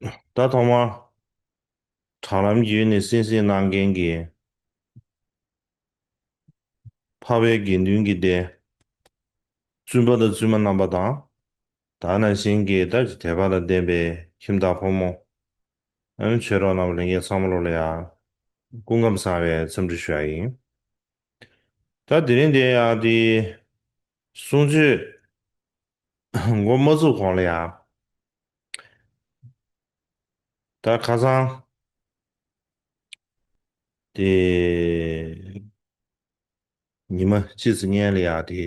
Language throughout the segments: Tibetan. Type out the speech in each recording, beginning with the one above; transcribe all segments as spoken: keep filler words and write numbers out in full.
ད་ཐོག་མར་དྲ་ལམ་བརྒྱུད་ནས་གསན་གཟིགས་གནང་མཁན་གྱི་འཕགས་པའི་དགེ་འདུན་གྱི་སྡེ། བཙུན་པ་དང་བཙུན་མ་རྣམ་པ་དང་། ད་ནང་བཞིན་གྱི་ད་དད་པ་དང་ལྡན་པའི་ཁྱིམ་བདག་ཕོ་མོ། ཨ་ནི་ཆོས་གྲོགས་རྣམ་པ་ལྷན་རྒྱས་ཚང་མ་ལོ་ལ་ཡང་སྐུ་ཁམས་བཟང་བའི་འཚམས་འདྲི་ཞུ་ཡ་ཡིན། ད་དེ་རིང་འདི་ཡང་དེ་གསུང་ཆོས་འགོ་མ་ཚུགས་གོང་ལ་ཡང་ད་ཁ་སང་དེ་ཉི་མ་གཅིག་ཙམ་སྔོན་ལ་ཡང་དེ་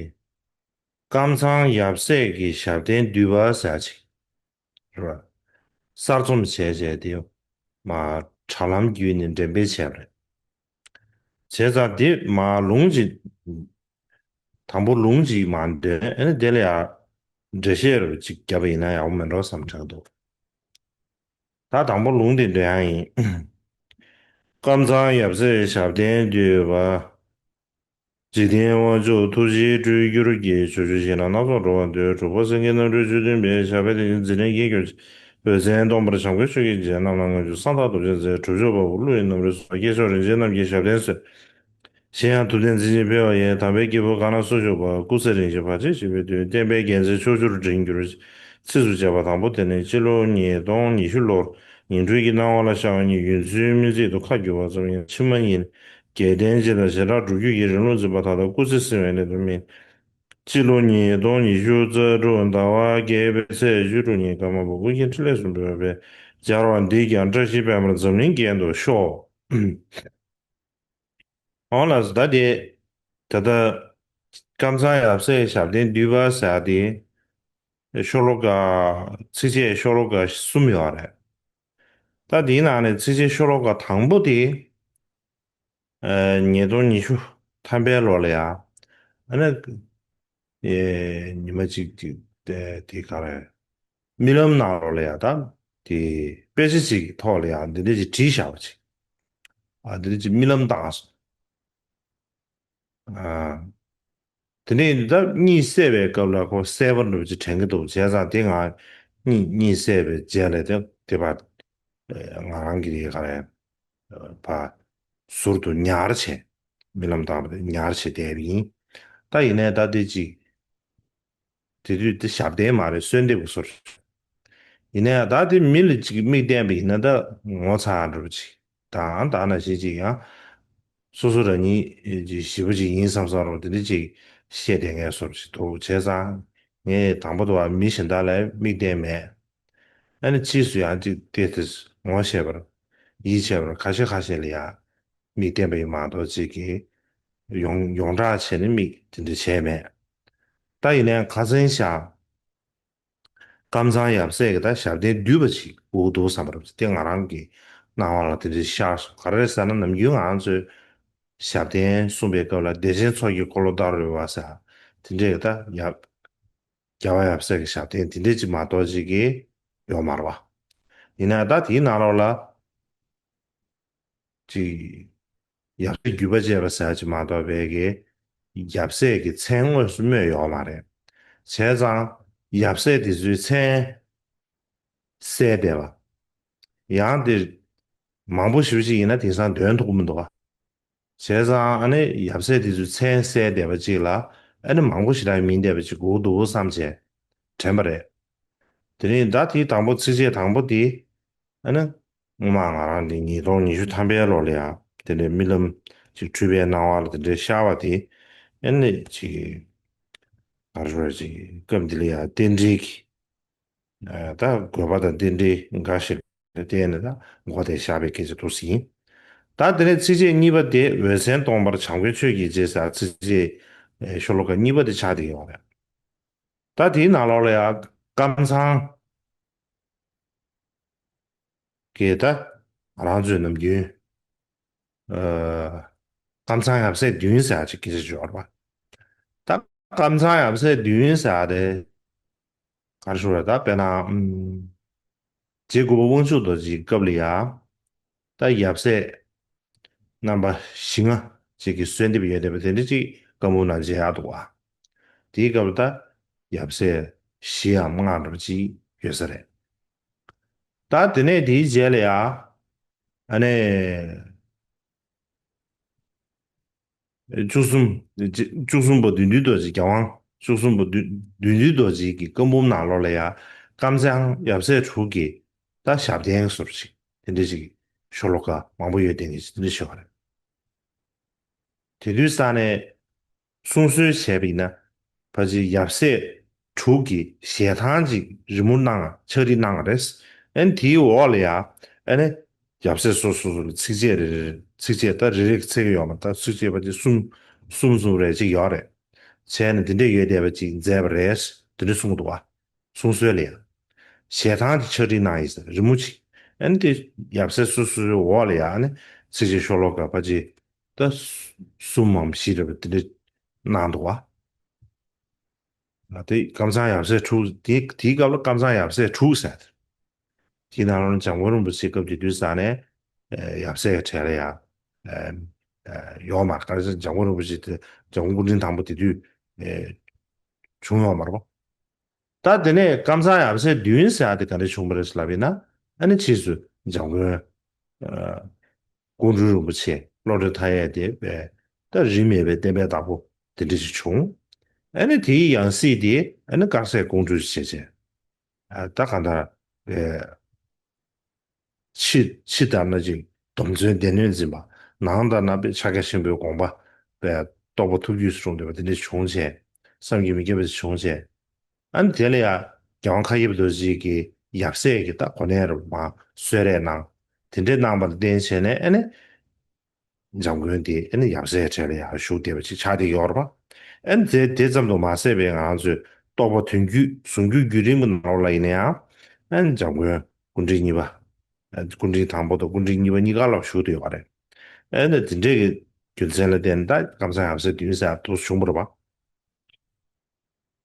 ཀམ་ཚང་ཡབ་སྲས་ཀྱི་ཞབས་བརྟན་བསྡུས་པ་ཟེར་ཅིག་རེད་བ། གསར་རྩོམ་བྱས་བྱས་དེ་མ་དྲ་ལམ་བརྒྱུད་ནས་འགྲེམས་སྤེལ་བྱས་པ་རེད། བྱས་ཙང་དེ་མ་ལུང་ཅིག་དང་པོ་ལུང་ཅིག་མ་འདོན་ཨ་ནི་དེ་ལ་ཡང་འགྲེལ་བཤད་རུ་ཅིག་བརྒྱབ་པ་ཡིན་ན་ཡག་པོ་མེད་འགྲོ་བསམ་དྲན་འདུག་ད་དང་པོ་ལུང་དེ་འདོན་ཡ་ཡིན། ཀམ་ཚང་ཡབ་སྲས་ཞབས་བརྟན་བསྡུས་པ། འཇིག་རྟེན་དབང་ཕྱུག་ཐུགས་རྗེའི་སྤྲུལ་སྒྱུར་གྱིས། ཕྱོགས་བཅུའི་གཞན་ལ་སྣ་ཚོགས་འགྲོ་བ་འདུལ། གྲུབ་པ་སེང་གེའི་རྣམ་འཕྲུལ་ཆོས་སྟོན་པའི། ཞབས་པད་བརྟན་ཅིང་འཛིན་གྲྭའི་རྒྱན་གྱུར་ཅིག་འོད་ཟེར་སྟོང་པར་བྱམས་མགོན་ཆོས་ཀྱི་རྗེ། རྣམས་ལ་མངོན་སྤྱོད་གསང་བདག་རྡོ་རྗེ་རྩེ། གྲུབ་མཆོག་དཔའ་བོ་ཀླུ་ཡི་རྣམ་རོལ་སོགས། སྐྱེས་མཆོག་རིན་ཆེན་རྣམས་ཀྱི་ཞབས་བརྟན་གསོལ། གཞན་ཡང་ཐུབ་བསྟན་མཛེས་བརྙེས་འཕེལ་བ་ཡི། དམ་པའི་སྐྱེས་བུ་གང་ལ་སུ་བཞུགས་པ། སྐུ་ཚེ་རིང་ཞིང་བར་ཆད་ཞི་བའི་དུས། བསྟན་པའི་རྒྱལ་མཚན་ཕྱོགས་བཅུར་བསྒྲེང་གྱུར་ཅིག་ཚིགས་སུ་བཅད་པ་དང་པོ་དེ་ནི་སྤྱི་ལོ་ཉིས་སྟོང་ཉི་ཤུ་ལོར་ཉིང་འཁྲུལ་གྱི་སྣང་བ་ལ་ཤར་བ་ཉིད་ཡུལ་འཛིན་མི་ཚིག་ཏུ་ཁ་བསྒྱུར་བ་ཙམ་ཡང་ཕྱི་མ་ཡིན། རྒྱལ་བསྟན་སྤྱི་དང་བྱེ་བྲག་སྒྲུབ་བརྒྱུད་ཀྱི་རིང་ལུགས་འཛིན་པ་དག་དང་སྐུ་ཚེ་བསྲིང་བའི་སླད་དུ་མིན། སྤྱི་ལོ་ཉིས་སྟོང་ཉི་ཤུ་རྩ་དྲུག་ཟླ་བ་བརྒྱད་པའི་ཚེས་བཅུ་དྲུག་ཉིན་ཀརྨ་པ་ཀུན་མཁྱེན་འཕྲིན་ལས་གསུམ་པའི་དབུ་པས་སྦྱར་བ་འདིས་ཀྱང་བཀྲ་ཤིས་པད་མར་འཛམ་གླིང་རྒྱན་དུ་ཤོག་འོང་ལགས་སོ། ད་དེ་ད་ལྟ་ཀམ་ཚང་ཡབ་སྲས་ཞབས་བརྟན་བསྡུས་པ་ཟེར་ཡ་དེ་ཤོ་ལོ་ཀ་ཚིགས་བཅད་ཤོ་ལོ་ཀ་གསུམ་ཡོད་རེད། ད་དེའི་ནང་ནས་ཚིགས་བཅད་ཤོ་ལོ་ཀ་དང་པོ་དེ་ཉིས་སྟོང་ཉི་ཤུ་ཐམ་པའི་ལོ་ལ་ཡ། ཨ་ནི་ཉི་མ་གཅིག་དེ་ག་རེ་རྨི་ལམ་ནང་ལོགས་ལ་ཡ་ད་དེ་དཔེ་ཆ་ཞིག་གི་ཐོག་ལ་ཡ་འདི་འདྲ་ཞིག་བྲིས་བཞག་པ་ཅིག་ཨ་འདི་འདྲ་ཅིག་རྨི་ལམ་བཏང་སོང་། ཨ། དེ་ནས་ད་གཉིད་སད་པའི་སྐབས་ལ་ཁོ་གསལ་པོ་འདྲ་པོ་ཅིག་དྲན་གྱི་འདུག་བྱས་ཙང་དེ་ང་གཉིད་གཉིད་སད་པའི་རྗེས་ལ་དེ་དེ་བར་ང་རང་གི་དེ་ག་རེ་བ་ཟུར་དུ་ཉར་བྱས་རྨི་ལམ་བཏང་བ་དེ་ཉར་བྱས་བསྡད་པ་ཡིན། ད་ཡིན་ནའི་ད་དེ་ཅིག་དེ་དུས་དེ་ཞབས་བརྟན་མ་རེད་གསོལ་འདེབས་ཀྱི་སོར། ཡིན་ནའི་ད་དེ་མི་ལ་ཅིག་མིག་བསྟན་པ་ཡིན་ན་ད་ངོ་ཚ་འགྲོ་བ་ཅིག་དང་ད་ནང་བཞིན་ཅིག་ཡང་སོ་སོ་རང་ཉིད་ཅིག་ཞེ་པོ་ཅིག་ཡིན་བསམ་བསམ་རོགས་དེ་འདྲ་ཅིག་བཤད་བསྡད་མཁན་སོར་ཅིག་འདུག་བྱས་ཙང་ངས་དང་པོ་དུ་བ་མི་གཞན་དག་ལ་མིག་བསྟན་མེད། ཨ་ནི་ཕྱིས་སུ་ཡང་ཅིག་དེ་དེ་ངོ་ཤེས་པར་ཡིད་ཆེས་པར་ཁ་ཤས་ཁ་ཤས་ལ་ཡང་མིག་བསྟན་པ་ཡིན་མ་གཏོགས་ཅིག་གིས་ཡོངས་ཡོངས་གྲགས་བྱས་ནས་མིག་དེ་འདྲ་བྱས་མེད། ད་ཡིན་ནའི་ཁ་སང་ཞག་ཀམ་ཚང་ཡབ་སྲས་ཀྱི་ད་ཞབས་བརྟན་བསྡུས་པ་ཞིག་དགོས་འདུག་བསམ་པ་རེད། དེ་ང་རང་གི་སྣང་བ་ལ་དེ་འདྲ་ཤར་སོང་། ག་རེ་རེད་ཟེར་ན་ནམ་རྒྱུན་ང་རང་ཚོའི་ཞབས་བརྟན་གསུངས་པའི་སྐབས་ལ་བདེ་ཆེན་མཚོ་སྐྱེས་འཁོར་ལོ་བདག་རོལ་པ་ཟེར་དེ་འདྲས་ད་ཡབ་རྒྱལ་བ་ཡབ་སྲས་ཀྱི་ཞབས་བརྟན་དེ་འདྲས་ཅིག་མ་གཏོགས་ཅིག་གི་ཡོད་མ་རེད་བ། ཡིན་ན་ད་དེའི་ནང་ལོགས་ལ། ཅིག་ཡབ་སྲས་བརྒྱུད་པ་བཅས་པ་ཟེར་ཅིག་མ་གཏོགས་པའི་གི་ཡབ་སྲས་ཀྱི་མཚན་དངོས་སུ་སྨོས་ཡོད་མ་རེད། བྱས་ཙང་ཡབ་སྲས་དེ་ཚོའི་མཚན་གསལ་བསྡད་པ། ཡང་དེ་མང་པོ་ཞེ་པོ་ཅིག་ཡིན་ན་དེང་སང་འདོན་ཐུབ་ཀྱི་མི་འདུག་བ། བྱས་ཙང་ཨ་ནི་ཡབ་སྲས་དེ་ཚོའི་མཚན་གསལ་བསྡད་པ་ཅིག་ལ་ཨ་ནི་མང་པོ་ཞེ་དྲག་མིན་བསྡད་པ་ཅིག་དགོས་འདུག་བསམ་བྱས་དྲན་པ་རེད། དེ་ནས་ད་དེའི་དང་པོ་ཚིགས་བཅད་དང་པོ་དེ། ཨ་ནི་སྔོན་མ་ང་རང་འདི་ཉིས་སྟོང་ཉི་ཤུ་ཐམ་པའི་ལོ་ལ་ཡང་དེ་འདྲའི་རྨི་ལམ་ཅིག་འཁྲུལ་པའི་སྣང་བ་ལ་དེ་འདྲའི་ཤར་བ་དེ་ཨ་ནི་ཅིག་ང་ཚོ་ཅིག་སྐབས་འདི་ལ་ཡང་རྟེན་འབྲེལ་གྱི་ད་དགོས་པ་དང་རྟེན་འབྲེལ་འགའ་ཞིག་ལ་བརྟེན་ནས་ད་མགོ་དེ་བཞག་པའི་སྐད་ཆ་འདུག་ཟིན། ད་དེ་ནས་ཚིགས་བཅད་གཉིས་པ་དེ་འོད་གསལ་སྟོང་པར་བྱམས་མགོན་ཆོས་ཀྱི་རྗེ་ཟེར་ཚིགས་བཅད་ཤོ་ལོ་ཀ་གཉིས་པ་དེ་ཆགས་བསྡད་ཡོད་རེད། ད་དེའི་ནང་ལོགས་ལ་ཡང་ཀམ་ཚང་གི་ད་ང་རང་ཚོའི་ནམ་རྒྱུན་ཨ་ཀམ་ཚང་ཡབ་སྲས་བདུན་ཟེར་ཡག་ཅིག་སྐད་ཆ་ཅིག་ཡོད་རེད་པ། ད་ཀམ་ཚང་ཡབ་སྲས་བདུན་ཟེར་ཡག་དེ་ག་རེ་ཞུ་དགོས་རེད། ད་དཔེར་ན་ཨམ་རྗེ་གུང་པ་དབང་ཕྱུག་རྡོ་རྗེའི་སྐབས་ལ་ཡ། ད་ཡབ་སྲས་རྣམ་པ་བཞི་ལྔ་ཅིག་གི་གསོལ་འདེབས་ཡོད་བསྡད་པ་དེ་འདྲ་ཅིག་བཀའ་འབུམ་ནང་མཇལ་ཡག་འདུག་བ། དེའི་སྐབས་ལ་ད་ཡབ་སྲས་བཞི་འམ་ལྔ་འདྲ་པོ་ཅིག་ཡོད་ས་རེད། ད་དེ་ནས་དེའི་རྗེས་ལ་ཡ། ཨ་ནི། བཅུ་གསུམ། བཅུ་གསུམ་པ་བདུད་འདུལ་རྡོ་རྗེ། རྒྱལ་དབང་བཅུ་གསུམ་པ་བདུད་བདུད་འདུལ་རྡོ་རྗེ་གི་བཀའ་འབུམ་ནང་ལོགས་ལ་ཡ། ཀམ་ཚང་ཡབ་སྲས་དྲུག་གི་ད་ཞབས་བརྟན་སོགས་ཅིག་དེ་འདྲ་ཅིག་ཤོ་ལོ་ཀ་མང་པོ་ཡོད་དེ་ནི་དེ་འདྲ་ཞིག་ཡོད་རེད། དེ་དུས་ས་ནས་གསུང་སྲོལ་བྱས་པ་ཡིན་ན། ཕལ་ཆེར་ཡབ་སྲས་དྲུག་གི་ཞལ་ཐང་ཅིག་རི་མོ་གནང་ཕྱག་བྲིས་གནང་བ་རེད། ཨ་ནི་དེའི་འོག་ལ་ཡ། ཨ་ནི་ཡབ་སྲས་སོ་སོ་སོ་ལ་ཚིགས་བཅད་རེ་རེ། ཚིགས་བཅད་ད་རེ་རེ་ཚིག་ཡོད་མ་ད་ཚིགས་བཅད་ཕལ་ཆེར་གསུམ་གསུམ་གསུམ་རེ་ཅིག་ཡོད་རེད། བྱས་ནས་དེ་འདྲས་ཡོད་བསྡད་པ་ཅིག་མཛད་པ་རེད། དེ་འདྲས་གསུངས་འདུག་བ། གསུང་སྲོལ་ལ་ཡང་། ཞལ་ཐང་དེ་ཕྱག་བྲིས་གནང་ཡིན་ཟེར་རི་མོ་ཅིག་ཨ་ནི་དེ་ཡབ་སྲས་སོ་སོའི་འོག་ལ་ཡང་ཨ་ནི་ཚིགས་བཅད་ཤོ་ལོ་ཀ་ཕལ་ཆེར་ད་གསུམ་མམ་བཞི་རེ་བ་དེ་འདྲ་གནང་འདུག་བ། ང་དེ་ཀམ་ཚང་ཡབ་སྲས་དྲུག་དེ་དེའི་སྐབས་ལ་ཀམ་ཚང་ཡབ་སྲས་དྲུག་ཟེར་ཏེ། དེའི་ནང་ལ་འཇམ་མགོན་རིན་པོ་ཆེ་སྐབས་དེ་དུས་ས་ནས་ཡབ་སྲས་གྲས་ལ་ཡང་ཡོད་མ་རེད། ག་རེ་ཟེར་འཇམ་མགོན་རིན་པོ་ཆེ་དེ་འཇམ་མགོན་སྐུ་ཕྲེང་དང་པོ་དེ་དུས་བྱུང་ཡོད་མ་རེད་པ། ད་དེ་ནས་ཀམ་ཚང་ཡབ་སྲས་བདུན་ཟེར་ཡ་དེ་ག་འདྲ་བྱུང་བ་རེད་ལབ་ཡིན་ན། ཨ་ནི་ཕྱིས་སུ་འཇམ་མགོན་ཀོང་སྤྲུལ་རིན་པོ་ཆེ་བློ་གྲོས་མཐའ་ཡས་དེ་བས་ད་རིས་མེད་པའི་བསྟན་པའི་བདག་པོ་དེ་འདྲ་ཞིག་བྱུང་། ཨ་ནི་དེའི་ཡང་སྲིད་དེ་ཨ་ནི་དཀར་ཟས་ཀོང་སྤྲུལ་བྱས་བྱས། ད་གང་ལྟར་ཕྱི་ཕྱི་ལྟར་ན་ཅིག་སྡོམ་བརྩོན་སྡེ་སྣོད་འཛིན་པ། ནང་ལྟར་ན་དཔེ་ཕྱག་རྒྱ་ཆེན་པོའི་དགོངས་པ་དཔེ་རྟོགས་པ་ཐུགས་རྒྱུད་སུ་འགྲོ་འདོད་པ་དེ་འདྲ་བྱུང་བྱས། བསམ་གྱིས་མི་ཁྱབ་པ་ཞིག་བྱུང་བྱས། ཨ་ནི་དེ་ལ་ཡང་རྒྱལ་དབང་མཁའ་ཁྱབ་རྡོ་རྗེ་གི་ཡབ་སྲས་ཀྱི་ད་གོ་གནས་རུ་མ་གསོལ་རས་གནང་། དེ་འདྲའི་གནང་བ་ལ་བརྟེན་བྱས་ནས་ཨ་ནི། འཇམ་མགོན་དེ་ཨ་ནི་ཡབ་སྲས་གྲས་ལ་ཡང་བཞུགས་བསྡད་པ་ཅིག་ཆགས་བསྡད་ཡོད་རེད་པ། ཨ་ནི་དེ་དེ་ཙམ་དུ་མ་ཟད་པའི་ང་རང་ཚོའི་རྟོགས་པ་དོན་བརྒྱུད་ཟུང་འཇུག་བརྒྱུད་རིམ་གྱི་ནང་ལོགས་ལ་ཡིན་ན་ཡང་། ཨ་ནི་འཇམ་མགོན་སྐུ་ཕྲེང་གཉིས་པ། ཨ་སྐུ་ཕྲེང་དང་པོ་དང་སྐུ་ཕྲེང་གཉིས་པ་གཉིས་ཀ་ལ་བཞུགས་བསྡད་ཡོད་པ་རེད། ཨ་ནི་དེ་འདྲའི་གི་རྒྱུ་མཚན་ལ་བརྟེན་ནས་ད་ཀམ་ཚང་ཡབ་སྲས་བདུན་ཟེར་ཡ་དེ་བྱུང་བ་རེད་པ།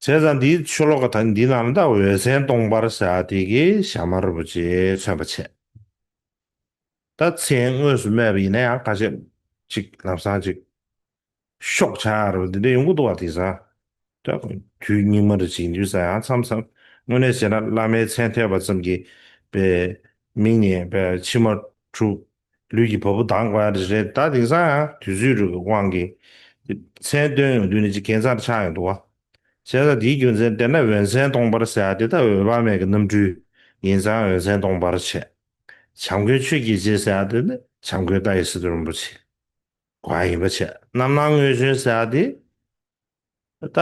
བྱས་ཙང་འདིའི་ཤོ་ལོ་ཀ་ད་འདི་ནང་ལ་ད་འོད་ཟེར་སྟོང་འབར་ཟེར་ཡ་དེ་གི་ཞྭ་དམར་རིན་པོ་ཆེ་མཚོན་པ་བྱས། ད་མཚན་དངོས་སུ་སྨྲས་པ་ཡིན་ན་ཡང་ཁ་ཤས་ཅིག་ལམ་སང་ཅིག་ཤོག་ཆག་རེད་པ་འདི་འདྲ་ཡོང་གི་འདུག་བ། དེང་སང་ད་དུས་སྙིགས་མ་རེ་ཅིག་ཡིན་དུས་ཙང་ཡང་མཚམས་མཚམས་དངོས་གནས་བྱས་ན་བླ་མའི་མཚན་ཐོས་པ་ཙམ་གྱིས་པའི་མིག་ནས་པའི་མཆི་མ་འཁྲུག་ལུས་ཀྱི་བ་སྤུ་ལྡང་དགོས་ཡ་རེད། ད་དེང་སང་ཡང་དུས་ཚོད་རིག་གི་དབང་གིས་མཚན་བཏོན་ཡོང་དུས་ནི་ཅིག་ཁྱད་མཚར་ཆགས་ཡོང་འདུག་བ། བྱས་ཙང་འདིའི་རྒྱུ་མཚན་དེ་ན་འོད་མཚན་སྟོང་འབར་ཟེར་ཡ་དེ་ད་འོད་དཔག་མེད་ཀྱི་རྣམ་འཕྲུལ་ཡིན་ཙང་འོད་མཚན་སྟོང་འབར་བྱས། བྱམས་མགོན་ཆོས་ཀྱི་རྗེ་ཟེར་ཡ་དེ་ནི་བྱམས་མགོན་ཏཱ་ཡེ་སི་ཏུ་རིན་པོ་ཆེ། གོ་ཡ་ཡིན་པ་བྱས། རྣམ་སྣང་དངོས་བྱོན་ཟེར་ཡ་དེ། ད་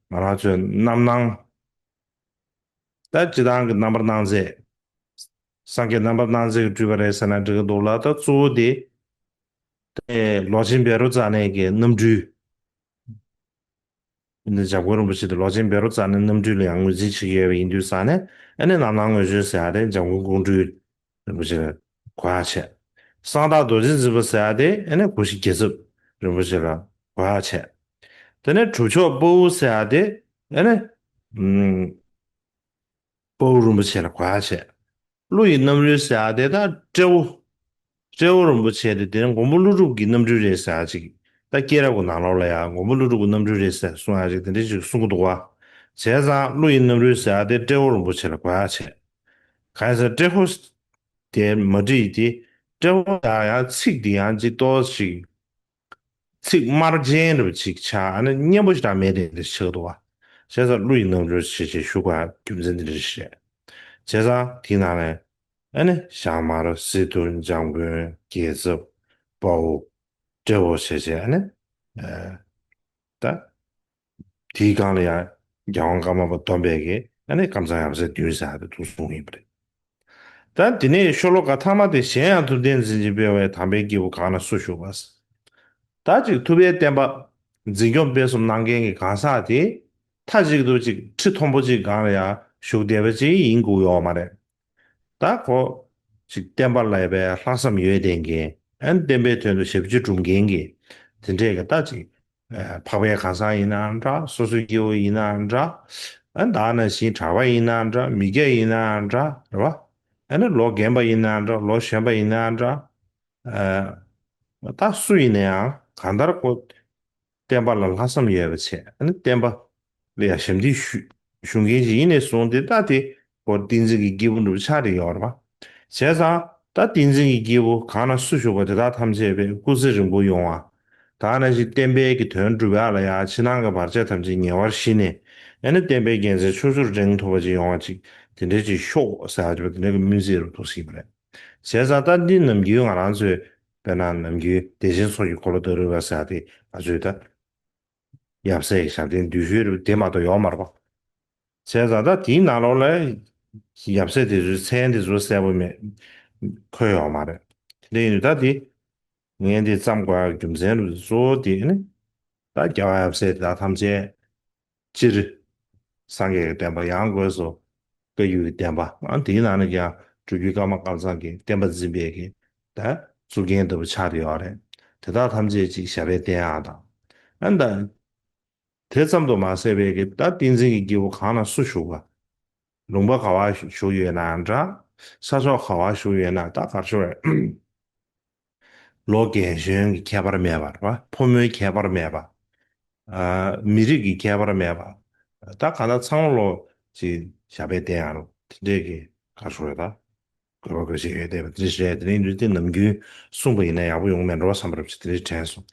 ང་རང་ཚོའི་རྣམ་སྣང་། ད་སྤྱི་བཏང་གི་རྣམ་པར་སྣང་མཛད། སངས་རྒྱས་རྣམ་པར་སྣང་མཛད་ཀྱི་སྤྲུལ་པ་རེད་ཟེར་ན་འགྲིག་གི་འདུག་ལ། ད་གཙོ་བོ་དེ། དེ་ལོ་ཆེན་བཻ་རོ་ཙ་ན་གི་རྣམ་སྤྲུལ། འདི་འཇམ་མགོན་རིན་པོ་ཆེ་དེ་ལོ་ཆེན་བཻ་རོ་ཙ་ན་རྣམ་སྤྲུལ་ལ་ཡང་ངོས་འཛིན་བྱེད་ཀྱི་ཡོད་པ་ཡིན་དུས་ཙང་ནས། ཨ་ནི་རྣམ་སྣང་དངོས་བྱོན་ཟེར་ཡ་དེ་འཇམ་མགོན་ཀོང་སྤྲུལ་རིན་པོ་ཆེ་ལ་གོ་ཡ་བྱས། གསང་བདག་རྡོ་རྗེ་འཛིན་པ་ཟེར་ཡ་དེ་ཨ་ནི་སྐུ་ཞབས་རྒྱལ་ཚབ་རིན་པོ་ཆེ་ལ་གོ་ཡ་བྱས། དེ་ནས་གྲུབ་མཆོག་དཔའ་བོ་ཟེར་ཡ་དེ་ཨ་ནི། ཨུམ། དཔའ་བོ་རིན་པོ་ཆེ་ལ་གོ་ཡ་བྱས། ཀླུ་ཡི་རྣམ་རོལ་ཟེར་ཡ་དེ་ད་སྤྲེའུ། སྤྲེའུ་རིན་པོ་ཆེ་དེ་དེ་ནི་མགོན་པོ་ཀླུ་སྒྲུབ་ཀྱི་རྣམ་སྤྲུལ་རེད་ཟེར་ཡ་ཅིག་ད་སྐྱེས་རབས་ཀྱི་ནང་ལོགས་ལ་ཡང་མགོན་པོ་ཀླུ་སྒྲུབ་ཀྱི་རྣམ་སྤྲུལ་རེད་ཟེར་གསུང་ཡ་ཅིག་དེ་འདྲ་ཞིག་གསུང་གི་འདུག་བ། བྱས་ཙང་ཀླུ་ཡི་རྣམ་རོལ་ཟེར་ཡ་དེ་སྤྲེའུ་རིན་པོ་ཆེ་ལ་གོ་ཡ་བྱས། གང་ཡིན་ཟེར་སྤྲེའུ་དེ་མ་བྲིས་ཏེ། སྤྲེའུ་ཡང་ཡང་ཚིག་དེ་ཡང་ཅིག་ཏོག་ཅིག་ཚིག་དམར་རྗེན་རུ་ཅིག་ཆགས། ཨ་ནི་སྙན་པོ་ཞེ་དྲག་མེད་དེ་འདྲ་ཆགས་འདུག་བ། བྱས་ཙང་ཀླུ་ཡི་རྣམ་རོལ་ཞེས་བྱས་ཞུ་དགོས་རྒྱུ་མཚན་འདི་འདྲ་ཞིག་རེད། བྱས་ཙང་དེའི་ནང་ནས་ཨ་ནི་ཞྭ་དམར་སི་ཏུ་འཇམ་མགོན་རྒྱལ་ཚབ་དཔའ་བོ་སྤྲེའུ་ཞེས་བྱས་ཨ་ནི་ད། དེའི་སྒང་ལ་ཡང་རྒྱལ་དབང་ཀརྨ་པ་སྡོམ་པས་ཀྱིས་ཨ་ནི་ཀམ་ཚང་ཡབ་སྲས་བདུན་ཟེར་ཡ་དེ་འདུག་གསུངས་ཡིན་པ་རེད། ད་དེ་ནས་ཤོ་ལོ་ཀ་ཐ་མ་དེ། གཞན་ཡང་ཐུབ་བསྟན་འཛིན་ཅིང་འཕེལ་བའི། དམ་པའི་སྐྱེས་བུ་གང་ན་སུ་བཞུགས་པ། ད་ཅིག་ཐུབ་པའི་བསྟན་པ་འཛིན་སྐྱོང་སྤེལ་གསུམ་གནང་མཁན་གྱི་གང་ཟག་དེ་མཐའ་གཅིག་ཏུ་ཅིག་ཁྲི་མཐོན་པོ་ཅིག་སྒང་ལ་ཡང་བཞུགས་བསྡད་པ་ཅིག་ཡིན་དགོས་ཡོད་མ་རེད། ད་ཁོ་ཅིག་བསྟན་པ་ལ་ཡ་པའི་ལྷག་བསམ་ཡོད་བསྡད་མཁན། ཨ་ནི་བསྟན་པའི་དོན་དུ་ཞབས་ཕྱི་སྒྲུབ་མཁན་གྱི་དེ་འདྲས་ཀྱི་ད་ཅིག་ཨ་འཕགས་པའི་ཁང་བཟང་ཡིན་ནའང་འདྲ། སོ་སོའི་སྐྱེ་བོ་ཡིན་ནའང་འདྲ། ཨ་ད་ནང་བཞིན་གྲྭ་པ་ཡིན་ནའང་འདྲ། མི་སྐྱ་ཡིན་ནའང་འདྲ། རེད་བ། ཨ་ནི་ལོ་རྒན་པ་ཡིན་ནའང་འདྲ། ལོ་གཞོན་པ་ཡིན་ནའང་འདྲ། ཨ་ད་སུ་ཡིན་ན་ཡང་གང་ལྟར་ཁོ་བསྟན་པ་ལ་ལྷག་བསམ་ཡོད་པ་བྱས། ཨ་ནི་བསྟན་པ་ལ་ཡང་ཞབས་འདེགས་ཞུ་ཞུ་མཁན་ཞིག་ཡིན་ནས་བཟུང་སྟེ། ད་དེ་ཁོ་བསྟན་འཛིན་གྱི་སྐྱེས་བུ་འདྲ་བོ་ཆགས་བསྡད་ཡོད་རེད་བ། བྱས་ཙང་ད་ཏིང་འཛིན་གྱི་སྐྱེས་བུ་གང་ན་སུ་བཞུགས་པ་དེ་དག་ཐམས་ཅད་པའི་སྐུ་ཚེ་རིང་པོ་ཡོང་བ། ད་ནང་བཞིན་བསྟན་པའི་གི་དོན་སྒྲུབ་ཡག་ལ་ཡང་ཕྱི་ནང་གི་བར་ཆད་ཐམས་ཅད་ཉེ་བར་ཞི་ནས། ཨ་ནི་བསྟན་པའི་རྒྱལ་མཚན་ཕྱོགས་བཅུར་འགྲེང་ཐུབ་པ་ཅིག་ཡོང་བ་ཅིག་དེ་འདྲ་ཅིག་ཤོག་ཟེར་ཡག་ཅིག་དེ་འདྲ་གི་སྨོན་ཚིག་རུ་ཐུགས་སྲིད་པ་རེད། བྱས་ཙང་ད་འདི་ནམ་རྒྱུན་ང་རང་ཚོས་དཔེར་ན་ནམ་རྒྱུན་བདེ་ཆེན་མཚོ་སྐྱེས་འཁོར་ལོ་བདག་རི་བ་ཟེར་ཡག་དེ་ང་ཚོས་ད་ཡབ་སྲས་ཀྱི་ཞབས་བརྟན་བསྡུས་ཤོས་རུ་དེ་མ་གཏོགས་ཡོད་མ་རེད་པ། བྱས་ཙང་ད་དེའི་ནང་ལོགས་ལ་ཡབ་སྲས་དེ་ཚོའི་མཚན་དེ་ཚོ་གསལ་པོ་མེད། འཁོད་ཡོད་མ་རེད། དེ་འདྲ་ཡིན་དུས་ད་དེ་ངས་འདི་བརྩམས་དགོས་ཡག་རྒྱུ་མཚན་རུ་གཙོ་བོ་དེ་ནི་ད་རྒྱལ་བ་ཡབ་སྲས་དེ་དག་ཐམས་ཅད་སྤྱིར་སངས་རྒྱས་ཀྱི་བསྟན་པ་ཡང་སྒོས་སུ་བཀའ་བརྒྱུད་ཀྱི་བསྟན་པ། ཨ་དེའི་ནང་ནས་ཀྱང་སྤྲུལ་བརྒྱུད་ཀརྨ་ཀཾ་ཚང་གི་བསྟན་པ་འཛིན་པའི་གི་ད་གཙུག་རྒྱན་ལྟ་བུ་ཆགས་བསྡད་ཡོད་རེད། དེ་དག་ཐམས་ཅད་ཅིག་ཞབས་པད་བརྟན་ཡག་དང་། ཨ་ད་དེ་ཙམ་དུ་མ་ཟད་པའི་གི་ད་ཏིང་འཛིན་གྱི་སྐྱེས་བུ་གང་ན་སུ་བཞུགས་པ། ལུང་པ་ག་བ་བཞུགས་ཡོད་ན་འདྲ། ས་ཕྱོགས་ག་བ་བཞུགས་ཡོད་ན་ད་གར་ཞུ་བས། ལོ་རྒན་གཞོན་གྱི་ཁྱད་པར་མེད་པ་རེད་པ། ཕོ་མོའི་ཁྱད་པར་མེད་པ། ཨ་མི་རིགས་ཀྱི་ཁྱད་པར་མེད་པ། ད་གང་ལྟར་ཚང་མ་ལོ་ཅིག་ཞབས་པད་བརྟན་ཡག་ལོ་དེ་འདྲས་ཀྱི་གར་ཞུ་བས་ད། དགོས་པ་དགོས་ཆེད་ཡོད་བསྡད་པ་དེ་རེད། དེ་རིང་འདུག་སྟེ་ནམ་རྒྱུན་གསུངས་པ་ཡིན་ན་ཡག་པོ་ཡོང་མེད་འགྲོ་བསམ་པ་རབ་ཅིག་དེ་རིང་དྲན་སོང་།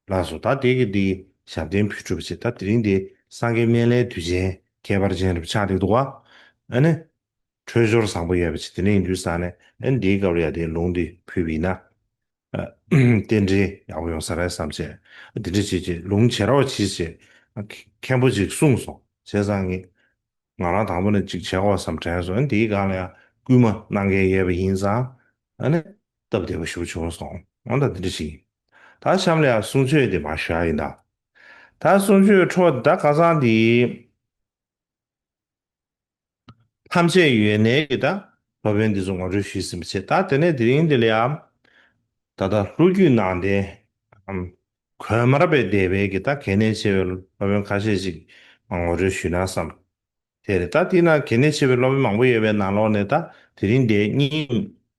ལགས་སོ། ད་དེ་གི་དེ་ཞབས་བརྟན་ཕུལ་གྲུབ་ཅིག་ད་དེ་རིང་དེ་སངས་རྒྱས་སྨན་བླའི་དུས་ཆེན་ཁྱད་པར་ཅན་རབ་ཆགས་བསྡད་འདུག་བ། ཨ་ནི་འཕྲོད་སྦྱོར་བཟང་པོ་ཡོད་པ་ཅིག་དེ་རིང་འདུག་ས་ནས་ཨ་ནི་དེའི་སྐབས་ལ་ཡ་དེ་ལུང་དེ་ཕུལ་བ་ཡིན་ན། རྟེན་འབྲེལ་ཡག་པོ་ཡོང་ས་རེད་བསམ་བྱས། འདི་འདྲ་བྱེད་ཅེས་ལུང་བྱེ་ར་བ་བྱེད་ཅེས་མཁན་པོ་ཅིག་གསུངས་སོང་། བྱས་ཙང་ངས་ང་རང་དང་པོ་ནས་ཅིག་བྱེད་དགོས་བསམ་དྲན་སོང་། འདིའི་སྒང་ལ་ཡང་སྐུལ་མ་གནང་མཁན་ཡོད་པ་ཡིན་ཙང་ཨ་ནི་སྟབས་བདེ་པོ་ཞིག་བྱུང་སོང་། འོ་ད་འདི་འདྲ་ཞིག་ཡིན། ད་གཤམ་ལ་ཡང་གསུང་ཆོས་དེ་མར་ཞུ་ཡ་ཡིན་ད། ད་གསུང་ཆོས་འཕྲོ་ད་ཁ་སང་འདི། ཐམས་ཅད་ཡོད་ནའི་གི་ད་སློབ་དཔོན་འདི་ཚོ་ངོ་སྤྲོད་ཞུས་ཟིན་པ་བྱས། ད་དེ་ནས་དེ་རིང་འདི་ལ་ཡང་ད་ལྟ་ལྷོ་རྒྱུད་ནང་བསྟན་གོས་དམར་པའི་སྡེ་པའི་གི་ད་གལ་གནད་ཆེ་བའི་སློབ་དཔོན་ཁ་ཤས་ཤིག་ངོ་སྤྲོད་ཞུས་ན་བསམ། དེ་རེད། ད་དེ་ན་གལ་གནད་ཆེ་བའི་སློབ་དཔོན་མང་པོ་ཡོད་པའི་ནང་ལོགས་ནས་ད་དེ་རིང་འདི་གཉིས་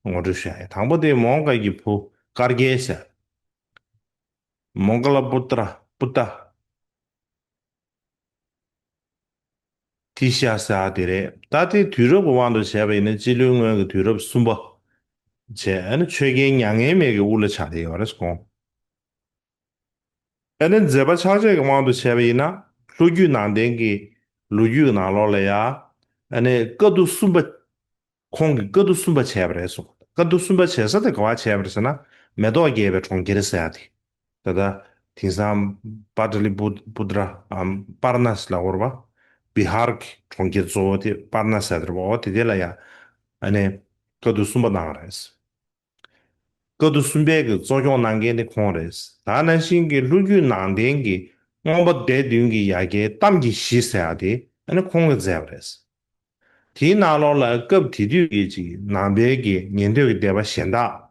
ངོ་སྤྲོད་ཞུ་ཡ་ཡིན། དང་པོ་དེ་མོའུ་འགལ་གྱི་བུ་དཀར་རྒྱལ་ཟེར། མོའུ་འགལ་པུ་ཏྲ་པུ་ཏ། ཏི་ཤ་ཟེར་བ་དེ་རེད། ད་དེ་དུས་རབས་ཀྱི་དབང་དུ་བྱས་པ་ཡིན་ན་སྤྱི་ལོའི་སྔོན་གྱི་དུས་རབས་གསུམ་པ་བྱས། ཨ་ནི་ཆོས་རྒྱལ་མྱ་ངན་མེད་ཀྱི་དབུ་བླ་ཆགས་བསྡད་ཡོད་རེད་ཁོང་། ཨ་ནི་མཛད་པ་ཕྱག་རྗེས་ཀྱི་དབང་དུ་བྱས་པ་ཡིན་ན་ལྷོ་རྒྱུད་ནང་བསྟན་གྱི་ལོ་རྒྱུས་ཀྱི་ནང་ལོགས་ལ་ཡ་ཨ་ནི་བཀའ་བསྡུ་གསུམ་པ། ཁོང་གིས་བཀའ་བསྡུ་གསུམ་པ་བྱས་པ་རེད་གསུངས། བཀའ་བསྡུ་གསུམ་པ་བྱེད་ས་དེ་ག་བ་བྱས་པ་རེད་ཟེར་ན། མེ་ཏོག་རྒྱས་པའི་གྲོང་ཁྱེར་ཟེར་ཡ་དེ། ད་ལྟ་དེང་སང་པ་ཏ་ལི་པུ་པུ་ཏྲ་ཨམ་པར་ན་སི་ལབ་ཀྱི་ཡོད་རེད་པ། བི་ཧར་གྱི་གྲོང་ཁྱེར་གཙོ་བོ་དེ་པར་ན་སི་ཟེར་བ། འོ་དེ་དེ་ལ་ཡ་ཨ་ནི་བཀའ་བསྡུ་གསུམ་པ་གནང་བ་རེད། བཀའ་བསྡུ་གསུམ་པའི་གི་གཙོ་སྐྱོང་གནང་མཁན་དེ་ཁོང་རེད། ད་ནང་བཞིན་གྱི་ལྷོ་རྒྱུད་ནང་བསྟན་གྱི་མངོན་པ་སྡེ་བདུན་གྱི་ཡ་གྱལ་གཏམ་གྱི་གཞི་ཟེར་ཡ་དེ་ཨ་ནི་ཁོང་གིས་མཛད་པ་རེད། དེའི་ནང་ལོགས་ལ་སྐབས་དེ་དུས་ཀྱི་ཅིག་ནང་པའི་གི་ཉན་ཐོས་ཀྱི་སྡེ་པ་གཞན་དག།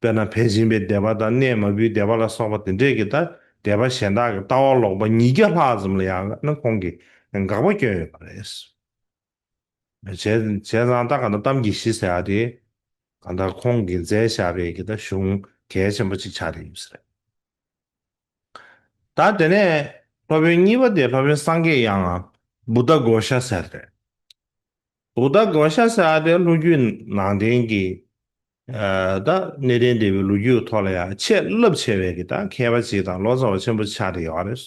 དཔེར་ན་བལ་ཆེན་པའི་སྡེ་པ་དང་གནས་མ་བུའི་སྡེ་པ་ལ་སོགས་པ་དེ་འདྲས་ཀྱི་ད་སྡེ་པ་གཞན་དག་གི་ལྟ་བ་ལོག་པ་ཉིས་བརྒྱ་ལྷག་ཙམ་ལ་ཡང་ཨ་ནི་ཁོང་གིས་དགག་པ་བསྐྱོན་ཡོད་པ་རེད། བྱས་བྱས་ཙང་ད་ག་ད་གཏམ་གྱི་གཞི་ཟེར་ཡ་དེ་ག་ད་ཁོང་གིས་མཛད་བཞག་པའི་གི་ད་གཞུང་གལ་ཆེན་པོ་ཅིག་ཆགས་བསྡད་ཡོད་ས་རེད། ད་དེ་ནས་སློབ་དཔོན་གཉིས་པ་དེ་སློབ་དཔོན་སངས་རྒྱས་དབྱངས་བུདྡྷ་གོ་ཥ་ཟེར་རེད། བུདྡྷ་གོ་ཥ་ཟེར་ཡ་དེ་ལྷོ་རྒྱུད་ནང་བསྟན་གྱི་ཨ་ད་གནས་བརྟན་སྡེ་པའི་ལོ་རྒྱུས་ཐོག་ལ་ཡང་ཆེས་རླབས་ཆེ་བའི་གི་ད་མཁས་པ་ཅིག་དང་ལོ་ཙཱ་བ་ཆེན་པོ་ཆགས་བསྡད་ཡོད་རེད།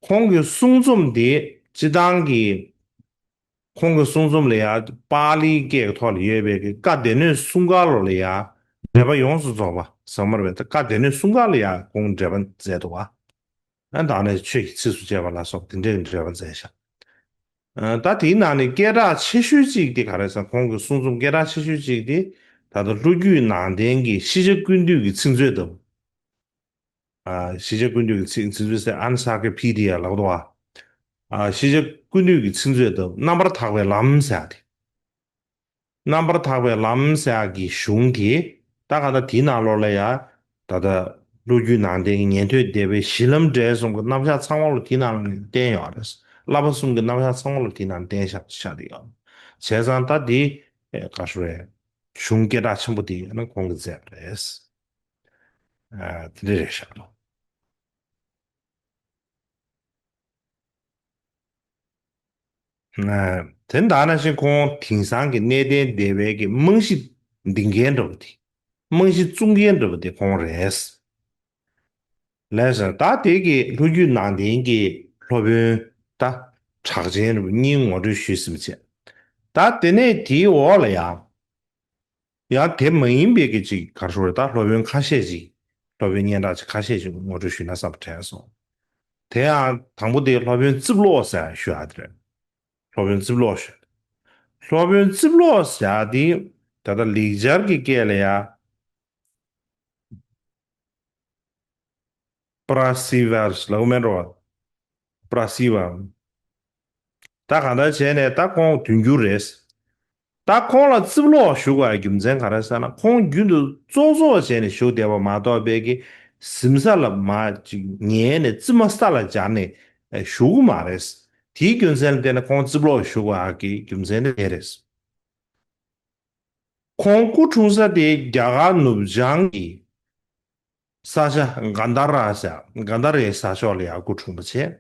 ཁོང་གི་གསུང་རྩོམ་འདི་སྤྱི་བཏང་གི་ཁོང་གི་གསུང་རྩོམ་ལ་ཡང་པཱ་ལིའི་སྐད་ཀྱི་ཐོག་ལ་ཡོད་པའི་གི་བཀའ་སྡེ་སྣོད་གསུམ་ཀ་ལོ་ལ་ཡང་འགྲེལ་པ་ཡོངས་སུ་རྫོགས་པ་ཟེར་མ་རེད་པས། ད་བཀའ་སྡེ་སྣོད་གསུམ་ཀ་ལ་ཡང་ཁོང་འགྲེལ་པ་མཛད་འདུག་བ། ཨ་ད་ནས་ཆོས་ཀྱི་ཚིགས་སུ་བཅད་པ་ལ་སོགས་དེ་འདྲའི་འགྲེལ་པ་མཛད་བཞག་ཨ་ད་དེའི་ནང་ནས་སྐད་གྲགས་ཆེ་ཤོས་གཅིག་དེ་ག་རེ་ཟེར། ཁོང་གི་གསུང་རྩོམ་སྐད་གྲགས་ཆེ་ཤོས་གཅིག་དེ་ད་ལྟ་ལྷོ་རྒྱུད་ནང་བསྟན་གྱི་ཤེས་བྱ་ཀུན་བཏུས་ཀྱི་ཚིག་མཛོད་དམ། ཨ་ཤེས་བྱ་ཀུན་བཏུས་ཀྱི་ཚིག་ཚིག་མཛོད་ཟེར་ཨན་སཱ་ཀེ་ཕི་ཌི་ཡ་ལབ་འདུག་བ། ཨ་ཤེས་བྱ་ཀུན་བཏུས་ཀྱི་ཚིག་མཛོད་དམ། རྣམ་པར་དག་པའི་ལམ་ཟེར་ཡ་དེ། རྣམ་པར་དག་པའི་ལམ་ཟེར་ཡག་གི་གཞུང་དེ་ད་ག་ད་དེའི་ནང་ལོགས་ལ་ཡ་ད་ལྟ་ལྷོ་རྒྱུད་ནང་བསྟན་གྱི་ཉན་ཐོས་སྡེ་པའི་གཞི་ལམ་འབྲས་གསུམ་གྱི་རྣམ་གཞག་ཚང་མ་ལ་དེའི་ནང་ལ་བསྟན་ཡོད་རེད། བསླབ་པ་གསུམ་གྱི་རྣམ་གཞག་ཚང་མ་ལ་དེའི་ནང་བསྟན་བཞག་ཆགས་བསྡད་ཡོད། བྱས་ཙང་ད་དེ་ག་ཞུ་རེད། གཞུང་སྐད་གྲགས་ཆེན་པོ་དེ་ཡང་ན་ཁོང་གིས་མཛད་པ་རེད། ཨ་དེ་འདྲ་རེད་ཤག་ལོ། དེ་ནི་ད་ནང་བཞིན་ཁོང་དེང་སང་གི་གནས་བརྟན་སྡེ་བའི་གི་རྨང་གཞི་འདིང་མཁན་འདྲ་བོ་དེ། རྨང་གཞི་བཙུགས་མཁན་འདྲ་བོ་དེ་ཁོང་རེད། ལགས་སོ། ད་དེ་གི་ལྷོ་རྒྱུད་ནང་བསྟན་གྱི་སློབ་དཔོན་ད་གྲགས་ཅན་རུ་གཉིས་ངོ་སྤྲོད་ཞུས་ཟིན་པ་བྱས། ད་དེ་ནས་དེའི་འོག་ལ་ཡང་ཡང་དེ་མ་ཡིན་པའི་གི་ཅིག་ག་རེ་ཞུ་རེད། ད་སློབ་དཔོན་ཁ་ཤས་ཅིག་སློབ་དཔོན་སྙན་གྲགས་ཅིག་ཁ་ཤས་ཅིག་ངོ་སྤྲོད་ཞུས་ན་བསམ་པ་དྲན་སོང་། དེ་ཡང་དང་པོ་དེ་སློབ་དཔོན་རྩིབ་ལོགས་ཟེར་ཞུ་ཡ་དེ་རེད། སློབ་དཔོན་རྩིབ་ལོགས་ཞུ། སློབ་དཔོན་རྩིབ་ལོགས་ཟེར་ཡ་དེ་ད་ལྟ་ལེགས་སྦྱར་གྱི་སྐད་ལ་ཡ། པྲ་སི་བར་ལབ་མེད་འགྲོ་བ། པྲ་སི་བར། ད་གང་ལྟར་བྱས་ནས་ད་ཁོང་དུས་འགྱུར་རེད། ད་ཁོང་ལ་རྩིབ་ལོགས་ཞུ་དགོས་རྒྱུ་མཚན་ག་རེ་ཟེར་ན། ཁོང་རྒྱུན་དུ་ཙོག་ཙོག་བྱས་ནས་བཞུགས་བསྡད་པ་མ་གཏོགས་པའི་གི་གཟིམ་ས་ལ་མ་ཅིག་ཉལ་ནས་རྩིབ་མ་ས་ལ་སྦྱར་ནས་བཞུགས་གི་མ་རེད། དེའི་རྒྱུ་མཚན་ལ་བརྟེན་ནས་ཁོང་རྩིབ་ལོགས་ཞུ་དགོས་ཀྱི་རྒྱུ་མཚན་དེ་དེ་རེད། ཁོང་སྐུ་འཁྲུངས་ས་དེ་རྒྱ་གར་ནུབ་བྱང་གི་ས་ཆ་གན་དྷ་ར་ཟེར། གན་དྷ་རའི་ས་ཕྱོགས་ལ་ཡང་སྐུ་འཁྲུངས་པ་བྱས།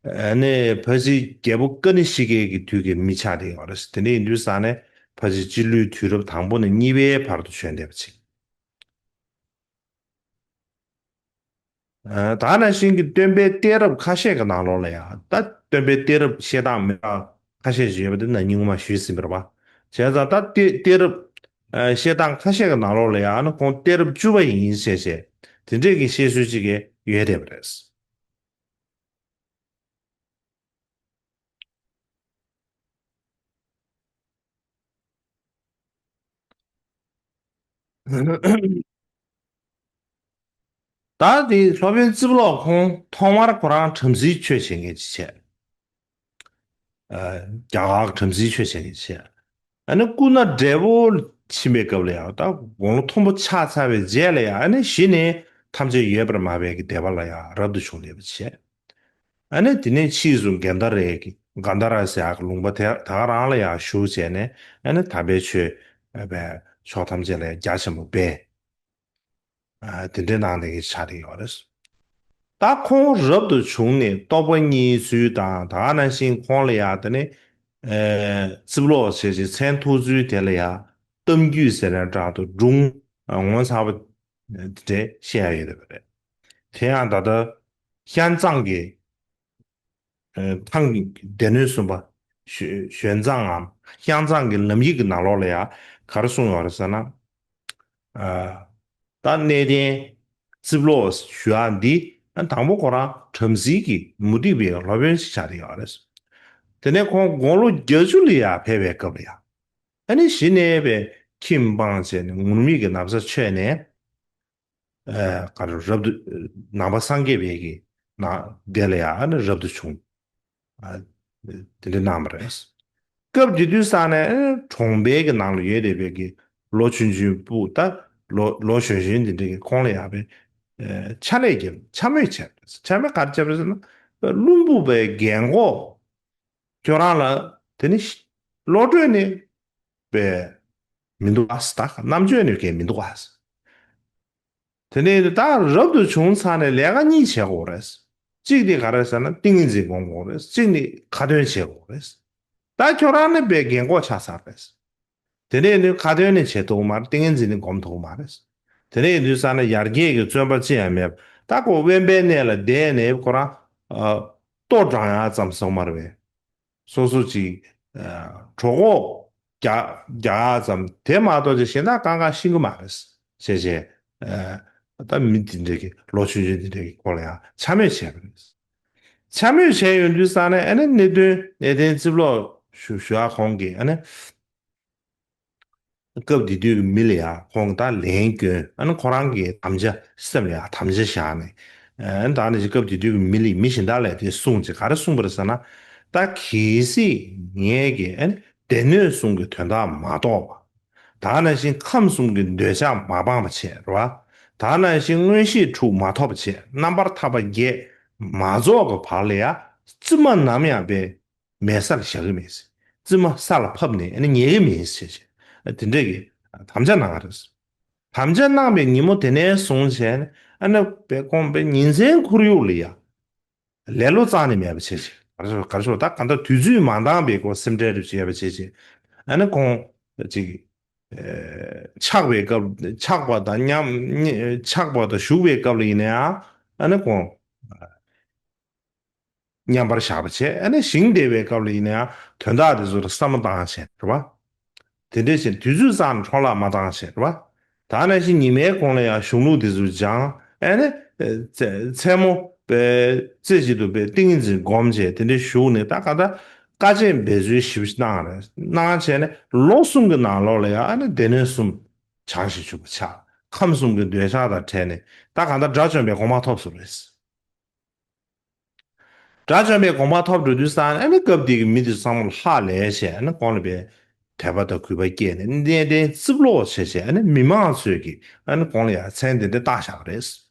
ཨ་ནི་ཕལ་ཆེར་རྒྱལ་པོ་ཀ་ནི་ཤི་ཀའི་གི་དུས་ཀྱི་མི་ཆགས་བསྡད་ཡོད་རེད། དེ་འདྲ་ཡིན་དུས་ཙང་ནས་ཕལ་ཆེར་སྤྱི་ལོའི་དུས་རབས་དང་པོ་ནས་གཉིས་པའི་བར་དུ་བྱོན་བསྡད་པ་བྱས། ཨ། ད་ནང་བཞིན་གྱི་སྟོན་པའི་གཏད་རབས་ཁ་ཤས་ཀྱི་ནང་ལོགས་ལ་ཡང་། ད་སྟོན་པའི་གཏད་རབས་བཤད་སྟངས་མི་འདྲ་ཁ་ཤས་ཤིག་ཡོད་པ་དེ་ན་ཉིན་ངོ་མ་ཞུས་ཟིན་པ་རེད་པ། བྱས་ཙང་ད་གཏད་གཏད་རབས་ཨ་བཤད་སྟངས་ཁ་ཤས་ཀྱི་ནང་ལོགས་ལ་ཡང་ནི་ཁོང་གཏད་རབས་བཅུ་པ་ཡིན་ཞེས་བྱས། དེ་འདྲས་ཀྱི་བཤད་སྲོལ་ཅིག་ཡོད་བསྡད་པ་རེད། ད་དེ་སློབ་དཔོན་རྩིབ་ལོགས་ཁོང་ཐོག་མར་ཁོ་རང་བྲམ་ཟེའི་ཆོས་བྱེད་མཁན་ཅིག་བྱས། ཨ། རྒྱ་གར་བྲམ་ཟེའི་ཆོས་བྱེད་མཁན་ཅིག་བྱས། ཨ་ནི་སྐུ་ན་བགྲེས་པོ་ཕྱིན་པའི་སྐབས་ལ་ཡང་། ད་དགུང་ལོ་མཐོན་པོ་ཆགས་ཚར་བའི་རྗེས་ལ་ཡང་། ཨ་ནི་གཞི་ནས་ཐམས་ཅད་ཡོད་པར་སྨྲ་བའི་གི་སྡེ་པ་ལ་ཡང་རབ་ཏུ་བྱུང་བསྡད་པ་བྱས། ཨ་ནི་དེ་ནས་ཕྱིས་སུ་གན་དྷ་རའི་གི་གན་དྷ་ར་ཟེར་ཡག་གི་ལུང་པ་དེ་ད་ག་རང་ལ་ཡང་བཞུགས་བྱས་ནས། ཨ་ནི་དམ་པའི་ཆོས་པའི་ཕྱོགས་ཐམས་ཅད་ལ་ཡང་རྒྱ་ཆེན་པོ་སྤེལ། ཨ། དེ་འདྲའི་ནང་ནས་ཀྱི་ཆགས་ཀྱི་ཡོད་རེད། ད་ཁོང་རབ་ཏུ་བྱུང་ནས་རྟོགས་པ་རྙེད་ཚུལ་དང་། ད་ག་ནང་བཞིན་ཁོང་ལ་ཡང་དེ་ནས་ཨ་རྩིབ་ལོགས་བྱས་ཅིག་མཚན་ཐོགས་ཚུལ་དེ་ལ་ཡང་གཏམ་རྒྱུད་ཟེར་ནའི་འདྲ་འདུག་སྒྲུང་ངོ་མཚར་པོ་དེ་འདྲ་བཤད་ཡ་ཡོད་པ་རེད། དེ་ཡང་ད་ལྟ་ཤན་ཙང་གི་ཨ། ཐང་སྡེ་སྣོད་གསུམ་པ་ཞོ་ཞོན་ཙང་ངམ་ཤན་ཙང་གི་ལམ་ཡིག་གི་ནང་ལོགས་ལ་ཡང་ག་རེ་གསུངས་ཡོད་རེད་ཟེར་ན། ཨ། ད་གནས་བརྟན་རྩིབ་ལོགས་ཞུ་ཡག་འདི། ཨ། དང་པོ་ཁོ་རང་བྲམ་ཟེ་གི་མུ་སྟེགས་པའི་སློབ་དཔོན་ཞིག་ཆགས་བསྡད་ཡོད་རེད། དེ་ནས་ཁོང་དགུང་ལོ་བརྒྱད་ཅུ་ལ་ཡར་ཕེབས་པའི་སྐབས་ལ་ཡང་། ཨ་ནི་གཞི་ནས་པའི་ཁྱིམ་སྤངས་བྱས་ནས་ངུར་སྨྲིག་གི་ན་བཟའ་མཆོད་ནས། ཨ། ག་རེ་རབ་ཏུ་ནང་པ་སངས་རྒྱས་པའི་གི་ནང་སྡེ་ལ་ཡང་ཨ་ནི་རབ་ཏུ་བྱུང་། ཨ། དེ་འདྲ་གནང་བ་རེད། སྐབས་དེ་དུས་ཙང་ནས་ཨ་གྲོང་པའི་གི་ནང་ལ་ཡོད་བསྡད་པའི་གི་ལོ་ཆུང་ཆུང་སྤུ་ད་ལོ་ལོ་གཞོན་གཞོན་དེ་འདྲ་གི་ཁོང་ལ་ཡང་པའི་ཨ་ཕྱག་ལས་བརྒྱབ། འཕྱ་སྨོད་བྱས། འཕྱ་སྨོད་ག་རེ་བརྒྱབ་རེད་ཟེར་ན། བླུན་པོ་པའི་རྒན་གོག་ཁྱོད་རང་ལ་དེ་ནི་བློ་གྲོས་ནི་པའི་མི་འདུག་ཨ། ད་རྣམ་དཔྱོད་ནི་གས་མི་འདུག་ཨ། དེ་ནས་ད་རབ་ཏུ་བྱུང་ཚར་ནས་ལས་ཀ་གཉིས་བྱེད་དགོས་རེད། གཅིག་དེ་ག་རེ་ཟེར་ན་ཏིང་ངེ་འཛིན་སྒོམ་དགོས་རེད། གཅིག་ནི་ཁ་ཏོན་བྱེད་དགོས་རེད། ད་ཁྱོད་རང་ནི་པའི་རྒན་གོག་ཆགས་ཚར་རེད། དེ་ནས་ནི་ཁ་ཏོན་ནི་བྱེད་ཐུབ་མ་རེད། ཏིང་ངེ་འཛིན་ནི་སྒོམ་ཐུབ་མ་རེད། དེ་ནས་ཡིན་དུས་ཙང་ནས་ཡར་རྒྱས་ཀྱི་བརྩོན་པ་ཅི་ཡང་མེད། ད་ཁོ་དབེན་པའི་གནས་ལ་བསྡད་ནས་ཁོ་རང་ཨ་ལྟོ་འགྲང་ཡག་ཙམ་སོང་མ་རེད་པས། སོ་སོ་ཅིག་ཨ་གྲོད་ཁོག་རྒྱག་རྒྱག་ཡག་ཙམ་དེ་མ་གཏོགས་ཅིག་གཞན་དག་གང་གང་ཤེས་ཀྱི་མ་རེད། བྱས་བྱས་ཨ་ད་མི་དེ་འདྲ་གི་ལོ་ཆུང་ཆུང་དེ་འདྲ་གི་སྐོར་ལ་ཡང་འཕྱ་སྨོད་བྱས་པ་རེད། འཕྱ་སྨོད་བྱས་ཡོང་དུས་ཙང་ནས་ཨ་ནི་གནད་དོན་གནས་བརྟན་རྩིབ་ལོགས་ཞུ་ཞུ་ཡག་ཁོང་གིས་ཨ་ནི། སྐབས་དེ་དུས་ཀྱི་མི་ལ་ཡང་ཁོང་གིས་ད་ལན་བསྐྱོན། ཨ་ནི་ཁོ་རང་གི་དམ་བཅའ་སེམས་ལ་ཡང་དམ་བཅའ་བཞག་ནས། ཨ་ནི་ད་ནི་སྐབས་དེ་དུས་ཀྱི་མི་ལ་མི་གཞན་དག་ལ་དེ་གསུངས་ཅིག་ག་རེ་གསུངས་པ་རེད་ཟེར་ན། ད་གལ་སྲིད་ངས་ཀྱི་ཨ་ནི་སྡེ་སྣོད་གསུམ་གྱི་དོན་དག་མ་རྟོགས་པ། ད་ནང་བཞིན་ཁམས་གསུམ་གྱི་འདོད་ཆགས་མ་སྤངས་པ་བྱས་རེད་བ། ད་ནང་བཞིན་མངོན་ཤེས་དྲུག་མ་ཐོབ་པ་བྱས། རྣམ་པར་ཐར་པ་བརྒྱད་མ་རྫོགས་ཀྱི་བར་ལ་ཡང་རྩིབ་མ་ནམ་ཡང་པའི་མེད་ས་ལ་བཞག་གི་མེད། རྩིབ་མ་ས་ལ་ཕབ་ནས་ཨ་ནི་ཉལ་གི་མེད་ཟེར་བྱས། དེ་འདྲས་ཀྱི་དམ་བཅའ་གནང་བ་རེད། དམ་བཅའ་གནང་བའི་ཉིན་མོ་དེ་ནས་བཟུང་བྱས་ནས་ཨ་ནི་པའི་ཁོང་པའི་ཉིན་མཚན་ཁོར་ཡུག་ལ་ཡ་ལེ་ལོ་རྩ་ནས་མེད་པ་བྱས་བྱས། ག་རེ་ཟེར་ག་རེ་ཟེར་ད་ག་འདྲ་དུས་ཚོད་མ་འདང་བའི་སྐོར་སེམས་ཁྲལ་རེ་བྱེད་པ་བྱེད་བྱེད། ཨ་ནི་ཁོང་ཅིག་ཆགས་པའི་སྐབས་ཆགས་པ་དང་མཉམ་ཆགས་པ་དང་བཞུགས་པའི་སྐབས་ལ་ཡིན་ན་ཡང་ཨ་ནི་ཁོང་མཉམ་པར་བཞག་པ་བྱས། ཨ་ནི་ཞིང་འདེབས་པའི་སྐབས་ལ་ཡིན་ན་ཡང་དོན་དག་དེ་ཚོ་ལ་བསམ་བློ་བཏང་བྱས་རེད་བ། དེ་འདྲ་བྱས་དུས་ཚོད་བཙལ་ནས་འཕྲོ་བརླག་མ་བཏང་བྱས་རེད་བ། ད་ནང་བཞིན་ཉི་མའི་གུང་ལ་ཡང་གཞུང་ལུགས་དེ་ཚོ་སྦྱངས། ཨ་ནི་མཚན་མོ་པའི་རྩེ་གཅིག་ཏུ་པའི་ཏིང་ངེ་འཛིན་སྒོམ་བྱས་དེ་འདྲ་བཞུགས་ནས་ད་ག་ད་དཀའ་སྤྱད་འབད་རྩོལ་ཞིབ་གནང་རེད། གནང་བྱས་ནས་ལོ་གསུམ་གྱི་ནང་ལོགས་ལ་ཡང་ཨ་ནི་སྡེ་སྣོད་གསུམ་སྦྱངས་ཤིང་ཕྱུག་པ་ཆགས། ཁམས་གསུམ་གྱི་འདོད་ཆགས་དང་བྲལ་ནས་ད་གང་ལྟར་དགྲ་བཅོམ་པའི་གོ་འཕང་ཐོབ་སོང་རེད། དགྲ་བཅོམ་པའི་གོ་འཕང་ཐོབ་འགྲོ་དུས་ཙང་ཨ་ནི་སྐབས་དེ་གི་མི་དེ་ཚང་མ་ལ་ཧ་ལས་བྱས་ཨ་ནི་ཁོང་ལ་པའི་དད་པ་དང་གུས་པ་སྐྱེས་ནས་གནས་བརྟན་རྩིབ་ལོག་བྱས་བྱས་ཨ་ནི་མི་མང་ཚོས་ཀྱིས་ཨ་ནི་ཁོང་ལ་ཡང་མཚན་དེ་འདྲ་བཏགས་བཞག་པ་རེད།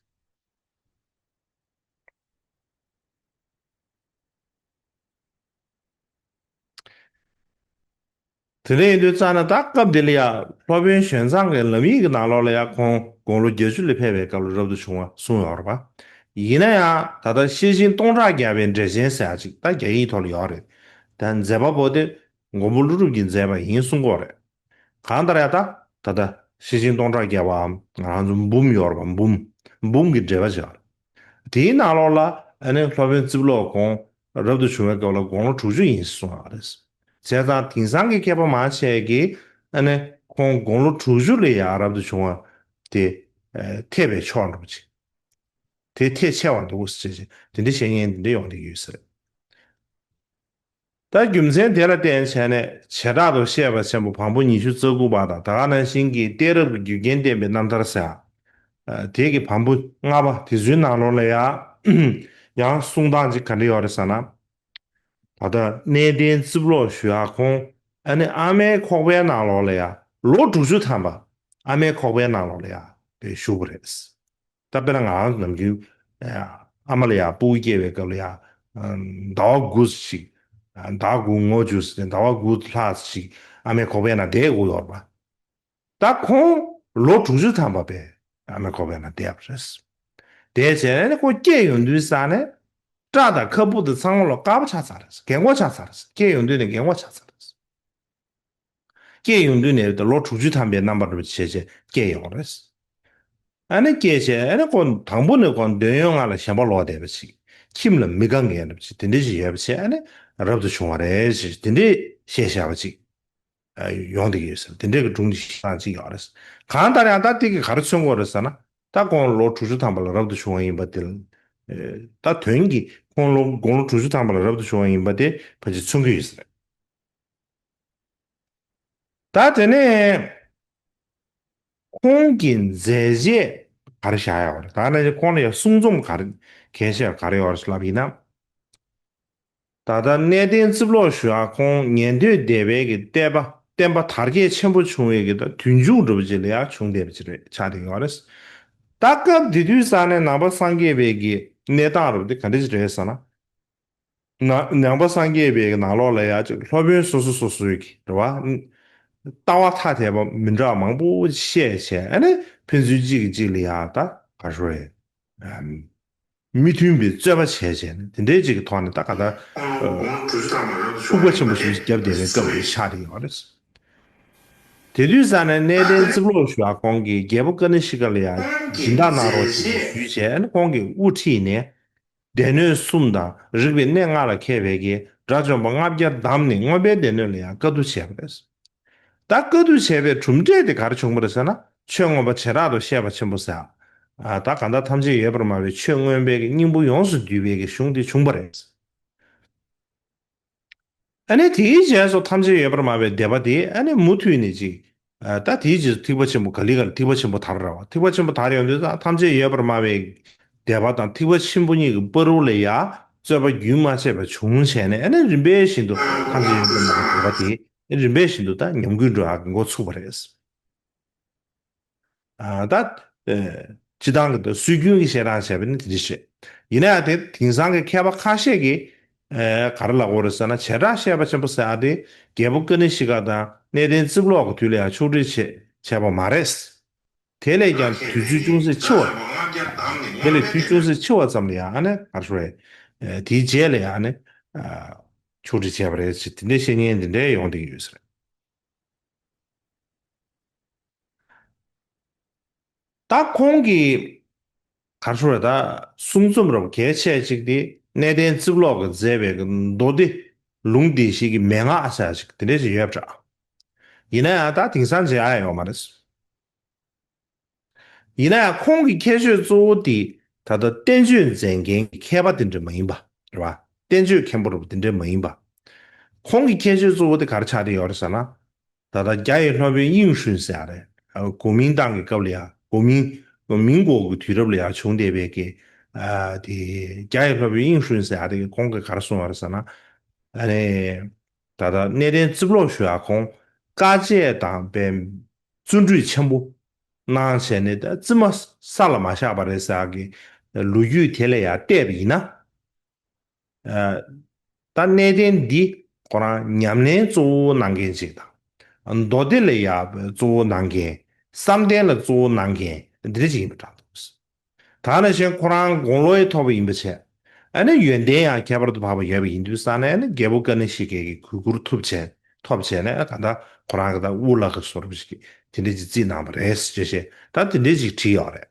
དེ་འདྲ་ཡིན་དུས་ཙང་ན་ད་སྐབས་འདི་ལ་ཡང་སློབ་དཔོན་ཞོན་ཙང་གི་ལམ་ཡིག་གི་ནང་ལོགས་ལ་ཡང་ཁོང་དགུང་ལོ་བརྒྱད་ཅུ་ལ་ཕེབས་པའི་སྐབས་ལ་རབ་ཏུ་བྱུང་བ་གསུངས་ཡོད་རེད་པ། ཡིན་ན་ཡང་ད་ལྟ་ཤེར་ཕྱིན་སྟོང་ཕྲག་བརྒྱ་པའི་འགྲེལ་ཆེན་ཟེར་ཡག་ཅིག་ད་རྒྱ་ཡིག་ཐོག་ལ་ཡོད་རེད། ད་མཛད་པ་པོ་དེ་མགོན་པོ་ཀླུ་སྒྲུབ་ཀྱིས་མཛད་པ་ཡིན་གསུང་གི་ཡོད་རེད། གང་ལྟར་ཡང་ད་ད་ལྟ་ཤེར་ཕྱིན་སྟོང་ཕྲག་བརྒྱ་པའམ་ང་རང་ཚོ་འབུམ་ཡོད་རེད་པ། འབུམ་འབུམ་གྱི་འགྲེལ་པ་ཅིག་ཡོད་རེད། དེའི་ནང་ལོགས་ལ་ཨ་ནི་སློབ་དཔོན་རྩིབ་ལོག་ཁོང་རབ་ཏུ་བྱུང་བའི་སྐབས་ལ་དགུང་ལོ་དྲུག་ཅུ་ཡིན་གསུངས་ཡོད་རེད། བྱས་ཙང་དེང་སང་གི་མཁས་པ་མང་ཆེ་གིས་ཨ་ནི་ཁོང་དགུང་ལོ་དྲུག་ཅུ་ལ་ཡང་རབ་ཏུ་བྱུང་བ་དེ་ཨ་འཐད་པའི་ཕྱོགས་འགྲོ་ཅིག་དེ་འཐད་ཆེ་བ་འདུག་ཟེར་བྱས་དེ་འདྲ་བཤད་མཁན་དེ་འདྲ་ཡོང་བསྡད་ཀྱི་ཡོད་ས་རེད། ད་རྒྱུ་མཚན་དེ་ལ་བརྟེན་བྱས་ནས་བྱེ་བྲག་ཏུ་བཤད་པ་ཆེན་པོ་བམ་པོ་ཉི་ཤུ་རྩ་དགུ་པ་དང་ད་ག་ནང་བཞིན་གྱི་གཏད་རབས་ཀྱི་རྒྱུ་རྐྱེན་བསྟན་པའི་རྣམ་ཐར་ཟེར་ཡག་དེ་གི་བམ་པོ་ལྔ་པ་དེ་ཚོའི་ནང་ལོགས་ལ་ཡང་ཡང་གསུང་སྟངས་ཅིག་ག་འདྲ་ཡོད་རེད་ཟེར་ན། ད་ལྟ་གནས་བརྟན་རྩིབ་ལོག་ཞུ་ཡག་ཁོང་ཨ་ནི་ཨ་མའི་ཁོག་པའི་ནང་ལོགས་ལ་ཡང་ལོ་དྲུག་ཅུ་ཐམ་པ་ཨ་མའི་ཁོག་པའི་ནང་ལོགས་ལ་ཡང་དེ་བཞུགས་པ་རེད། ད་དཔེར་ན་ང་རང་ནམ་རྒྱུན་ཨ་མ་ལ་ཡང་སྤུ་གུ་སྐྱེ་བའི་སྐབས་ལ་ཡང་ཟླ་བ་དགུ་ཞིག་ཟླ་དགུ་ངོ་བཅུ་ཟླ་བ་དགུ་ལྷག་ཞིག་ཨ་མའི་ཁོག་པའི་ནང་བསྡད་དགོས་ཡོད་རེད་པ། ད་ཁོང་ལོ་དྲུག་ཅུ་ཐམ་པ་པའི་ཨ་མའི་ཁོག་པའི་ནང་བསྡད་པ་རེད། དེ་བྱས་ནས་ཁོ་སྐྱེས་ཡོང་དུས་ཙང་ནས་སྐྲ་དང་ཁ་སྤུ་དང་ཚང་མ་ལོ་དཀར་པོ་ཆགས་ཚར་རེད། རྒན་གོག་ཆགས་ཚར་རེད། སྐྱེས་ཡོང་དུས་ནས་རྒན་གོག་ཆགས་ཚར་རེད། སྐྱེས་ཡོང་དུས་ནས་ལོ་དྲུག་ཅུ་ཐམ་པའི་རྣམ་པར་བྱས་བྱས་སྐྱེས་ཡོང་རེད། ཨ་ནི་སྐྱེས་བྱས་ཨ་ནི་ཁོ་དང་པོ་ནས་ཁོ་འདོད་ཡོན་ལྔ་ལ་ཞེན་པ་ལོག་བསྡད་པ་ཅིག་ཁྱིམ་ལ་མི་དགའ་མཁན་རེད་པ་ཅིག་དེ་འདྲ་ཞིག་ཡོད་པ་བྱས་ཨ་ནི་རབ་ཏུ་བྱུང་བ་རེད་ཅེས་དེ་འདྲས་བཤད་བཞག་པ་ཅིག་ཡོང་བསྡད་ཀྱི་ཡོད་ཟེར་དེ་འདྲས་ཀྱི་སྒྲུང་གི་གཞི་རྐྱང་ཅིག་ཡོད་རེད། གང་ལྟར་ཡང་ད་དེ་གི་ག་རེ་མཚོན་གྱི་ཡོད་རེད་ཟེར་ན་ད་ཁོང་ལོ་དྲུག་ཅུ་ཐམ་པ་ལ་རབ་ཏུ་བྱུང་བ་ཡིན་པ་དེ་ལ་ད་དོན་གྱིས་ཁོང་ལོ་དགུང་ལོ་དྲུག་ཅུ་ཐམ་པ་ལ་རབ་ཏུ་བྱུང་བ་ཡིན་པ་དེ་ཕལ་ཆེར་མཚོན་གྱི་ཡོད་ཟེར། ད་དེ་ནས་ཁོང་གི་མཛད་རྗེས་ག་རེ་བཞག་ཡོད་རེད། ད་ནས་ཁོང་ལ་ཡང་གསུང་རྩོམ་ག་རེ་གལ་ཆེ་བ་ག་རེ་ཡོད་རེད་ལབ་ཡིན་ན། ད་ལྟ་གནས་བརྟན་རྩིབ་ལོག་ཞུ་ཡག་ཁོང་ཉན་ཐོས་སྡེ་པའི་གི་བསྟན་པ་བསྟན་པ་དར་རྒྱས་ཆེན་པོ་བྱུང་བའི་གི་ད་དུས་མཇུག་འགྲོ་བ་ཅིག་ལ་ཡང་བྱུང་བསྡད་པ་ཅིག་རེད་ཆགས་བསྡད་ཡོད་རེད། ད་སྐབས་དེ་དུས་ས་ནས་ནང་པ་སངས་རྒྱས་པའི་གི་གནས་སྟངས་རུ་དེ་ག་འདྲ་ཅིག་རེད་ཟེར་ན། ན་ནང་པ་སངས་རྒྱས་པའི་ནང་ལོགས་ལ་ཡང་ཅིག་སློབ་དཔོན་སོ་སོ་སོ་སོའི་གི་རེད་བ། ལྟ་བ་ཐ་དད་པ་མི་འདྲ་བ་མང་པོ་བཤད་བྱས་ཨ་ནི་ཕན་ཚུན་གཅིག་གིས་གཅིག་ལ་ཡང་ད་ག་རེ་ཟེར་དགོས་རེད། མི་མཐུན་པའི་རྩོད་པ་བྱས་བྱས་ནས་དེ་འདྲའི་ཅིག་གི་ཐོག་ནས་ད་ག་ད་ཐུག་པ་ཆེན་པོ་ཞིག་བརྒྱབ་བསྡད་པའི་སྐབས་རེད་ཆགས་བསྡད་ཡོད་རེད། དེ་དུས་ས་ནས་གནས་བརྟན་རྩིབ་ལོག་ཞུ་བ་ཁོང་གིས་རྒྱལ་པོ་ཀ་ཎི་ཤི་ཀ་ལ་ཡང་སྦྱིན་བདག་གནང་རོགས་ཞེས་ཞུས་བྱས་ཨ་ནི་ཁོང་གིས་དབུ་ཁྲིད་ནས། སྡེ་སྣོད་གསུམ་དང་རིག་པའི་གནས་ལྔ་ལ་མཁས་པའི་གི་དགྲ་བཅོམ་པ་ལྔ་བརྒྱ་བདམས་ནས་མངོན་པའི་སྡེ་སྣོད་ལ་ཡང་བཀའ་བསྡུ་བྱས་པ་རེད། ད་བཀའ་བསྡུ་བྱས་པའི་གྲུབ་འབྲས་དེ་ག་རེ་བྱུང་བ་རེད་ཟེར་ན་ཆོས་མངོན་པ་བྱེ་བྲག་ཏུ་བཤད་པ་ཆེན་པོ་ཟེར། ད་གང་ལྟར་ཐམས་ཅད་ཡོད་པར་སྨྲ་བའི་ཆོས་མངོན་པའི་གི་སྙིང་པོ་ཡོངས་སུ་བསྡུས་པའི་གི་གཞུང་དེ་བྱུང་བ་རེད། ཨ་ནི་དེའི་རྗེས་སུ་ཐམས་ཅད་ཡོད་པར་སྨྲ་བའི་སྡེ་པ་དེ་ཨ་ནི་མུ་མཐུད་ནས་ཅིག་ད་དེའི་རྗེས་སུ་ཐེག་པ་ཆེན་པོ་ག་ལེ་ག་ལེ་ཐེག་པ་ཆེན་པོ་དར་ར་བ། ཐེག་པ་ཆེན་པོ་དར་ཡོང་དུས་ད་ཐམས་ཅད་ཡོད་པར་སྨྲ་བའི་སྡེ་པ་དང་ཐེག་པ་ཆེན་པོ་གཉིས་ཀྱི་བར་དུ་ལ་ཡ་རྩོད་པ་རྒྱུན་མ་ཆད་པ་བྱུང་བྱས་ནས་ཨ་ནི་རིམ་པས་བཞིན་དུ་ཐམས་ཅད་ཡོད་པར་སྨྲ་བའི་སྡེ་པ་དེ་རིམ་པས་བཞིན་དུ་ད་ཉམས་རྒུད་འགྲོ་ཡག་གི་འགོ་ཚུགས་པ་རེད། ད་སྤྱི་བཏང་གི་ད་སྲོལ་རྒྱུན་གྱི་བཤད་སྟངས་བྱས་པ་ནི་དེ་འདྲ་རེད། ཡིན་ན་ཡང་དེ་དེང་སང་གི་མཁས་པ་ཁ་ཤས་ཀྱིས་ག་རེ་ལབ་ཀྱི་ཡོད་རེད་ཟེར་ན་བྱེ་བྲག་བཤད་པ་ཆེན་པོ་ཟེར་ཡག་དེ་རྒྱལ་པོ་ཀ་ཎི་ཤི་ཀ་དང་གནས་བརྟན་རྩིབ་ལོག་གི་དུས་ལ་ཡང་ཕྱོགས་སྒྲིག་བྱས་བྱས་པ་མ་རེད། དེ་ལས་ཀྱང་དུས་ཚོད་ཅུང་ཟད་འཕྱི་བ། དེ་ལས་དུས་ཅུང་ཟད་འཕྱི་བ་ཙམ་ལ་ཡང་ཨ་ནི་ག་རེ་ཞུ་རེད། དེའི་རྗེས་ལ་ཡང་ཨ་ནི་ ཕྱོགས་སྒྲིག་བྱས་པ་རེད་ཅེས་དེ་འདྲའི་བཤད་མཁན་དེ་འདྲའི་ཡོང་བསྡད་ཀྱི་ཡོད་ས་རེད། ད་ཁོང་གིས་ག་རེ་ཞུ་རེད། ད་གསུང་རྩོམ་རབ་གལ་ཆེ་ཅིག་དེ་གནས་བརྟན་རྩིབ་ལོག་གིས་མཛད་པའི་མདོ་སྡེ་ལུང་སྡེ་བཞི་གི་མན་ངག་ཟེར་ཅིག་དེ་འདྲ་ཞིག་ཡོད་པ་འདྲ། ཡིན་ན་ཡང་ད་དེང་སང་མཇལ་ཡ་ཡོད་མ་རེད། ཡིན་ན་ཡང་ཁོང་གི་ཁྱད་ཆོས་གཙོ་བོ་དེ་ད་ལྟ་བསྟན་བཅོས་མཛད་མཁན་གྱི་མཁས་པ་དེ་འདྲ་མ་ཡིན་པ་རེད་བ། བསྟན་བཅོས་མཁན་པོ་རེད་བ། དེ་འདྲ་མ་ཡིན་པ། ཁོང་གི་ཁྱད་ཆོས་གཙོ་བོ་དེ་ག་རེ་ཆགས་བསྡད་ཡོད་རེད་ཟེར་ན། ད་ལྟ་རྒྱ་ཡི་སློབ་དཔོན་དབྱིངས་ཧྲུན་ཟེར་ཡ་རེད། གོ་མིན་ཏང་གི་སྐབས་ལ་ཡ། གོ་མིན་མིན་གོ་གི་དུས་རབས་ལ་ཡ་བྱུང་བསྡད་པའི་གི། ཨ་དེ་རྒྱ་ཡི་སློབ་དཔོན་དབྱིངས་ཧྲུན་ཟེར་ཡ་དེ་གིས་ཁོང་གིས་ག་རེ་གསུངས་པ་རེད་ཟེར་ན། ཨ་ནི། ད་ལྟ་གནས་བརྟན་རྩིབ་ལོག་ཞུ་ཡ་ཁོང་དཀའ་སྤྱད་དང་པའི་བརྩོན་འགྲུས་ཆེན་པོ་གནང་བྱས་ནས། ད་རྩིབ་མ་ས་ལ་མ་བཞག་པ་རེད་ཟེར་ཡ་གི་ལོ་རྒྱུས་དེ་ལ་ཡ་བལྟས་པ་ཡིན་ན། ཨ། ད་གནས་བརྟན་འདི་ཁོ་རང་ཉམས་ལེན་གཙོ་བོ་གནང་མཁན་ཅིག་དང་། མདོ་སྡེ་ལ་ཡ་གཙོ་བོ་གནང་མཁན། བསམ་གཏན་ལ་གཙོ་བོ་གནང་མཁན་འདི་འདྲ་ཅིག་ཡིན་པ་འདྲ་འདུག་ད་ནང་བཞིན་ཁོ་རང་དགུང་ལོ་ཡང་མཐོ་པོ་ཡིན་པ་བྱས། ཨ་ནི་ཡོན་ཏན་ཡང་ཁྱད་པར་དུ་འཕགས་པ་ཡོད་པ་ཡིན་དུས་ཙང་ནས། ཨ་ནི་རྒྱལ་པོ་ཀ་ཎི་ཤི་ཀའི་གི་གུས་བཀུར་ཐོབ་བྱས། ཐོབ་བྱས་ནས་གང་ལྟར་ཁོ་རང་གི་ད་དབུ་བླ་གི་བཟོ་འདྲ་ཞིག་དེ་འདྲ་ཅིག་བརྩིས་གནང་བ་རེད་ཅེས་བཤད། ད་དེ་འདྲ་ཅིག་བྲིས་ཡོད་རེད།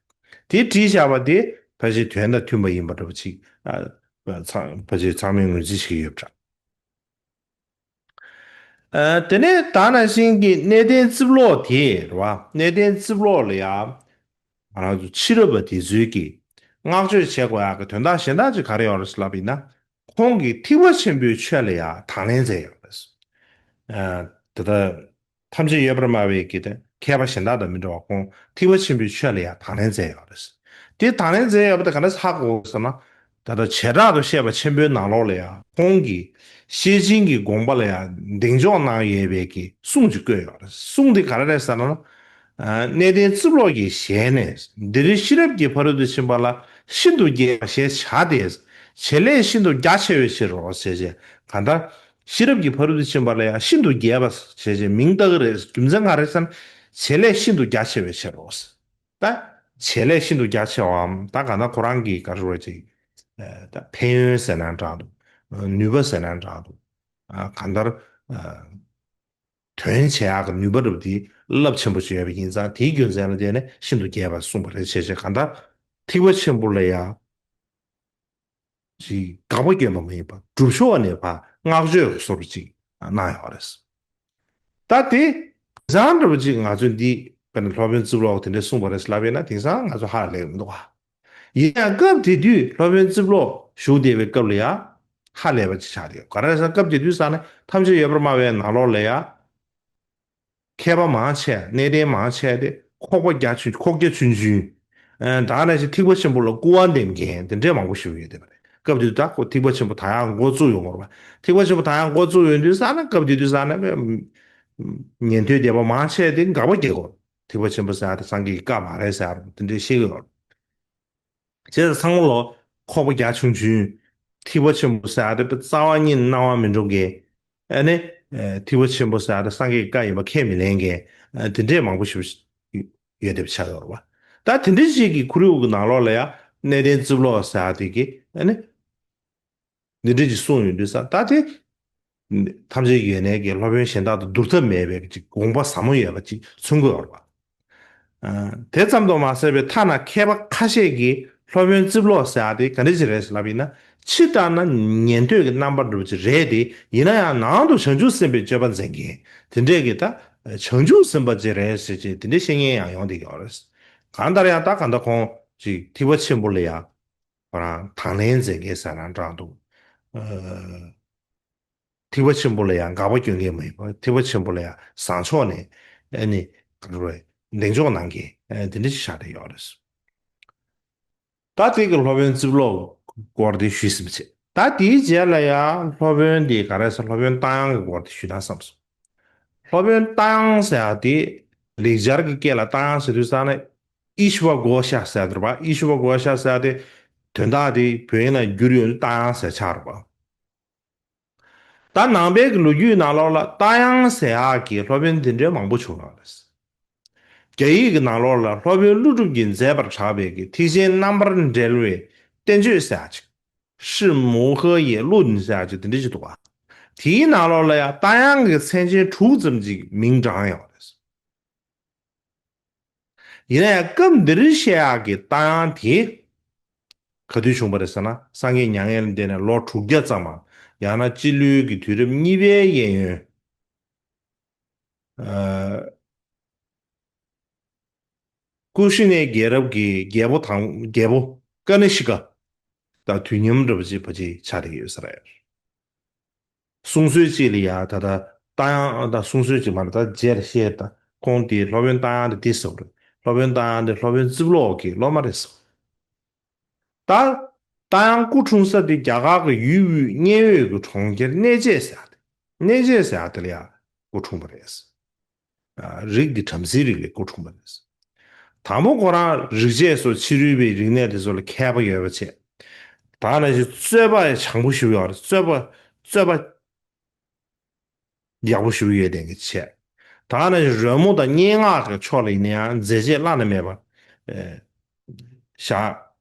དེ་བྲིས་བཞག་པ་དེ་ཕལ་ཆེར་དོན་དང་མཐུན་པ་ཡིན་པ་འདྲ་པོ་ཅིག་ཨ། ཚང་ཕལ་ཆེར་ཚང་མས་ངོས་འཛིན་བྱེད་ཀྱི་ཡོད་པ་འདྲ། ཨ། དེ་ནས་ད་ནང་བཞིན་གྱི་གནས་བརྟན་རྩིབ་ལོག་དེ་རེད་བ། གནས་བརྟན་རྩིབ་ལོག་ལ་ཡ་ང་རང་ཚོ་ཕྱི་རབས་པ་དེ་ཚོའི་གི་བསྔགས་བརྗོད་བྱེད་དགོས་ཡག་གི་དོན་དག་གཞན་དག་ཅིག་ག་རེ་ཡོད་རེད་ལབ་ཡིན་ན། ཁོང་གིས་ཐེག་པ་ཆེན་པོའི་ཆོས་ལ་ཡ་དང་ལེན་མཛད་ཡོད་རེད། ཨ། དེ་ལྟར་ཐམས་ཅད་ཡོད་པར་སྨྲ་བའི་གི་དེ་མཁས་པ་གཞན་དག་དང་མི་འདྲ་བར་ཁོང་ཐེག་པ་ཆེན་པོའི་ཆོས་ལ་ཡང་དང་ལེན་མཛད་ཡོད་རེད། དེ་དང་ལེན་མཛད་ཡོད་པ་དེ་ག་འདྲ་ཧ་གོ་དགོས་ཟེར་ན། ད་ལྟ་བྱེ་བྲག་ཏུ་བཤད་པ་ཆེན་པོའི་ནང་ལོགས་ལ་ཡང་ཁོང་གིས་ཤེར་ཕྱིན་གྱི་དགོངས་པ་ལ་ཡང་གདེང་འཇོག་གནང་ཡོད་པའི་གི་གསུང་ཅིག་བཀོད་ཡོད་རེད། གསུང་དེ་ག་རེ་རེད་ཟེར་ན། ཨ། གནས་བརྟན་རྩིབ་ལོག་གི་ཞལ་ནས། འདིར་ཤེས་རབ་ཀྱི་ཕ་རོལ་ཏུ་ཕྱིན་པ་ལ་ཤིན་ཏུ་རྒྱས་པ་ཞེས་བྱ་སྟེ། བྱེད་ལས་ཤིན་ཏུ་རྒྱ་ཆེ་བའི་ཕྱིར་རོ་ཞེས་བྱས། གང་ལྟར། ཤེས་རབ་ཀྱི་ཕ་རོལ་ཏུ་ཕྱིན་པ་ལ་ཡང་ཤིན་ཏུ་རྒྱས་པ་ཞེས་བྱས་མིང་བཏགས་ཀྱི་རེད། རྒྱུ་མཚན་ག་རེ་ཟེར་ན། བྱེད་ལས་ཤིན་ཏུ་རྒྱ་ཆེ་བའི་ཕྱིར་རོ། ད་བྱེད་ལས་ཤིན་ཏུ་རྒྱ་ཆེ་བའམ། ད་གང་ལྟར་ཁོ་རང་གི་ག་རེ་ཟེར་ཅིག་ཨ། ད་ཕན་ཡོན་ཟེར་ན་འདྲ་འདུག་ནུས་པ་ཟེར་ན་འདྲ་འདུག་ཨ། གང་ལྟར། ཨ། དོན་བྱེད་ཡག་གི་ནུས་པ་རབ་དེ་རླབས་ཆེན་པོ་ཞིག་ཡོད་པ་ཡིན་ཙང་། དེའི་རྒྱུ་མཚན་ལ་བརྟེན་ནས་ཤིན་ཏུ་རྒྱས་པར་གསུངས་པ་རེད་ཅེས་བྱས། གང་ལྟར་ཐེག་པ་ཆེན་པོ་ལ་ཡང་ཅིག་དགག་པ་སྐྱོན་པ་མ་ཡིན་པར། སྒྲུབ་ཕྱོགས་ནས་ཕར་བསྔགས་བརྗོད་ཀྱི་བཟོ་འདྲ་ཅིག་གནང་ཡོད་རེད། ད་དེ་གང་འདྲ་བ་ཅིག་ང་ཚོས་འདི་དཔེར་ན་སློབ་དཔོན་རྩིབ་ལོག་དེ་འདྲས་གསུངས་པ་རེད་ལབ་ཡིན་ན། དེང་སང་ང་ཚོ་ཧ་ལས་མི་འདུག་ག་ཡིན་ཡང་སྐབས་དེ་དུས་སློབ་དཔོན་རྩིབ་ལོག་བཞུགས་བསྡད་པའི་སྐབས་ལ་ཡང་ཧ་ལས་པ་ཅིག་ཆགས་བསྡད་ཡོད། ག་རེ་ཟེར་ན། སྐབས་དེ་དུས་ས་ནས་ཐམས་ཅད་ཡོད་པར་སྨྲ་བའི་ནང་ལོགས་ལ་ཡང་མཁས་པ་མང་ཆེ། གནས་བརྟན་མང་ཆེ་དེ་ཁོག་པ་རྒྱ་ཆུང་། ཁོག་རྒྱ་ཆུང་ཆུང་། ཨ། ད་ནང་བཞིན་ཐེག་པ་ཆེན་པོ་ལ་སྐུར་བ་འདེབས་མཁན་དེ་འདྲས་མང་པོ་ཞིག་ཡོད་བསྡད་པ་རེད། སྐབས་དེ་དུས་ད་ཁོ་ཐེག་པ་ཆེན་པོ་ད་ཡང་འགོ་བཙུགས་ཡོང་བ་རེད་པ། ཐེག་པ་ཆེན་པོ་ད་ཡང་འགོ་བཙུགས་ཡོང་དུས་ས་ན། སྐབས་དེ་དུས་ས་ན་ཉན་ཐོས་སྡེ་པ་མང་ཆེ་དེ་དགག་པ་རྒྱག་གི་ཡོད། ཐེག་པ་ཆེན་པོ་ཟེར་ཡ་དེ་སངས་རྒྱས་ཀྱི་བཀའ་མ་རེད་ཟེར་ཡ་དེ་འདྲས་བཤད་ཀྱི་ཡོད། བྱས་ཙང་ཚང་མ་ལོ་ཁོག་པ་རྒྱ་ཆུང་ཆུང་། ཐེག་པ་ཆེན་པོ་ཟེར་ཡ་དེ་རྩ་བ་ཉིད་སྣང་བ་མི་འགྲོ་མཁན། ཨ་ནི། ཨ། ཐེག་པ་ཆེན་པོ་ཟེར་ཡ་དེ་སངས་རྒྱས་ཀྱི་བཀའ་ཡིན་པ་ཁས་མི་ལེན་མཁན། ཨ། དེ་འདྲས་མང་པོ་ཞིག་ཡོད་བསྡད་པ་ཆགས་ཡོད་རེད་པ། ད་དེ་འདྲ་ཞིག་གི་ཁོར་ཡུག་གི་ནང་ལོགས་ལ་ཡང་གནས་བརྟན་རྩིབ་ལོག་ཟེར་ཡ་དེ་གིས། ཨ་ནི། འདི་འདྲ་ཅིག་གསུངས་ཡོང་དུས་ས། ད་དེ་ཐམས་ཅད་ཡོད་གནས་ཀྱི་སློབ་དཔོན་གཞན་དག་དང་བསྡུར་ཐབས་མེད་པའི་ཅིག་དགོངས་པ་ཟབ་མོ་ཡོད་པ་ཅིག་མཚོན་གྱི་ཡོད་རེད་པ། ཨ། དེ་ཙམ་དུ་མ་ཟད་པའི་ཐ་ན་མཁས་པ་ཁ་ཤས་ཀྱིས་སློབ་དཔོན་རྩིབ་ལོག་ཟེར་ཡ་དེ་ག་འདྲ་ཅིག་རེད་ལབ་ཡིན་ན། ཕྱི་ལྟར་ན་ཉན་ཐོས་ཀྱི་རྣམ་པ་འདྲ་པོ་ཅིག་རེད་དེ། ཡིན་ན་ཡང་ནང་དུ་བྱང་ཆུབ་སེམས་དཔའི་སྤྱོད་པ་འཛིན་མཁན་དེ་འདྲས་ཀྱི། ད་བྱང་ཆུབ་སེམས་དཔའ་ཅིག་རེད་ཟེར་ཅིག་དེ་འདྲའི་བཤད་མཁན་ཡང་ཡོང་བསྡད་ཀྱི་ཡོད་རེད། གང་ལྟར་ཡང་ད་གང་ལྟར་ཁོང་ཅིག་ཐེག་པ་ཆེན་པོ་ལ་ཡང་ཁོ་རང་དང་ལེན་མཛད་མཁན་ཟེར་ན་འདྲ་འདུག་ཨ། ཐེག་པ་ཆེན་པོ་ལ་ཡང་དགག་པ་སྐྱོན་མཁན་མ་ཡིན་པར། ཐེག་པ་ཆེན་པོ་ལ་ཡང་བཟང་ཕྱོགས་ནས། ཨ་ནི། ག་རེ། གདེང་འཇོག་གནང་མཁན། ཨ། དེ་འདྲ་ཞིག་ཆགས་བསྡད་ཡོད་རེད། ད་དེ་གི་སློབ་དཔོན་རྩིབ་ལོག་སྐོར་དེ་ཞུས་ཟིན་པ་བྱས། ད་དེའི་རྗེས་ལ་ཡང་སློབ་དཔོན་དེ་ག་རེ་ཟེར། སློབ་དཔོན་རྟ་དབྱངས་ཀྱི་སྐོར་དེ་ཞུས་ན་བསམ་སོང་། སློབ་དཔོན་རྟ་དབྱངས་ཟེར་ཡ་དེ་ལེགས་སྦྱར་གྱི་སྐད་ལ་རྟ་དབྱངས་ཟེར་དུས་ས་ན་ཨི་ཤྭ་གྷོ་ཤ་ཟེར་ཡ་དེ་རེད་པ། ཨི་ཤྭ་གྷོ་ཤ་ཟེར་ཡ་དེ་དོན་དག་དེ་བོད་ཡིག་ནང་བསྒྱུར་ཡོང་དུས་རྟ་དབྱངས་ཟེར་ཆགས་རེད་པ། ད་ནང་པའི་གི་ལོ་རྒྱུས་ནང་ལོགས་ལ་རྟ་དབྱངས་ཟེར་ཡག་གི་སློབ་དཔོན་དེ་འདྲའི་མང་པོ་བྱུང་ཡོད་རེད། རྒྱ་ཡིག་གི་ནང་ལོགས་ལ་སློབ་དཔོན་ཀླུ་སྒྲུབ་ཀྱིས་མཛད་པར་གྲགས་པའི་གི་ཐེག་ཆེན་རྣམ་པར་འགྲེལ་བའི་བསྟན་བཅོས་ཟེར་ཡག་ཅིག 是摩诃也论ཟེར་ཡག་ཅིག་དེ་འདྲ་ཞིག་འདུག་ག། དེའི་ནང་ལོགས་ལ་ཡང་རྟ་དབྱངས་ཀྱི་མཚན་ཅན་དྲུག་ཙམ་ཅིག་མིང་བགྲངས་ཡོད་རེད། ཡིན་ན་ཡང་སྐབས་འདིར་བཤད་ཡག་གི་རྟ་དབྱངས་དེ་ག་དུས་བྱུང་བ་རེད་ཟེར་ན། སངས་རྒྱས་མྱ་ངན་ལས་འདས་ནས་ལོ་དྲུག་བརྒྱ་ཙམ་མ། ཡང་ན་སྤྱི་ལོའི་གི་དུས་རབས་གཉིས་པའི་གཡས་གཡོན། ཨ། ཀུ་ཤུ་ནའི་རྒྱལ་རབས་ཀྱི་རྒྱལ་པོ་དང་རྒྱལ་པོ་ཀ་ནི་ཤི་ཀ་དང་དུས་མཉམ་འདྲ་པོ་ཅིག་ཕལ་ཆེར་ཆགས་བསྡད་ཡོད་ས་རེད། གསུང་སྲོལ་གཅིག་ལ་ཡ་ད་ལྟ་རྟ་དབྱངས་དང་གསུང་སྲོལ་གཅིག་མ་རེད། ད་རྗེས་ལ་བཤད། ད་ཁོང་དེ་སློབ་དཔོན་རྟ་དབྱངས་དེ་དེ་ཟེར་བ་རེད། སློབ་དཔོན་རྟ་དབྱངས་དེ་སློབ་དཔོན་རྩིབ་ལོགས་ཀྱི་སློབ་མ་རེད་ཟེར་བ། ད་རྟ་དབྱངས་སྐུ་འཁྲུངས་ས་དེ་རྒྱ་གར་གྱི་ཡུལ་དབུས་མཉན་ཡོད་ཀྱི་གྲོང་ཁྱེར་གནས་བྱེད་ཟེར་ཡ་དེ། གནས་བྱེད་ཟེར་ཡ་དེ་ལ་ཡ་སྐུ་འཁྲུངས་པ་རེད། ཨ། རིགས་འདི་བྲམ་ཟེའི་རིགས་ལས་སྐུ་འཁྲུངས་པ་རེད། དང་པོ་ཁོ་རང་རིག་བྱེད་སོགས་ཕྱི་རོལ་པའི་རིག་གནས་དེ་ཚོ་ལ་མཁས་པ་ཡོད་པ་བྱས། ད་ནང་བཞིན་རྩོད་པ་ཡང་བྱང་པོ་ཞེ་པོ་ཡོད་རེད། རྩོད་པ་རྩོད་པ་ཡག་པོ་ཞེ་པོ་ཡོད་བསྡད་མཁན་བྱས། ད་ནང་བཞིན་རོལ་མོ་དང་སྙན་ངག་གི་ཕྱོགས་ལ་ཡིན་ན་ཡང་མཛད་རྗེས་བླ་ན་མེད་པ་ཨེ་བཞག་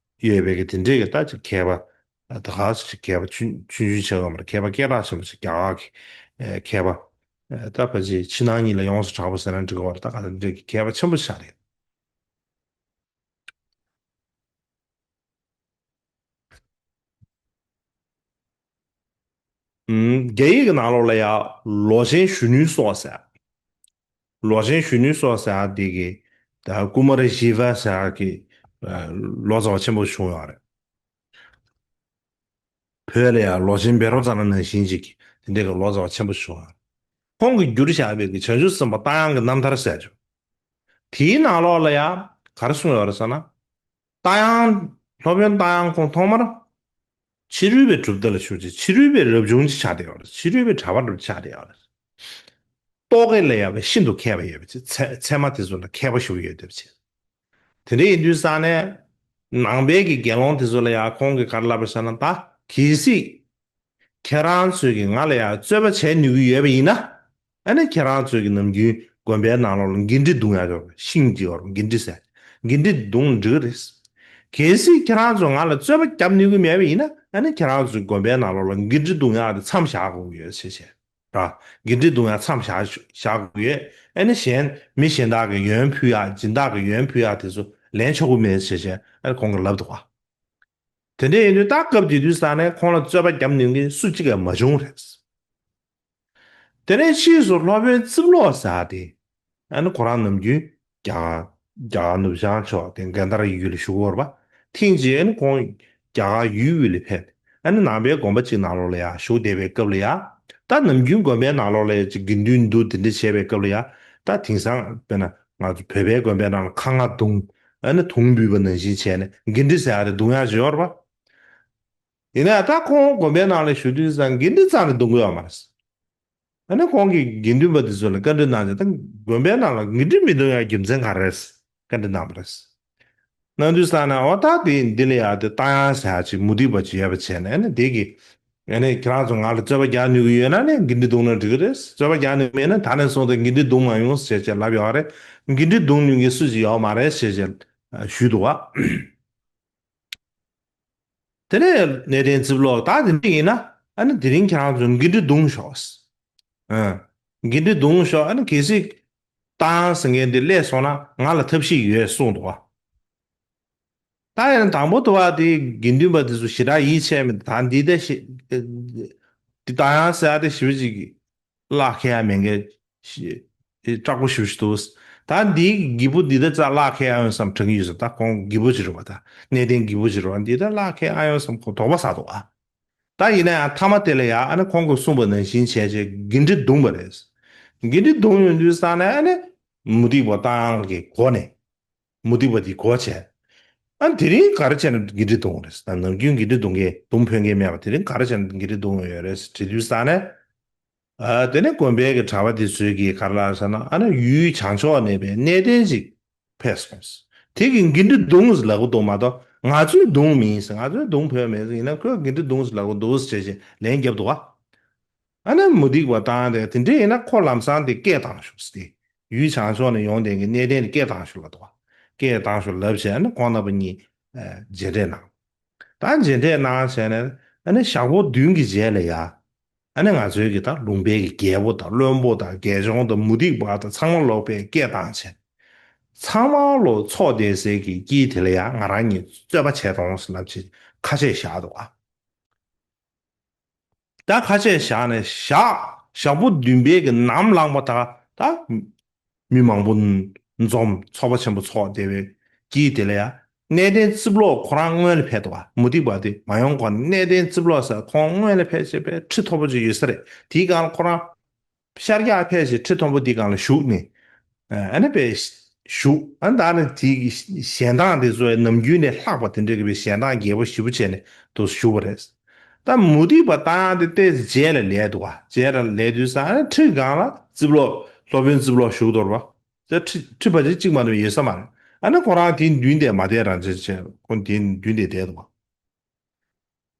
ཡོད་པའི་གི་དེ་འདྲའི་གི་ད་ཅིག་མཁས་པ། ད་ག་ཅིག་མཁས་པ་ཆུང་ཆུང་ཆུང་ཆགས་ཡོད་མ་རེད། མཁས་པ་སྐད་གྲགས་ཆེན་པོ་ཞིག་རྒྱ་གར་གྱི་ཨེ་མཁས་པ་ཨེ་ད་ཕལ་ཆེར་ཕྱི་ནང་གཉིས་ལ་ཡོངས་སུ་གྲགས་པ་ཟེར་ན་འགྲིག་གི་རེད། ད་ག་དེ་འདྲའི་གི་མཁས་པ་ཆེན་པོ་ཞིག་རེད། ཨུམ། རྒྱ་ཡིག་གི་ནང་ལོགས་ལ་ཡང་ལོ་ཆེན་གཞོན་ནུའི་སྲོག་ཟེར། ལོ་ཆེན་གཞོན་ནུའི་སྲོག་ཟེར་ཡ་འདི་གི་ད་ཀུ་མ་ར་ཤི་ཝ་ཟེར་ཡ་གི་ཨ་ལོ་ཙཱ་བ་ཆེན་པོ་བྱུང་ཡོད་རེད། བོད་ལ་ཡང་ལོ་ཆེན་བཻ་རོ་ཙ་ན་ནང་བཞིན་ཅིག་དེ་འདྲའི་གི་ལོ་ཙཱ་བ་ཆེན་པོ་བྱུང་ཡོད་རེད། ཁོང་གིས་བསྒྱུར་བཞག་པའི་གི་བྱང་ཆུབ་སེམས་དཔའ་རྟ་དབྱངས་ཀྱི་རྣམ་ཐར་ཟེར་ཅིག་དེའི་ནང་ལོགས་ལ་ཡང་ག་རེ་གསུངས་ཡོད་རེད་ཟེར་ན། རྟ་དབྱངས། སློབ་དཔོན་རྟ་དབྱངས་ཁོང་ཐོག་མར་ཕྱི་རོལ་པའི་གྲུབ་མཐའ་ལ་ཞུགས་ཏེ་ཕྱི་རོལ་པའི་རབ་བྱུང་ཅིག་ཆགས་བསྡད་ཡོད་རེད། ཕྱི་རོལ་པའི་གྲྭ་པ་འདྲ་པོ་ཆགས་བསྡད་ཡོད་རེད། རྟོག་གེ་ལ་ཡང་ཤིན་ཏུ་མཁས་པ་ཡོད་པ་བྱས། ཚད་ཚད་མ་དེ་ཚོ་ལ་མཁས་པ་ཞེ་པོ་ཡོད་བསྡད་པ་བྱས། དེ་འདྲ་ཡིན་དུས་ཙང་ནས་ནང་པའི་གི་དགེ་སློང་དེ་ཚོ་ལ་ཡང་ཁོང་གིས་ག་རེ་ལབ་པ་ཟེར་ན། ད་གལ་སྲིད་ཁྱེད་རང་ཚོས་ཀྱིས་ང་ལ་ཡང་རྩོད་པ་བྱས་ནུས་ཀྱི་ཡོད་པ་ཡིན་ན། ཨ་ནི་ཁྱེད་རང་ཚོས་ཀྱིས་ནམ་རྒྱུན་དགོན་པའི་ནང་ལོགས་ལ་འགན་འཁྲི་བརྡུང་ཡག་ཡོད་རེད། ཤིང་གཅིག་ཡོད་རེད། འགན་འཁྲི་ཟེར། འགན་འཁྲི་བརྡུང་ན་འགྲིག་གི་རེད། གལ་སྲིད་ཁྱེད་རང་ཚོས་ང་ལ་རྩོད་པ་བརྒྱབ་ནུས་ཀྱི་མེད་པ་ཡིན་ན། ཨ་ནི་ཁྱེད་རང་ཚོས་དགོན་པའི་ནང་ལོགས་ལ་འགན་འཁྲི་བརྡུང་ཡག་དེ་མཚམས་བཞག་དགོས་ཀྱི་ཡོད་ཟེར་བྱས། ར། འགན་འཁྲི་བརྡུང་ཡག་མཚམས་བཞག་བཞག་དགོས་ཀྱི་ཡོད། ཨ་ནི་གཞན་མི་གཞན་དག་གིས་ཡོན་ཕུལ་ཡག། སྦྱིན་བདག་གིས་ཡོན་ཕུལ་ཡག་དེ་ཚོ་ལེན་ཆོག་གི་མེད་ཟེར་བྱས། ཨ་ནི་ཁོང་གིས་ལབ་འདུག་ག། དེ་འདྲ་ཡིན་དུས་ད་སྐབས་དེ་དུས་ཙང་ནས་ཁོང་ལ་རྩོད་པ་བརྒྱབ་ནུས་མཁན་སུ་གཅིག་ཀྱང་མ་བྱུང་རེད། དེ་ནས་ཕྱིས་སུ་སློབ་དཔོན་རྩིབ་ལོག་ཟེར་ཡག་དེ། ཨ་ནི་ཁོ་རང་ནམ་རྒྱུན་རྒྱ་གར་རྒྱ་གར་ནུབ་བྱང་ཕྱོགས་དེ་གན་དྷ་ར་ཡུལ་ལ་བཞུགས་ཡོད་རེད་པ། ཐེངས་གཅིག་ཨ་ནི་ཁོང་རྒྱ་གར་ཡུལ་དབུས་ལ་ཕེབས། ཨ་ནི་ནང་པའི་དགོན་པ་གཅིག་ནང་ལོགས་ལ་ཡང་བཞུགས་བསྡད་པའི་སྐབས་ལ་ཡང་། ད་ནམ་རྒྱུན་དགོན་པའི་ནང་ལོགས་ལ་ཡང་ཅིག་དགེ་འདུན་འདུ་དེ་འདྲ་བྱས་པའི་སྐབས་ལ་ཡང་། ད་དེང་སང་དཔེར་ན་ང་ཚོ་བོད་པའི་དགོན་པའི་ནང་ལ་ཁ་རྔ་བརྡུང་། ཨ་ནི་དུང་འབུད་པ་ནང་བཞིན་བྱས་ནས་འགན་འཁྲི་ཟེར་ཡག་དེ་བརྡུང་ཡག་ཅིག་ཡོད་རེད་པ། ཡིན་ན་ཡང་ད་ཁོང་དགོན་པའི་ནང་ལ་བཞུགས་དུས་ཙང་འགན་འཁྲི་ཙམ་རེ་བརྡུང་གི་ཡོད་མ་རེད། ཨ་ནི་ཁོང་གིས་དགེ་འདུན་པ་དེ་ཚོ་ལ་བཀའ་འདྲི་གནང་བྱས། ད་དགོན་པའི་ནང་ལ་འགན་འཁྲི་མི་བརྡུང་ཡག་རྒྱུ་མཚན་ག་རེ་རེད། བཀའ་འདྲི་གནང་བ་རེད། གནང་དུས་ཙང་ནས། འོ་ད་དེ་འདི་ལ་ཡང་དེ་རྟ་དབྱངས་ཟེར་ཡག་ཅིག་མུ་སྟེགས་པ་ཅིག་ཡོད་པ་བྱས་ནས། ཨ་ནི་དེ་གིས་ཨ་ནི་ཁྱེད་རང་ཚོ་ང་ལ་རྩོད་པ་རྒྱག་ནུས་ཀྱི་ཡོད་ན་ནི་འགན་འཁྲི་བརྡུང་ན་འགྲིག་གི་རེད། རྩོད་པ་རྒྱག་ནུས་མེད་ན་ད་ནས་བཟུང་སྟེ་འགན་འཁྲི་བརྡུང་མ་ཡོང་ཟེར་བྱས་ལབ་ཡོད་རེད། འགན་འཁྲི་བརྡུང་ནུས་མཁན་སུ་ཅིག་ཡོད་མ་རེད་ཟེར་བྱས་ཞུས་འདུག་ག། དེ་ནས་གནས་བརྟན་རྩིབ་ལོག་ད་དེ་འདྲ་ཡིན་ན། ཨ་ནི་དེ་རིང་ཁྱེད་རང་ཚོ་འགན་འཁྲི་བརྡུང་ཤོག། ཨ། འགན་འཁྲི་བརྡུང་ཤོག། ཨ་ནི་གལ་སྲིད་རྟ་དབྱངས་ཟེར་མཁན་དེ་སླེབས་སོང་ན་ང་ལ་ཐབས་ཤེས་ཡོད་གསུངས་འདུག་ག། ད་ཡང་དང་པོ་དུ་བ་དེ་དགེ་འདུན་པ་དེ་ཚོ་ཞེ་དྲག་ཡིད་ཆེས་མེད། ད་འདི་ད་ཞེ་འདི་རྟ་དབྱངས་ཟེར་ཡག་དེ་ཞེ་པོ་ཅིག་གླགས་ཁེལ་ཡག་མེད་མཁན་ཞེ་སྐྲག་པོ་ཞེ་པོ་ཞིག་འདུག། ད་འདིའི་འགན་འཁྲི་འདི་ད་ཙམ་གླགས་ཁེལ་ཨ་ཡོང་བསམ་དྲན་གྱི་ཡོད་ས། ད་ཁོང་རྒད་པོ་ཅིག་རེད་པ། ད་གནས་བརྟན་རྒད་པོ་ཅིག་རེད་པ། འདི་ད་གླགས་ཁེལ་ཨ་ཡོང་བསམ་ཁོ་དོགས་པ་ཟ་འདུག་ག། ད་ཡིན་ན་ཡང་མཐའ་མ་དེ་ལ་ཡང་ཨ་ནི་ཁོང་གིས་གསུངས་པ་ནང་བཞིན་བྱས་བྱས་འགན་འཁྲི་བརྡུངས་པ་རེད། འགན་འཁྲི་བརྡུངས་ཡོང་དུས་ཙང་ནས་ཨ་ནི་མུ་སྟེགས་པ་རྟ་དབྱངས་ཀྱི་སྒོ་ནས། མུ་སྟེགས་པ་དེ་སྒོ་ཕྱེ། ཨ་ནི་དེ་རིང་ག་རེ་བྱས་ནས་འགན་འཁྲི་བརྡུངས་རེད། ད་ནམ་རྒྱུན་འགན་འཁྲི་བརྡུང་མཁན་བརྡུང་ཕོད་མཁན་མེད་པ། དེ་རིང་ག་རེ་བྱས་ནས་འགན་འཁྲི་བརྡུངས་ཡོད་རེད་ཟེར་དྲིས་དུས་ཙང་ནས། ཨ། དེ་ནས་དགོན་པའི་གི་གྲྭ་པ་དེ་ཚོས་ཀྱིས་ག་རེ་ལབ་ཟེར་ན། ཨ་ནི་ཡུལ་བྱང་ཕྱོགས་ནས་པའི་གནས་བརྟན་ཅིག་ཕེབས་སོང་། དེ་གིས་འགན་འཁྲི་བརྡུངས་ཟེར་ལབ་ཀྱི་འདུག་མ་གཏོགས་ང་ཚོས་བརྡུངས་མིན་ཟེར། ང་ཚོས་བརྡུངས་ཕོད་མེད་ཟེར། ཡིན་ན་ཁོས་འགན་འཁྲི་བརྡུངས་ཟེར་ལབ་ཀྱི་འདུག་ཟེར་བྱས་བྱས་ལན་བརྒྱབ་འདུག་ག། ཨ་ནི་མུ་སྟེགས་པ་བཏང་སྟེ། དེ་འདྲ་ཡིན་ན་ཁོ་ལམ་སང་དེ་སྐད་བཏང་ཤོག་ཟེར་ཏེ། ཡུལ་བྱང་ཕྱོགས་ནས་ཡོང་བསྡད་མཁན་གནས་བརྟན་དེ་སྐད་བཏང་ཤོག་ལབ་འདུག་ག། སྐད་བཏང་ཤོག་ལབ་བྱས། ཨ་ནི་ཁོང་རྣམ་པ་གཉིས་ཨ་མཇལ་འཕྲད་གནང་། ད་མཇལ་འཕྲད་གནང་བྱས་ནས། ཨ་ནི་ཞག་པོ་བདུན་གྱི་རྗེས་ལ་ཡ། ཨ་ནི་ང་ཚོའི་གི་ད་ལུང་པའི་གི་རྒྱལ་པོ་དང་བློན་པོ་དང་རྒྱལ་མཆོག་དང་མུ་སྟེགས་པ་དང་ཚང་མ་ལོག་པའི་སྐད་བཏང་བྱས། ཚང་མ་ལོག་ཚོགས་བསྡད་སའི་གི་དཀྱིལ་དེ་ལ་ཡ་ང་རང་གཉིས་རྩོད་པ་བྱས་ཐོང་ཟེར་ལབ་བྱས་ཁ་ཆད་བཞག་འདུག་ག་ད་ཁ་ཆད་བཞག་ནས་ཞག་ཞག་པོ་བདུན་པའི་གི་ནམ་ལངས་པ་དང་ད། མི་མང་པོ་འཛོམས་ཚོགས་པ་ཆེན་པོ་ཚོགས་བསྡད་པའི་དཀྱིལ་དེ་ལ་ཡ། གནས་བརྟན་རྩིབ་ལོགས་ཁོ་རང་སྔོན་ལ་ཕེབས་འདུག་ག་མུ་སྟེགས་པ་དེ་མ་ཡོང་གོང་ནས་གནས་བརྟན་རྩིབ་ལོགས་ཟེར་ཁོང་སྔོན་ལ་ཕེབས་བྱས་པའི་ཁྲི་མཐོ་པོ་ཅིག་ཡོད་ས་རེད། དེའི་སྒང་ལ་ཁོ་རང་ཤར་རྒྱག་ཕེབས་བྱས་ཁྲི་མཐོན་པོ་དེའི་སྒང་ལ་བཞུགས་ནས། ཨ་ནི་པས་བཞུགས། ཨ་ནི་ད་ནི་དེའི་གཞལ་མདངས་དེ་ཚོ་ནམ་རྒྱུན་ནས་ལྷག་པ་དེ་འདྲ་གི་པའི་གཞལ་མདངས་རྒྱས་པོ་ཞེ་པོ་བྱས་ནས་དུ་བཞུགས་པ་རེད། ད་མུ་སྟེགས་པ་རྟ་དབྱངས་དེ་ཏོག་ཙམ་རྗེས་ལ་སླེབས་འདུག་ག་རྗེས་ལ་སླེབས་དུས་ཙང་ཨ་ནི་ཁྲི་སྒང་ལ་རྩིབ་ལོགས་སློབ་དཔོན་རྩིབ་ལོགས་བཞུགས་འདུག་པ། ད་ཁྲི་ཁྲི་ཕལ་ཆེར་གཅིག་མ་གཏོགས་ཡོད་ས་མ་རེད། ཨ་ནི་ཁོ་རང་དེའི་མདུན་དེ་མ་བསྡད་རང་བྱས་བྱས་ཁོ་དེའི་མདུན་དེ་བསྡད་འདུག་ག་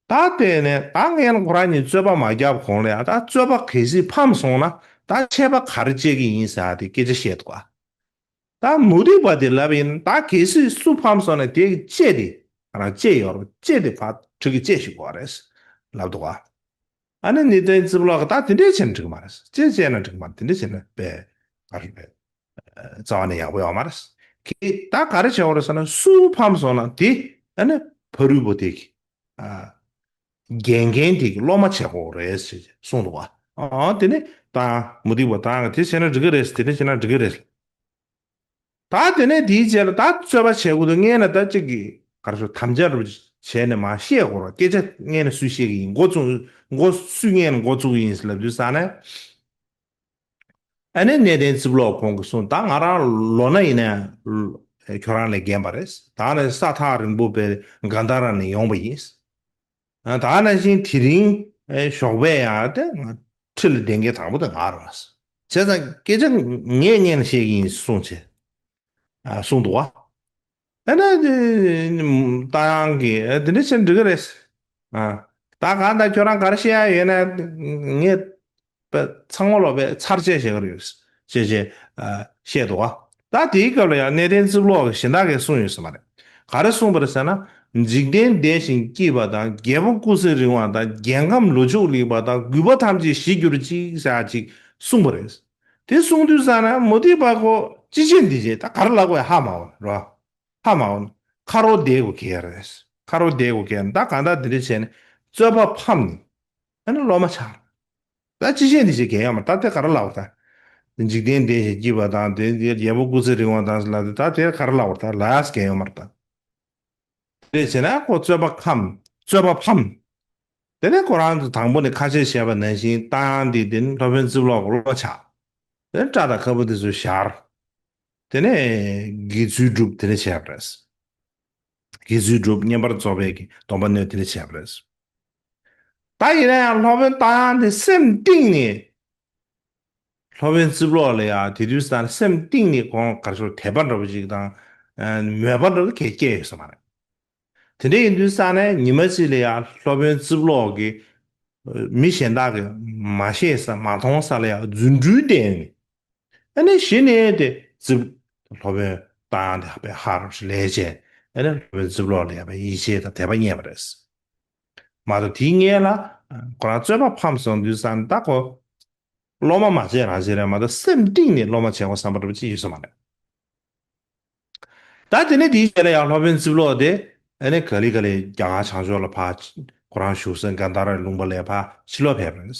ད་བལྟས་ནས་ད་ངས་ཁོ་རང་གཉིས་རྩོད་པ་མ་བརྒྱབ་གོང་ལ་ཡང་ད་རྩོད་པ་གལ་སྲིད་ཕམ་སོང་ན་ད་ཆད་པ་ག་རེ་གཅད་ཀྱི་ཡིན་ཟེར་ཡ་དེ་སྐད་ཆ་བཤད་འདུག་ག་ད་མུ་སྟེགས་པ་དེ་ལབ་ཡིན་ད་གལ་སྲིད་སུ་ཕམ་སོང་ན་དེ་གི་གཅད་དེ་ང་རང་གཅད་ཡོད་རེད། གཅད་དེ་ཕར་ཁྲི་གི་གཅད་ཞུ་དགོས་རེད་ལབ་འདུག་ག་ཨ་ནི་གནས་བརྟན་རྩིབ་ལོགས་ཀྱིས་ད་དེ་འདྲས་བྱས་ན་འགྲིག་གི་མ་རེད། གཅད་བྱས་ན་འགྲིག་གི་མ་རེད། དེ་འདྲས་བྱས་ན་པས་ག་རེ་རེད། རྩ་བ་ནས་ཡག་པོ་ཡོད་མ་རེད། ཁྱེད་ད་ག་རེ་བྱེད་དགོས་རེད་ཟེར་ན་སུ་ཕམ་སོང་ན་དེ་ཨ་ནི་ཕ་རོལ་པོ་དེ་གི་ཨ། འགན་འགན་དེ་གི་སློབ་མ་བྱེད་དགོས་རེད་ཟེར་གསུངས་འདུག་བ། ཨ་དེ་ནས་ད་མུ་སྟེགས་པ་ད་དེ་བྱས་ན་འགྲིག་གི་རེད། དེ་འདྲ་བྱས་ན་འགྲིག་གི་རེད། ད་དེ་ནས་དེའི་རྗེས་ལ་ད་རྩོད་པ་བྱེད་དགོས་འདུག་སྔོན་ལ་ད་ཅིག་གི་ག་རེ་ཞུ་དམ་བཅའ་རུ་བྱས་ནས་མ་བཤད་དགོས་རེད། སྐད་ཆ་སྔོན་ལ་སུས་བཤད་ཀྱི་ཡིན། འགོ་བཙུགས་འགོ་སུས་སྔོན་ལ་འགོ་བཙུགས་ཀྱི་ཡིན་ཟེར་ལབ་དུས་ཙང་ནས། ཨ་ནི་གནས་བརྟན་རྩིབ་ལོགས་ཁོང་གིས་གསུངས། ད་ང་རང་ལོ་ན་ཡིན་ན་ཁྱོད་རང་ལས་རྒན་པ་རེད། ད་ནི་ས་ཐག་རིང་པོ་པའི་གན་དྷ་ར་ནས་ཡོང་པ་ཡིན། ད་ནང་བཞིན་དེ་རིང་ཞོགས་པའི་ཡང་དེ་ང་ཁྲི་ལ་བསྡད་མཁན་དང་པོ་དེ་ང་རེད། བྱས་ཙང་སྐད་ཆ་ངས་སྔོན་ནས་བཤད་ཀྱི་ཡིན་གསུངས་བྱས། ཨ་གསུངས་འདུག་བ། ཨ་ནི་རྟ་དབྱངས་ཀྱིས་ཨ་དེ་འདྲ་བྱས་ན་འགྲིག་གི་རེད། ཨ་ད་གང་ལྟར་ཁྱོད་རང་ག་རེ་བཤད་ཡ་ཡོད་ན་ངས་པ་ཚང་མ་ལོག་པས་ཚར་བཅད་བྱེད་ཀྱི་རེད་ཅེས་བཤད་འདུག་ག་ད་དེའི་སྐབས་ལ་ཡང་གནས་བརྟན་རྩིབ་ལོགས་ཀྱི་གཞན་དག་གིས་གསུངས་ཡོད་ས་མ་རེད། ག་རེ་གསུངས་པ་རེད་ཟེར་ན། འཇིག་རྟེན་བདེ་ཞིང་སྐྱིད་པ་དང་། རྒྱལ་པོ་སྐུ་ཚེ་རིང་བ་དང་། རྒྱལ་ཁམས་ལོ་མཆོག་ལེགས་པ་དང་། རྒུད་པ་ཐམས་ཅད་ཞི་གྱུར་ཅིག་ཟེར་ཡ་ཅིག་གསུངས་པ་རེད། དེ་གསུངས་དུས་ཙ་ན་མུ་སྟེགས་པ་ཁོ་ཅི་བྱེད་འདི་བྱེད་ད་ག་རེ་ལབ་དགོས་ཧ་མ་གོ་རོ། ཧ་མ་གོ་ཁ་རོག་བསྡད་དགོས་གལ་རེད། ཁ་རོག་བསྡད་དགོས་གལ་ད་གང་ལྟར་འདི་འདྲ་བྱས་ནས་རྩོད་པ་ཕམ་ནས། ཨ་ནི་སློབ་མ་ཆགས། ད་ཅི་བྱེད་འདི་བྱེད་གལ་ཡོད་མ་རེད། ད་དེ་ག་རེ་ལབ་དགོས་ད། འཇིག་རྟེན་བདེ་ཞིང་སྐྱིད་པ་དང་དེ་རྒྱལ་པོ་སྐུ་ཚེ་རིང་བ་དང་ལབ་དེ་ད་དེ་ག་རེ་ལབ་དགོས་ད་ལབ་ཡ་གལ་ཡོད་མ་རེད་ད། དེ་བྱས་ན་ཁོ་རྩོད་པ་ཕམ། རྩོད་པ་ཕམ། དེ་ནས་ཁོ་རང་ཚོ་དང་པོ་ནས་ཁ་ཆད་བཞག་པ་ནང་བཞིན་རྟ་དབྱངས་འདི་དེ་ནི་སློབ་དཔོན་རྩིབ་ལོགས་ཀྱི་སློབ་མ་ཆགས། དེ་ནས་སྐྲ་དང་ཁ་སྤུ་དེ་ཚོ་བཞར། དེ་ནས་དགེ་ཚུལ་སྒྲུབ་དེ་ནས་བྱས་པ་རེད། དགེ་ཚུལ་སྒྲུབ་བསྙེན་པར་རྫོགས་པའི་གི་སྡོམ་པ་མནོས་དེ་ནས་བྱས་པ་རེད། ད་ཡིན་ན་ཡང་སློབ་དཔོན་རྟ་དབྱངས་དེ་སེམས་གཏིང་ནས། སློབ་དཔོན་རྩིབ་ལོགས་ལ་ཡང་དེ་དུས་ཙང་སེམས་གཏིང་ནས་ཁོང་ག་རེ་ཞུ་དད་པ་འདྲ་པོ་ཅིག་དང་། མོས་པ་འདྲ་པོ་གས་སྐྱེས་ཡོད་ས་མ་རེད། དེ་འདྲ་ཡིན་དུས་ཙང་ནས་ཉི་མ་གཅིག་ལ་ཡང་སློབ་དཔོན་རྩིབ་ལོགས་ཀྱིས་མི་གཞན་དག་གིས་མ་ཤེས་ས་མ་མཐོང་ས་ལ་ཡང་རྫུ་འཕྲུལ་བསྟན་ནས། ཨ་ནི་གཞི་ནས་དེ་རྩིབ་སློབ་དཔོན་རྟ་དབྱངས་དེ་ཧ་པའི་ཧར་ལས་བྱས་ཨ་ནི་སློབ་དཔོན་རྩིབ་ལོགས་ལ་ཡང་ཡིད་ཆེས་དང་དད་པ་རྙེད་པ་རེད། མ་གཏོགས་དེའི་སྔོན་ལ་ཁོ་རང་རྩོད་པ་ཕམ་སོང་དུས་ཙང་ད་ཁོ། སློབ་མ་མ་བྱས་རང་བྱས་རེད་མ་གཏོགས་སེམས་གཏིང་ནས་སློབ་མ་བྱས་དགོས་བསམ་པ་འདྲ་པོ་ཅི་ཡོད་ས་མ་རེད། ད་དེ་ནས་དེའི་རྗེས་ལ་ཡང་སློབ་དཔོན་རྩིབ་ལོགས་དེ་ཨ་ནི་ག་ལེ་ག་ལེ་རྒྱ་གར་བྱང་ཕྱོགས་ལ་ཕར་ཁོ་རང་བཞུགས་སའི་གན་དྷ་ར་ལུང་པ་ལ་ཕར་ཕྱིར་ལོག་ཕེབས་པ་རེད།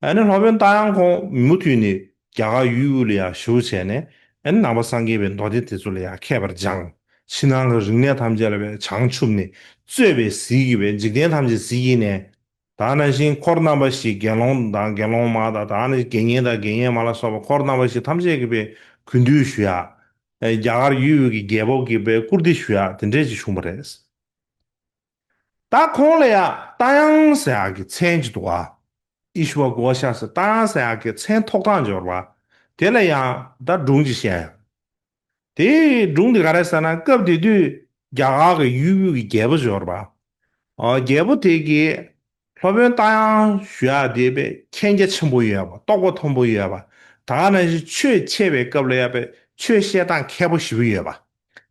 ཨ་ནི་སློབ་དཔོན་རྟ་དབྱངས་ཁོང་མུ་མཐུད་ནས་རྒྱ་གར་ཡུལ་དབུས་ལ་ཡང་བཞུགས་བྱས་ནས་ཨ་ནི་ནང་པ་སངས་རྒྱས་པའི་མདོ་སྡེ་དེ་ཚོ་ལ་ཡང་མཁས་པར་སྦྱངས། ཕྱི་ནང་གི་རིག་གནས་ཐམས་ཅད་ལ་བྱང་ཆུབ་ནས་རྩོད་པས་གཟིགས་ཀྱི་བས་འཇིག་རྟེན་ཐམས་ཅད་གཟིགས་ཀྱི་ནས། ད་ནང་བཞིན་འཁོར་རྣམ་པ་བཞི་དགེ་སློང་དང་དགེ་སློང་མ་དང་ད་ནི་དགེ་བསྙེན་དང་དགེ་བསྙེན་མ་ལ་སོགས་པ་འཁོར་རྣམ་པ་བཞི་ཐམས་ཅད་ཀྱི་པའི་གུས་འདུད་ཞུ་ཡ། རྒྱ་གར་ཡུལ་དབུས་ཀྱི་རྒྱལ་པོ་གི་པའི་བཀུར་སྟི་ཞུ་ཡ་དེ་འདྲས་ཅིག་བྱུང་བ་རེད། ད་ཁོང་ལ་ཡ་རྟ་དབྱངས་ཟེར་ཡག་གི་མཚན་ཅིག་འདུག་ཨ། ཨི་ཤྭ་ཀོ་ཤ་ཟེར་རྟ་དབྱངས་ཟེར་ཡག་གི་མཚན་ཐོགས་སྟངས་འབྱོར་བ། དེ་ལ་ཡང་ད་སྒྲུང་ཅིག་བཤད་ཡ། དེའི་སྒྲུང་དེ་ག་རེ་ཟེར་ན་སྐབས་དེ་དུས་རྒྱ་གར་གྱི་ཡུལ་དབུས་ཀྱི་རྒྱལ་པོ་ཡོད་རེད་པ། ཨ་རྒྱལ་པོ་དེ་གིས་སློབ་དཔོན་རྟ་དབྱངས་ཞུ་ཡག་དེ་དཔེ་མཁྱེན་རྒྱ་ཆེན་པོ་ཡོད་པ་རྟོགས་པ་མཐོན་པོ་ཡོད་པ། ད་ག་ནང་བཞིན་ཆོས་འཆད་པའི་སྐབས་ལ་ཡ་དཔེ་ཆོས་བཤད་སྟངས་མཁས་པོ་ཞེ་པོ་ཡོད་པ།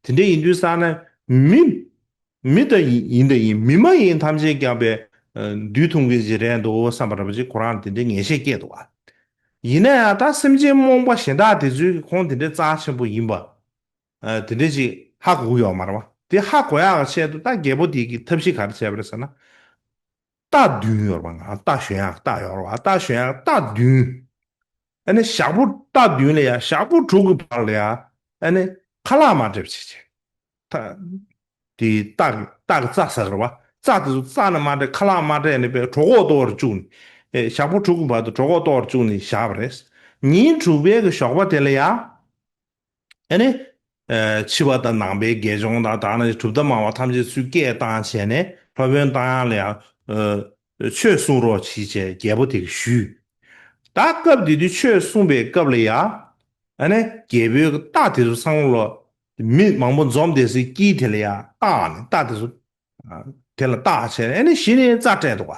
དེ་འདྲ་ཡིན་དུས་ཙང་ནས་མི་མི་ད་ཡིན་ཡིན་ད་ཡིན་མི་མ་ཡིན་ཐམས་ཅད་ཀྱང་དཔེ་ འདུལ་ཐུབ་མཁན་ཅིག་རེད་འདུག་བསམ་པ་འདྲ་པོ་ཅིག་ཁོ་རང་དེ་འདྲའི་ངེས་ཤེས་སྐྱེས་འདུག་བ། ཡིན་ན་ཡང་ད་སེམས་ཅན་རྨོངས་པ་གཞན་དག་དེ་ཚོའི་ཁོང་དེ་འདྲའི་རྩ་ཆེན་པོ་ཡིན་པ། དེ་འདྲ་ཅིག་ཧ་གོ་གི་ཡོད་མ་རེད་བ། དེ་ཧ་གོ་ཡག་གི་ཆེད་དུ་ད་རྒྱལ་པོ་དེ་གི་ཐབས་ཤེས་ག་རེ་བྱས་པ་རེད་ཟེར་ན། རྟ་བདུན་ཡོད་རེད་བ། ང་རྟ་ཞོན་ཡག་རྟ་ཡོད་རེད་བ། རྟ་ཞོན་ཡག་རྟ་བདུན། ཨ་ནི་ཞག་པོ་རྟ་བདུན་ལ་ཡ་ཞག་པོ་དྲུག་གི་བར་ལ་ཡ། ཨ་ནི་ཁ་ལག་མ་སྤྲད་པ་བྱས་བྱས། ད། དེ་རྟ་གི་རྟ་གི་རྩྭ་ཟ་རེད་བ། རྩྭ་དེ་ཚོ་རྩྭ་ནི་མ་སྤྲད་ཁ་ལག་མ་སྤྲད་ནས་པའི་གྲོད་ཁོག་ལྟོགས་པར་བཅུག་ནས། ཨེ་ཞག་པོ་དྲུག་གི་བར་དུ་གྲོད་ཁོག་ལྟོགས་པར་བཅུག་ནས་བཞག་པ་རེད། ཉིན་དྲུག་པའི་གི་ཞོགས་པ་དེ་ལ་ཡ། ཨ་ནི། ཨེ་ཕྱི་པ་དང་ནང་པའི་དགེ་སྦྱོང་དང་དག་སྣང་གི་གྲུབ་མཐའ་སྨྲ་བ་ཐམས་ཅད་ཚུར་སྐད་བཏང་བྱས་ནས་སློབ་དཔོན་རྟ་དབྱངས་ལ་ཡང་། ཨེ་ཆོས་གསུང་རོགས་གྱིས་བྱས་རྒྱལ་པོ་དེ་གིས་ཞུས། ད་སྐབས་དེ་དུས་ཆོས་གསུང་པའི་སྐབས་ལ་ཡང་། ཨ་ནི་རྒྱལ་པོའི་རྟ་དེ་ཚོ་ཚང་མ་ལོ། མི་མང་པོ་འཛོམས་དེ་ཚོའི་དཀྱིལ་དེ་ལ་ཡང་བཏགས་ནས་རྟ་དེ་ཚོ། ཨ་དེ་ལ་བཏགས་བྱས་ནས་ཨ་ནི་གཞི་ནས་རྩ་སྤྲད་འདུག་བ།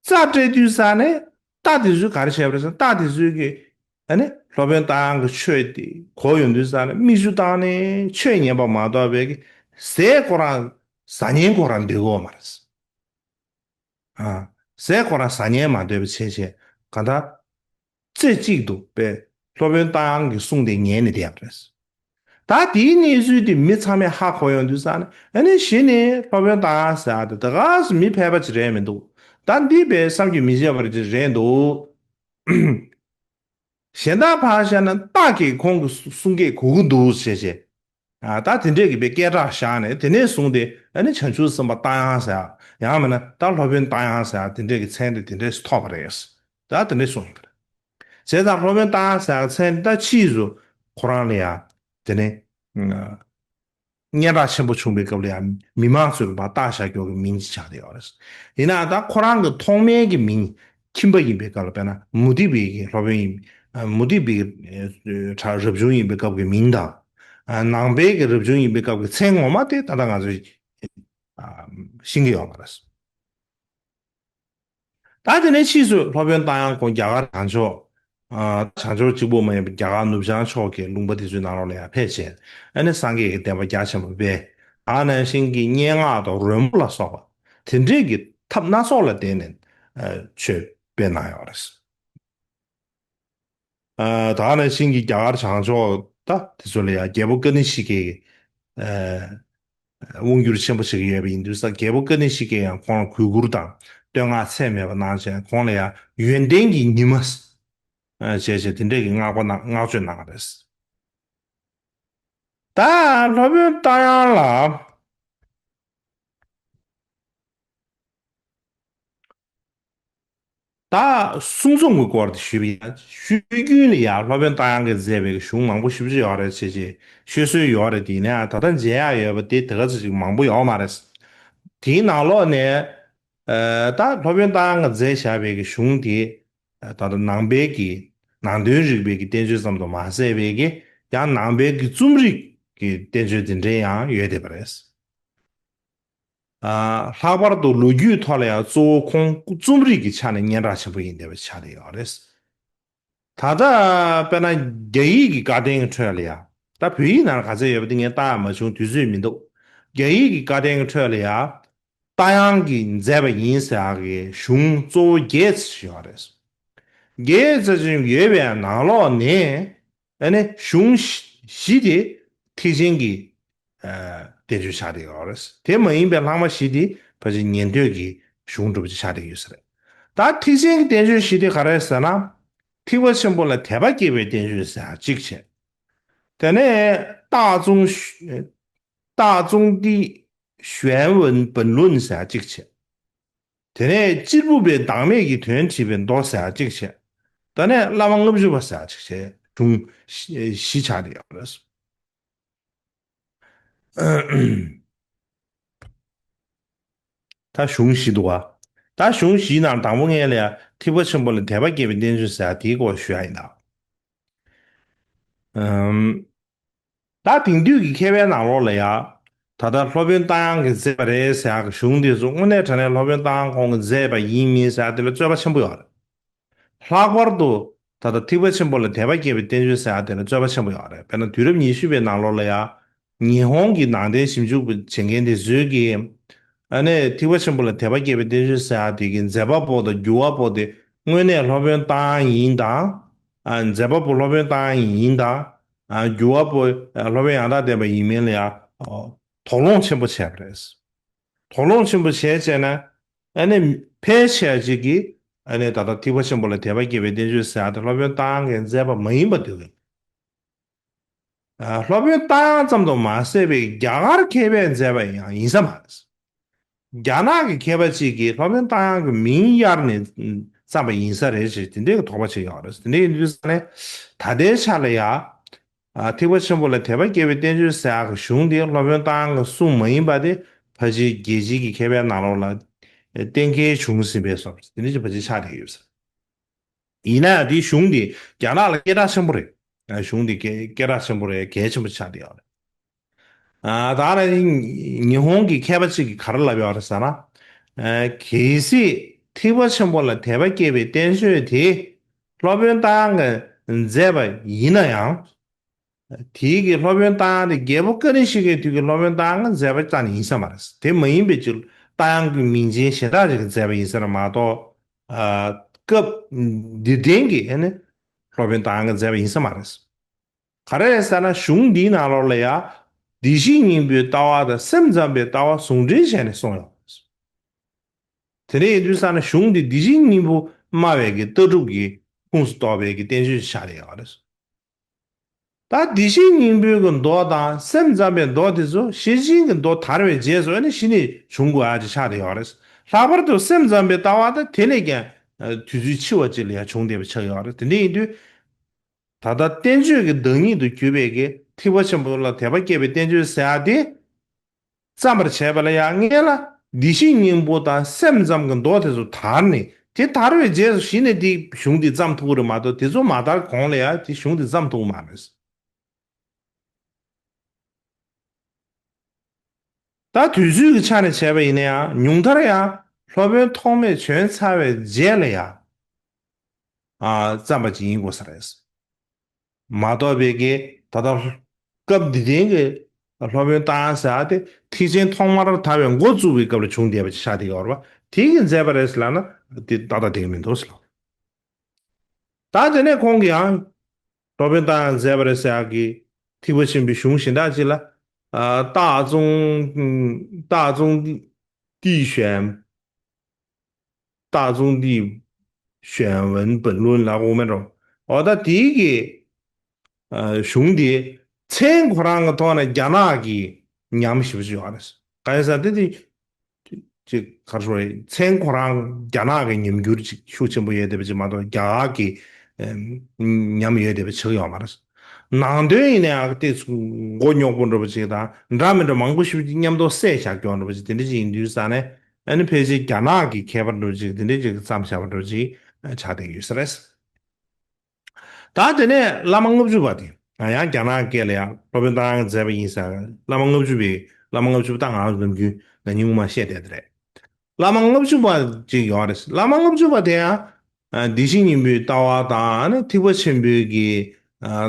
རྩ་སྤྲད་དུས་ས་ནས་རྟ་དེ་ཚོས་ག་རེ་བྱས་པ་རེད་ཟེར་ན། རྟ་དེ་ཚོས་ཀྱི་ཨ་ནི་སློབ་དཔོན་རྟ་དབྱངས་ཀྱི་ཆོས་དེ་གོ་ཡོང་དུས་ས་ནས་མིག་ཆུ་བཏང་ནས་ཆོས་ཉན་པ་མ་གཏོགས་པའི་གི་ཟས་ཁོ་རང་ཟ་ཉན་ཁོ་རང་འདོད་གོ་མ་རེད། ཨ་ཟས་ཁོ་རང་ཟ་ཉན་མ་འདོད་པ་བྱས་བྱས་གང་ལྟར། རྩེ་གཅིག་ཏུ་པས་སློབ་དཔོན་རྟ་དབྱངས་ཀྱི་གསུང་དེ་ཉན་ནས་བསྡད་པ་རེད། ད་དེའི་གནས་ཚུལ་དེ་མི་ཚང་མས་ཧ་གོ་ཡོང་དུས་ས་ནས་ཨ་ནི་གཞི་ནས་སློབ་དཔོན་རྟ་དབྱངས་ཟེར་ཡག་དེ་ད་ག་སེ་མི་ཕལ་པ་ཅིག་རེད་མི་འདུག་ད་འདི་པས་བསམ་གྱིས་མི་ཁྱབ་པ་ཅིག་རེད་འདུག་གཞན་དག་ཕར་བཞག་ན་རྟ་གིས་ཁོང་གི་གསུང་སྐད་གོ་གི་འདུག་ཟེར་བྱས། ཨ་ད་དེ་འདྲས་ཀྱི་པའི་སྐད་གྲགས་བཞག་ནས་དེ་ནས་བཟུང་སྟེ་ཨ་ནི་བྱང་ཆུབ་སེམས་དཔའ་རྟ་དབྱངས་ཟེར་ཡ། ཡང་མིན་ན་ད་སློབ་དཔོན་རྟ་དབྱངས་ཟེར་ཡ་དེ་འདྲས་ཀྱི་མཚན་དེ་དེ་འདྲས་སུ་ཐོབ་པ་རེད། ད་དེ་འདྲས་གསུངས་ཡོད་པ་རེད། བྱས་ཙང་སློབ་དཔོན་རྟ་དབྱངས་ཟེར་ཡ་མཚན་ད་ཕྱིས་སུ་ཁོ་རང་ལ་ཡ་དེ་ནས་སྙན་གྲགས་ཆེན་པོ་བྱུང་པའི་སྐབས་ལ་ཡ་མི་མང་ཚོས་ཕར་བཏགས་བཞག་རྒྱུ་གི་མིང་ཅིག་ཆགས་བསྡད་ཡོད་རེད། ཡིན་ནའང་ད་ཁོ་རང་གི་ཐོག་མའི་གི་མིང་ཁྱིམ་པ་ཡིན་པའི་སྐབས་ལ་དཔེར་ན་མུ་སྟེགས་པའི་གི་སློབ་དཔོན་ཡིན། མུ་སྟེགས་པའི་གི་གྲྭ་རབ་བྱུང་ཡིན་པའི་སྐབས་ཀྱི་མིང་དང་། ནང་པའི་གི་རབ་བྱུང་ཡིན་པའི་སྐབས་ཀྱི་མཚན་ངོ་མ་དེ་ད་ལྟ་ང་ཚོས་ཤེས་ཀྱི་ཡོད་མ་རེད། ད་དེ་ནས་ཕྱིས་སུ་སློབ་དཔོན་རྟ་དབྱངས་ཁོང་རྒྱ་གར་བྱང་ཕྱོགས། ཨ་བྱང་ཕྱོགས་གཅིག་པུ་མ་ཡིན་པར་རྒྱ་གར་ནུབ་བྱང་ཕྱོགས་ཀྱི་ལུང་པ་དེ་ཚོའི་ནང་ལོགས་ལ་ཡང་ཕེབས་བྱས། ཨ་ནི་སངས་རྒྱས་ཀྱི་བསྟན་པ་རྒྱ་ཆེན་པོ་སྤེལ། ཨ་ནང་བཞིན་གྱི་སྙན་ངག་དང་རོལ་མོ་ལ་སོགས་པ་དེ་འདྲས་ཀྱི་ཐབས་སྣ་ཚོགས་ལ་བརྟེན་ནས་ཨ་ཆོས་སྤེལ་གནང་ཡོད་རེད། ཨ་ད་ནང་བཞིན་གྱི་རྒྱ་གར་བྱང་ཕྱོགས་ད་དེ་ཚོ་ལ་ཡང་རྒྱལ་པོ་ཀ་ནི་ཤི་ཀའི་ཨ་དབང་བསྒྱུར་ཆེན་པོ་བྱེད་ཀྱི་ཡོད་པ་ཡིན་དུས་ཙང་རྒྱལ་པོ་ཀ་ནི་ཤི་ཀས་ཡང་ཁོང་ལ་གུས་བཀུར་དང་བསྟོད་བསྔགས་ཚད་མེད་པ་གནང་བྱས་ཁོང་ལ་ཡང་ཡོན་ཏན་གྱི་ཉི་མ་ཨ་བྱས་བྱས་དེ་འདྲས་ཀྱི་བསྔགས་པ་གནང་བསྔགས་བརྗོད་གནང་བ་རེད། ད་སློབ་དཔོན་རྟ་དབྱངས་ལ། ད་གསུང་རྩོམ་གྱི་སྐོར་དེ་ཞུས་པ་ཡིན་ན་ཤོད་རྒྱུན་ལ་ཡང་སློབ་དཔོན་རྟ་དབྱངས་ཀྱིས་མཛད་པའི་གཞུང་མང་པོ་ཞེ་པོ་ཅིག་ཡོད་རེད། བྱས་བྱས་ཤོད་སྲོལ་ཡོད་རེད། དེ་ཡིན་ན་ཡང་ད་ལྟ་མཇལ་ཡག་ཡོད་པ་དེ་དེ་ག་ཚོད་ཅིག་མང་པོ་ཡོད་མ་རེད། དེའི་ནང་ལོགས་ནས་ཨ་ད་སློབ་དཔོན་རྟ་དབྱངས་ཀྱིས་མཛད་བཞག་པའི་གཞུང་དེ་ད་ལྟ་ནང་པའི་གི་ནང་དོན་རིག་པའི་གི་བསྟན་བཅོས་ཙམ་དུ་མ་ཟད་པའི་གི་ཡང་ནང་པའི་གི་རྩོམ་རིག་གི་བསྟན་བཅོས་དེ་འདྲའི་ཡང་ཡོད་བསྡད་པ་རེད། ཨ་ལྷག་པར་དུ་ལོ་རྒྱུས་ཐོག་ལ་ཡང་གཙོ་བོ་ཁོང་རྩོམ་རིག་གི་ཆ་ནས་སྙན་གྲགས་ཆེན་པོ་ཡིན་བསྡད་པ་ཆགས་བསྡད་ཡོད་རེད། ད་ལྟ་དཔེར་ན་རྒྱ་ཡིག་གི་བཀའ་བསྟན་གྱི་ཁྲོད་ལ་ཡང་ད་བོད་ཡིག་ནང་ལ་ག་ཚད་ཡོད་པ་དེ་ངས་བལྟ་ཡག་མ་བྱུང་དུས་ཚོད་མི་འདུག་རྒྱ་ཡིག་གི་བཀའ་བསྟན་གྱི་ཁྲོད་ལ་ཡང་རྟ་དབྱངས་ཀྱིས་མཛད་པ་ཡིན་ཟེར་ཡག་གི་གཞུང་གཙོ་བོ་བརྒྱད་ཙམ་ཡོད་རེད། བརྒྱད་ཙམ་ཡོད་པའི་ནང་ལོགས་ནས། ཨ་ནི་གཞུང་བཞི་དེ་ཐེག་ཆེན་གྱི་བསྟན་བཅོས་ཆགས་བསྡད་ཡོད་རེད། དེ་མ་ཡིན་པའི་ལྷག་མ་བཞི་དེ་ཕལ་ཆེར་ཉན་ཐོས་ཀྱི་གཞུང་འདྲ་པོ་ཅིག་ཆགས་བསྡད་ཡོད་ས་རེད། ད་ཐེག་ཆེན་གྱི་བསྟན་བཅོས་བཞི་དེ་ག་རེ་ཟེར་ན། ཐེག་པ་ཆེན་པོ་ལ་དད་པ་སྐྱེ་བའི་བསྟན་བཅོས་ཟེར་གཅིག་བྱས། དེ་ནས་རྟགས་བརྩོན་རྟགས་བརྩོན་ཏི་ཞུན་ཝན་བན་ལུན་ཟེར་གཅིག་བྱས། དེ་ནས་གཅེར་བུ་པའི་བདག་མེད་ཀྱི་དོན་བྲིས་པའི་མདོ་ཟེར་གཅིག་བྱས། ད་ནས་བླ་མ་ལྔ་བཅུ་པ་ཟེར་གཅིག་བྱས་གཞུང་བཞི་ཆགས་བསྡད་ཡོད་རེད། ད་གཞུང་བཞི་འདུག་བ། ད་གཞུང་བཞིའི་ནང་དང་པོ་ངས་ལ་ཡ་ཐེག་པ་ཆེན་པོ་ལ་དད་པ་སྐྱེ་བའི་བསྟན་བཅོས་ཟེར་ཡ་དེའི་སྐོར་ཞུ་ཡ་ཡིན་ད། ཨམ། ད་དེང་དུས་ཀྱི་མཁས་པའི་ནང་ལོགས་ལ་ཡ། ད་ལྟ་སློབ་དཔོན་རྟ་དབྱངས་ཀྱིས་མཛད་པ་རེད་ཟེར་ཡག་གི་གཞུང་དེ་ཚོ་དངོས་གནས་དྲང་གནས་སློབ་དཔོན་རྟ་དབྱངས་ཁོང་གིས་མཛད་པ་ཡིན་མིན་ཟེར་ཡག་དེ་ལ་རྩོད་པ་ཆེན་པོ་ཡོད་རེད། ལྷག་པར་དུ་ད་ལྟ་ཐེག་པ་ཆེན་པོ་ལ་དད་པ་སྐྱེ་བའི་བསྟན་བཅོས་ཟེར་ཡག་དེ་ལ་རྩོད་པ་ཆེན་པོ་ཡོད་རེད། དཔེར་ན་དུས་རབས་ཉི་ཤུ་པའི་ནང་ལོགས་ལ་ཡ། ཉི་ཧོང་གི་ནང་བསྟན་ཞིབ་འཇུག་པ་བྱེད་མཁན་དེ་ཚོས་ཀྱིས། ཨ་ནི་ཐེག་པ་ཆེན་པོ་ལ་དད་པ་སྐྱེ་བའི་བསྟན་བཅོས་ཟེར་ཡག་དེ་གི་མཛད་པ་པོ་དང་འགྱུར་བ་པོ་དེ་དངོས་གནས་སློབ་དཔོན་རྟ་དབང་ཡིན་དང་། ཨ་མཛད་པ་པོ་སློབ་དཔོན་རྟ་དབང་ཡིན་དང་། ཨ་འགྱུར་བ་པོ་ཨ་སློབ་དཔོན་ཡང་དག་བསྟན་པ་ཡིན་མིན་ལ་ཡང་དོགས་སློང་ཆེན་པོ་བྱས་པ་རེད། དོགས་སློང་ཆེན་པོ་བྱས་བྱས་ན། ཨ་ནི་ཕལ་ཆེ་བ་ཅིག་གིས་ཨ་ནི་ད་ལྟ་ཐེག་པ་ཆེན་པོ་ལ་དད་པ་སྐྱེ་བའི་བསྟན་བཅོས་ཟེར་ཡག་དེ་སློབ་དཔོན་རྟ་དབང་གིས་མཛད་པ་མ་ཡིན་པ་འདོད་ཀྱི། ཨ་སློབ་དཔོན་རྟ་དབང་ཙམ་དུ་མ་ཟད་པའི་རྒྱ་གར་མཁས་པས་མཛད་པ་ཡང་ཡིན་ས་མ་རེད། རྒྱ་ནག་གི་མཁས་པ་ཅིག་གིས་སློབ་དཔོན་རྟ་དབང་གི་མིང་གཡར་ནས་བརྩམས་པ་ཡིན་ས་རེད་ཅེས་དེ་འདྲའི་དོགས་པ་བྱེད་ཡོད་རེད། དེ་འདྲ་ཡིན་དུས་ཙང་ནས་ད་ལྟའི་ཆ་ལ་ཡ། ཨ་ཐེག་པ་ཆེན་པོ་ལ་དད་པ་སྐྱེ་བའི་བསྟན་བཅོས་ཟེར་ཡག་གི་གཞུང་དེ་སློབ་དཔོན་རྟ་དབང་གི་གསུང་མ་ཡིན་པ་དེ་ཕལ་ཆེར་རྒྱལ་སྤྱིའི་གི་མཁས་པའི་ནང་ལོགས་ལ་གཏན་འཁེལ་བྱུང་ཟིན་པའི་བཟོ་འདྲ་དེ་འདྲ་ཅིག་ཕལ་ཆེར་ཆགས་བསྡད་ཡོད་ས་རེད། ཡིན་ན་ཡང་དེའི་གཞུང་དེ་རྒྱ་ནག་ལ་སྐད་གྲགས་ཆེན་པོ་རེད། ཨ་གཞུང་དེ་སྐད་སྐད་གྲགས་ཆེན་པོ་རེད། གལ་ཆེན་པོ་ཆགས་བསྡད་ཡོད་རེད། ཨ་ད་ནི་ཉི་ཧོང་གི་མཁས་པ་གཅིག་གིས་ག་རེ་ལབ་ཡོད་རེད་ཟེར་ན། ཨ་གལ་སྲིད་ཐེག་པ་ཆེན་པོ་ལ་དད་པ་སྐྱེ་བའི་བསྟན་བཅོས་དེ་སློབ་དཔོན་རྟ་དབང་གིས་མཛད་པ་ཡིན་ན་ཡང་། དེའི་གི་སློབ་དཔོན་རྟ་དབང་དེ་རྒྱལ་པོ་ཀ་ཎི་ཤཱཀྱའི་དུས་ཀྱི་སློབ་དཔོན་རྟ་དབང་གིས་མཛད་པ་རྩ་ནས་ཡིན་ས་མ་རེད། དེ་མ་ཡིན་པའི་ཕྱིར་རྟ་དབྱངས་ཀྱི་མིང་ཅན་གཞན་དག་ཅིག་གིས་མཛད་པ་ཡིན་ས་རེད་མ་གཏོགས། ཨ་སྐབས་འདིར་ལྡན་གྱི་ཨ་ནི་སློབ་དཔོན་རྟ་དབྱངས་ཀྱིས་མཛད་པ་ཡིན་ས་མ་རེད། ག་རེ་རེད་ཟེར་ན་གཞུང་འདིའི་ནང་ལོགས་ལ་ཡང་བདེ་གཤེགས་སྙིང་པོའི་ལྟ་བ་དང་སེམས་ཙམ་པའི་ལྟ་བ་ཟུང་འབྲེལ་བྱས་ནས་གསུངས་ཡོད་རེད། དེ་འདྲ་ཡིན་དུས་ཙང་ནས་གཞུང་འདི་བདེ་གཤེགས་སྙིང་པོ་སྨྲ་བའི་གི་ལྟ་གྲུབ་ཀྱི་ཁོངས་སུ་གཏོགས་པའི་གི་བསྟན་བཅོས་ཤིག་ཆགས་བསྡད་ཡོད་རེད། ད་བདེ་གཤེགས་སྙིང་པོའི་གི་མདོ་དང་སེམས་ཙམ་པའི་མདོ་དེ་ཚོ་ཤེར་ཕྱིན་གྱི་མདོ་དར་བའི་རྗེས་སུ་ཨ་ནི་གཞི་ནས་བྱུང་དགོས་ཡག་ཅིག་ཆགས་བསྡད་ཡོད་རེད། ལྷག་པར་དུ་སེམས་ཙམ་པའི་ལྟ་བ་དེ་དེ་ལས་ཀྱང་དུས་ཚོད་འཕྱི་བ་ཅིག་ལ་ཡང་བྱུང་བསྡད་པ་ཆགས་ཡོད་རེད། དེ་འདྲ་ཡིན་དུས། ད་ལྟ་བསྟན་བཅོས་ཀྱི་བདག་ཉིད་དུ་གྱུར་པའི་གི་ཐེག་པ་ཆེན་པོ་ལ་དད་པ་སྐྱེ་བའི་བསྟན་བཅོས་ཟེར་ཡག་དེ། བརྩམས་པར་བྱས་པ་ལ་ཡང་སྔོན་ལ་བདེ་གཤེགས་སྙིང་པོ་དང་སེམས་ཙམ་གྱི་མདོ་དེ་ཚོ་དར་ནས་དེ་དར་བའི་རྗེས་སུ་གཞི་ནས་དེ་གཞུང་དེ་བརྩམས་ཐུབ་ཀྱི་རེད་མ་གཏོགས་དེ་ཚོ་མ་དར་གོང་ལ་ཡང་དེ་གཞུང་དེ་བརྩམས་ཐུབ་ཀྱི་མ་རེད། ད་དུས་ཚོད་ཀྱི་ཆ་ནས་བྱས་པ་ཡིན་ན་ཡང་ཉུང་མཐར་ཡང་སློབ་དཔོན་ཐོགས་མེད་བྱོན་ཚར་བའི་རྗེས་ལ་ཡང་ཨ་བརྩམས་པ་ཅིག་ཡིན་དགོས་ས་རེད། མ་གཏོགས་པའི་གི་ད་ལྟ་སྐབས་འདི་ལྡན་གྱི་སློབ་དཔོན་རྟ་དབྱངས་ཟེར་ཡག་དེ་ཐེག་ཆེན་ཐོག་མར་དར་བའི་འགོ་བཙུགས་པའི་སྐབས་ལ་བྱུང་བསྡད་པ་ཅིག་ཆགས་བསྡད་ཡོད་རེད་པ། དེ་གིས་མཛད་པ་རེད་ཟེར་ལབ་ན་དེ་ཏག་ཏག་འགྲིག་གི་མི་འདུག་ཟེར་ལབ། ད་དེ་ནས་ཁོང་གིས་ཡང་སློབ་དཔོན་རྟ་དབྱངས་མཛད་པ་རེད་ཟེར་ཡག་གི་ཐེག་པ་ཆེན་པོའི་གཞུང་གཞན་དག་ཅིག་ལ། ཨ་大宗大宗地选 大宗地选文本论 ལབ་དགོས་མེད་འགྲོ། འོ་ད་དེའི་གི་ཨ་གཞུང་དེ་མཚན་ཁོ་རང་གི་ཐོག་ནས་རྒྱ་ནག་གི་ཉམས་ཞེ་པོ་ཅིག་ཡོད་རེད། གང་ཡིན་ཟེར་དེ་དེ་ཅིག་ག་རེ་ཟེར་དགོས་རེད། མཚན་ཁོ་རང་རྒྱ་ནག་གི་ཉམས་འགྱུར་ཅིག་ཤུགས་ཆེན་པོ་ཡོད་བསྡད་པ་ཅིག་མ་གཏོགས་རྒྱ་གར་གྱི་ཨ་ཉམས་ཡོད་བསྡད་པ་ཅིག་ཡོད་མ་རེད། ནང་དོན་ཡིན་ན་ཡང་དེ་མགོ་རྙོག་པོ་འདྲ་པོ་ཅིག་དང་འདྲ་མི་འདྲ་མང་པོ་ཞིག་མཉམ་དུ་བསྲེས་བཞག་ཀྱོག་འདྲ་པོ་ཅིག་དེ་འདྲ་ཅིག་ཡིན་དུས་ཙང་ནས། ཨ་ནི་ཕལ་ཆེར་རྒྱ་ནག་གི་མཁས་པ་འདྲ་ཅིག་དེ་འདྲ་ཅིག་གིས་བརྩམས་བཞག་པ་འདྲ་ཅིག་ཆགས་བསྡད་ཡོད་ས་རེད། ད་དེ་ནས་བླ་མ་ལྔ་བཅུ་པ་དེ་ཡང་རྒྱ་ནག་སྐད་ལ་ཡང་སློབ་དཔོན་རྟ་དབྱངས་མཛད་པ་ཡིན་ཟེར། བླ་མ་ལྔ་བཅུ་པའི་བླ་མ་ལྔ་བཅུ་པ་ད་ང་ནམ་རྒྱུན་ང་ཉིན་མོ་མ་བཤད་བསྡད་དེ་རེད། བླ་མ་ལྔ་བཅུ་པ་ཅིག་ཡོད་རེད། བླ་མ་ལྔ་བཅུ་པ་དེ་ཡང་ཨ་བདེ་གཤེགས་སྙིང་པོའི་ལྟ་བ་དང་ཨ་ནི་ཐེག་པ་ཆེན་པོའི་གི་ཨ་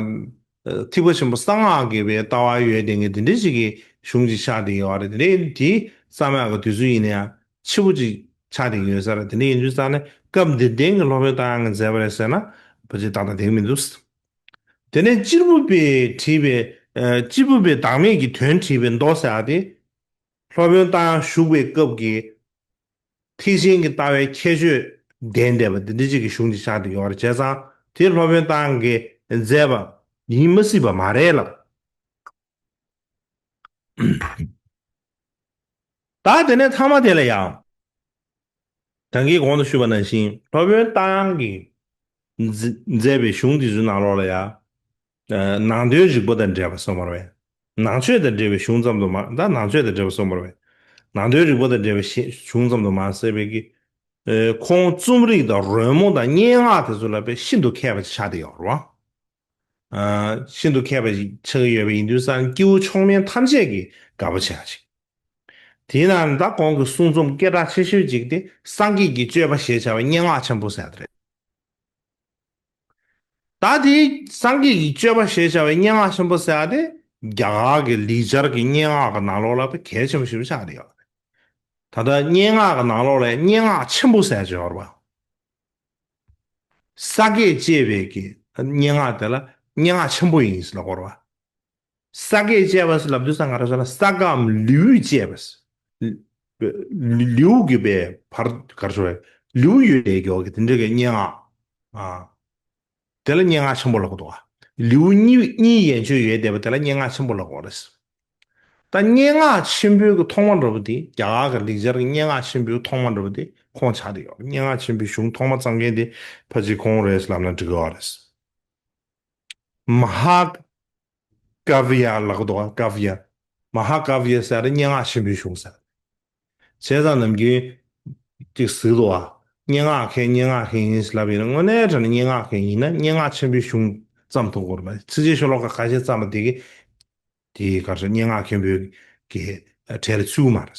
ཐེག་པ་ཆེན་པོ་གསང་སྔགས་ཀྱི་བའི་ལྟ་བ་ཡོད་དེ་ངས་དེ་འདྲ་ཞིག་གི་གཞུང་ཅིག་ཆགས་བསྡད་ཡོད་རེད། དེ་འདྲའི་དེ་བརྩམས་ཡག་གི་དུས་ཚོད་ཡིན་ན་ཡང་ཕྱི་པོ་ཅིག་ཆགས་བསྡད་ཡོད་ས་རེད། དེ་འདྲ་ཡིན་དུས་ཙང་ནས་སྐབས་འདིར་ལྡན་གྱི་སློབ་དཔོན་རྟ་དབྱངས་ཀྱིས་མཛད་པ་རེད་ཟེར་ན་ཕལ་ཆེར་ཏག་ཏག་འགྲིག་གི་མི་འདུག། དེ་ནས་གཅེར་བུ་པས་བྲིས་པའི་ཨ་གཅེར་བུ་པས་བདག་མེད་ཀྱི་དོན་བྲིས་པའི་མདོ་ཟེར་ཡག་དེ། སློབ་དཔོན་རྟ་དབྱངས་བཞུགས་པའི་སྐབས་ཀྱི་ཐེག་ཆེན་གྱི་ལྟ་བའི་ཁྱད་ཆོས་ལྡན་བསྡད་པ་འདི་འདྲ་ཅིག་གི་གཞུང་ཅིག་ཆགས་བསྡད་ཡོད་རེད། བྱས་ཙང་དེ་སློབ་དཔོན་རྟ་དབྱངས་ཀྱིས་མཛད་པ་ཡིན་མ་སྲིད་པ་མ་རེད་ལབ། ད་དེ་ནས་མཐའ་མ་དེ་ལ་ཡང་། ད་གིན་གོང་དུ་ཞུས་པ་ནང་བཞིན་སློབ་དཔོན་རྟ་དབྱངས་ཀྱིས་མཛད་མཛད་པའི་གཞུང་དེ་ཚོའི་ནང་ལོགས་ལ་ཡང་། ཨ་ནང་དོན་རིག་པ་དང་འབྲེལ་བ་སོང་བ་རེད། ནང་ཆོས་དང་འབྲེལ་བའི་གཞུང་ཙམ་དུ་མ། ད་ནང་ཆོས་དང་འབྲེལ་བ་སོང་བ་རེད། ནང་དོན་རིག་པ་དང་འབྲེལ་བའི་གཞི་གཞུང་ཙམ་དུ་མ་ཟད་པའི་གི། ཨ་ཁོང་རྩོམ་རིག་དང་རོལ་མོ་དང་སྙན་ངག་དེ་ཚོ་ལ་དཔེ་ཤིན་ཏུ་མཁས་པ་ཅིག་ཆགས་བསྡད་ཡོད་རེད་བ། ཨ་ཤིན་ཏུ་མཁས་པ་ཅིག་ཆགས་ཀྱི་ཡོད་པ་ཡིན་དུས་ཙང་སྐྱེ་བོ་མཆོག་དམན་ཐམས་ཅད་ཀྱིས་དགའ་པོ་བྱེད་ཡག་ཅིག། དེའི་ནང་ད་ཁོང་གི་གསུང་རྩོམ་སྐད་གྲགས་ཆེ་ཤོས་ཅིག་དེ་སངས་རྒྱས་ཀྱི་སྤྱོད་པ་ཞེས་བྱ་བའི་སྙན་ངག་ཆེན་པོ་ཟེར་བ་དེ་རེད། ད་དེ་སངས་རྒྱས་ཀྱི་སྤྱོད་པ་ཞེས་བྱ་བའི་སྙན་ངག་ཆེན་པོ་ཟེར་བ་དེ་རྒྱ་གར་གྱི་ལེགས་སྦྱར་གྱི་སྙན་ངག་གི་ནང་ལོགས་ལ་དཔེ་གལ་ཆེན་པོ་ཞེ་པོ་ཆགས་བསྡད་ཡོད་རེད། ད་ལྟ་སྙན་ངག་གི་ནང་ལོགས་ལ་སྙན་ངག་ཆེན་པོ་ཟེར་ཅིག་ཡོད་རེད་པ། ས་གས་བཅད་པའི་གི་སྙན་ངག་དེ་ལ་སྙན་ངག་ཆེན་པོ་ཡིན་ཟེར་ལབ་ཀྱི་ཡོད་རེད་པ། ས་གས་བཅད་པ་ཟེར་ལབ་དུས་ཙང་ག་རེ་ཟེར་ན་ས་གའམ་ལེའུས་བཅད་པ་ཟེར། ལེའུ་གི་པའི་བར་ག་རེ་ཟེར་བས་ལེའུ་ཡོད་པའི་གི་འོག་གི་དེ་འདྲ་གི་སྙན་ངག་ཨ། དེ་ལ་སྙན་ངག་ཆེན་པོ་ལབ་ཀྱི་འདུག་ག་ལེའུ་གཉིས་གཉིས་ཡན་ཆོད་ཡོད་བསྡད་པ་དེ་ལ་སྙན་ངག་ཆེན་པོ་ལབ་ཀྱི་ཡོད་རེད། ད་སྙན་ངག་ཆེན་པོའི་གི་ཐོག་མ་འདྲ་པོ་དེ་རྒྱ་གར་གི་ལེགས་སྦྱར་གྱི་སྙན་ངག་ཆེན་པོའི་ཐོག་མ་འདྲ་པོ་དེ་ཁོང་ཆགས་བསྡད་ཡོད་རེད། སྙན་ངག་ཆེན་པོའི་གཞུང་ཐོག་མ་བརྩམས་མཁན་དེ་ཕལ་ཆེར་ཁོང་རེད་ལབ་ན་འགྲིག་གི་ཡོད་རེད། མ་ཧཱ་ཀཱ་བྱ་ལབ་ཀྱི་འདུག་ག་ཀཱ་བྱ། མ་ཧཱ་ཀཱ་བྱ་ཟེར་ཡ་དེ་སྙན་ངག་ཆེན་པོའི་གཞུང་ཟེར། བྱས་ཙང་ནམ་རྒྱུན་ཅིག་ཟེར་གྱི་འདུག་ག་སྙན་ངག་མཁན་སྙན་ངག་མཁན་ཡིན་ཟེར་ལབ་ཡིན་ན་དངོས་གནས་དྲང་གནས་སྙན་ངག་མཁན་ཡིན་ན་སྙན་ངག་ཆེན་པོའི་གཞུང་བརྩམས་ཐུབ་ཀྱི་ཡོད་རེད་པ། ཚིགས་བཅད་ཤོ་ལོ་ཀ་ཁ་ཤས་བརྩམས་པ་དེ་གི་དེ་ག་རེ་ཟེར་སྙན་ངག་མཁན་པོའི་གི་གྲས་ལ་ཚུད་ཀྱི་མ་རེད།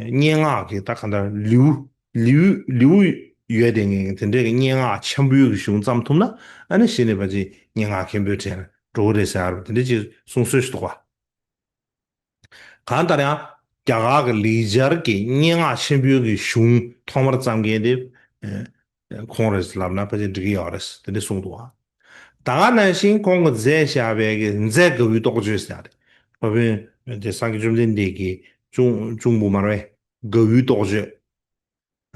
སྙན་ངག་གི་ད་ག་འདྲ་ལེའུ་ལེའུ་ལེའུ་ཡོད་དེ་ངས་དེ་འདྲའི་གི་སྙན་ངག་ཆེན་པོའི་གི་གཞུང་བརྩམས་ཐུབ་ན་ཨ་ནི་གཞི་ནས་ཕལ་ཆེར་སྙན་ངག་མཁན་པོའི་གྲས་ལ་འགྲོ་གི་རེད་ཟེར་བ་དེ་འདྲ་ཅིག་གསུང་སྲོལ་ཞིག་འདུག་ག་གང་ལྟར་ཡང་རྒྱ་གར་གྱི་ལེགས་སྦྱར་གྱི་སྙན་ངག་ཆེན་པོའི་གི་གཞུང་ཐོག་མར་བརྩམས་མཁན་དེ་ཨ་ཁོང་རེད་ལབ་ན་ཕལ་ཆེར་འགྲིག་གི་ཡོད་རེད་དེ་འདྲ་གསུངས་འདུག་ག་ད་ག་ནང་བཞིན་ཁོང་གིས་མཛད་བཞག་པའི་གི་མཛད་དགའ་བོའི་རྟོགས་བརྗོད་ཟེར་ཡ་དེ་སློབ་དཔོན་དེ་སངས་རྒྱས་བཅོམ་ལྡན་འདས་ཀྱི་གཅུང་གཅུང་པོ་མ་རེད་པས། དགའ་བོའི་རྟོགས་བརྗོད།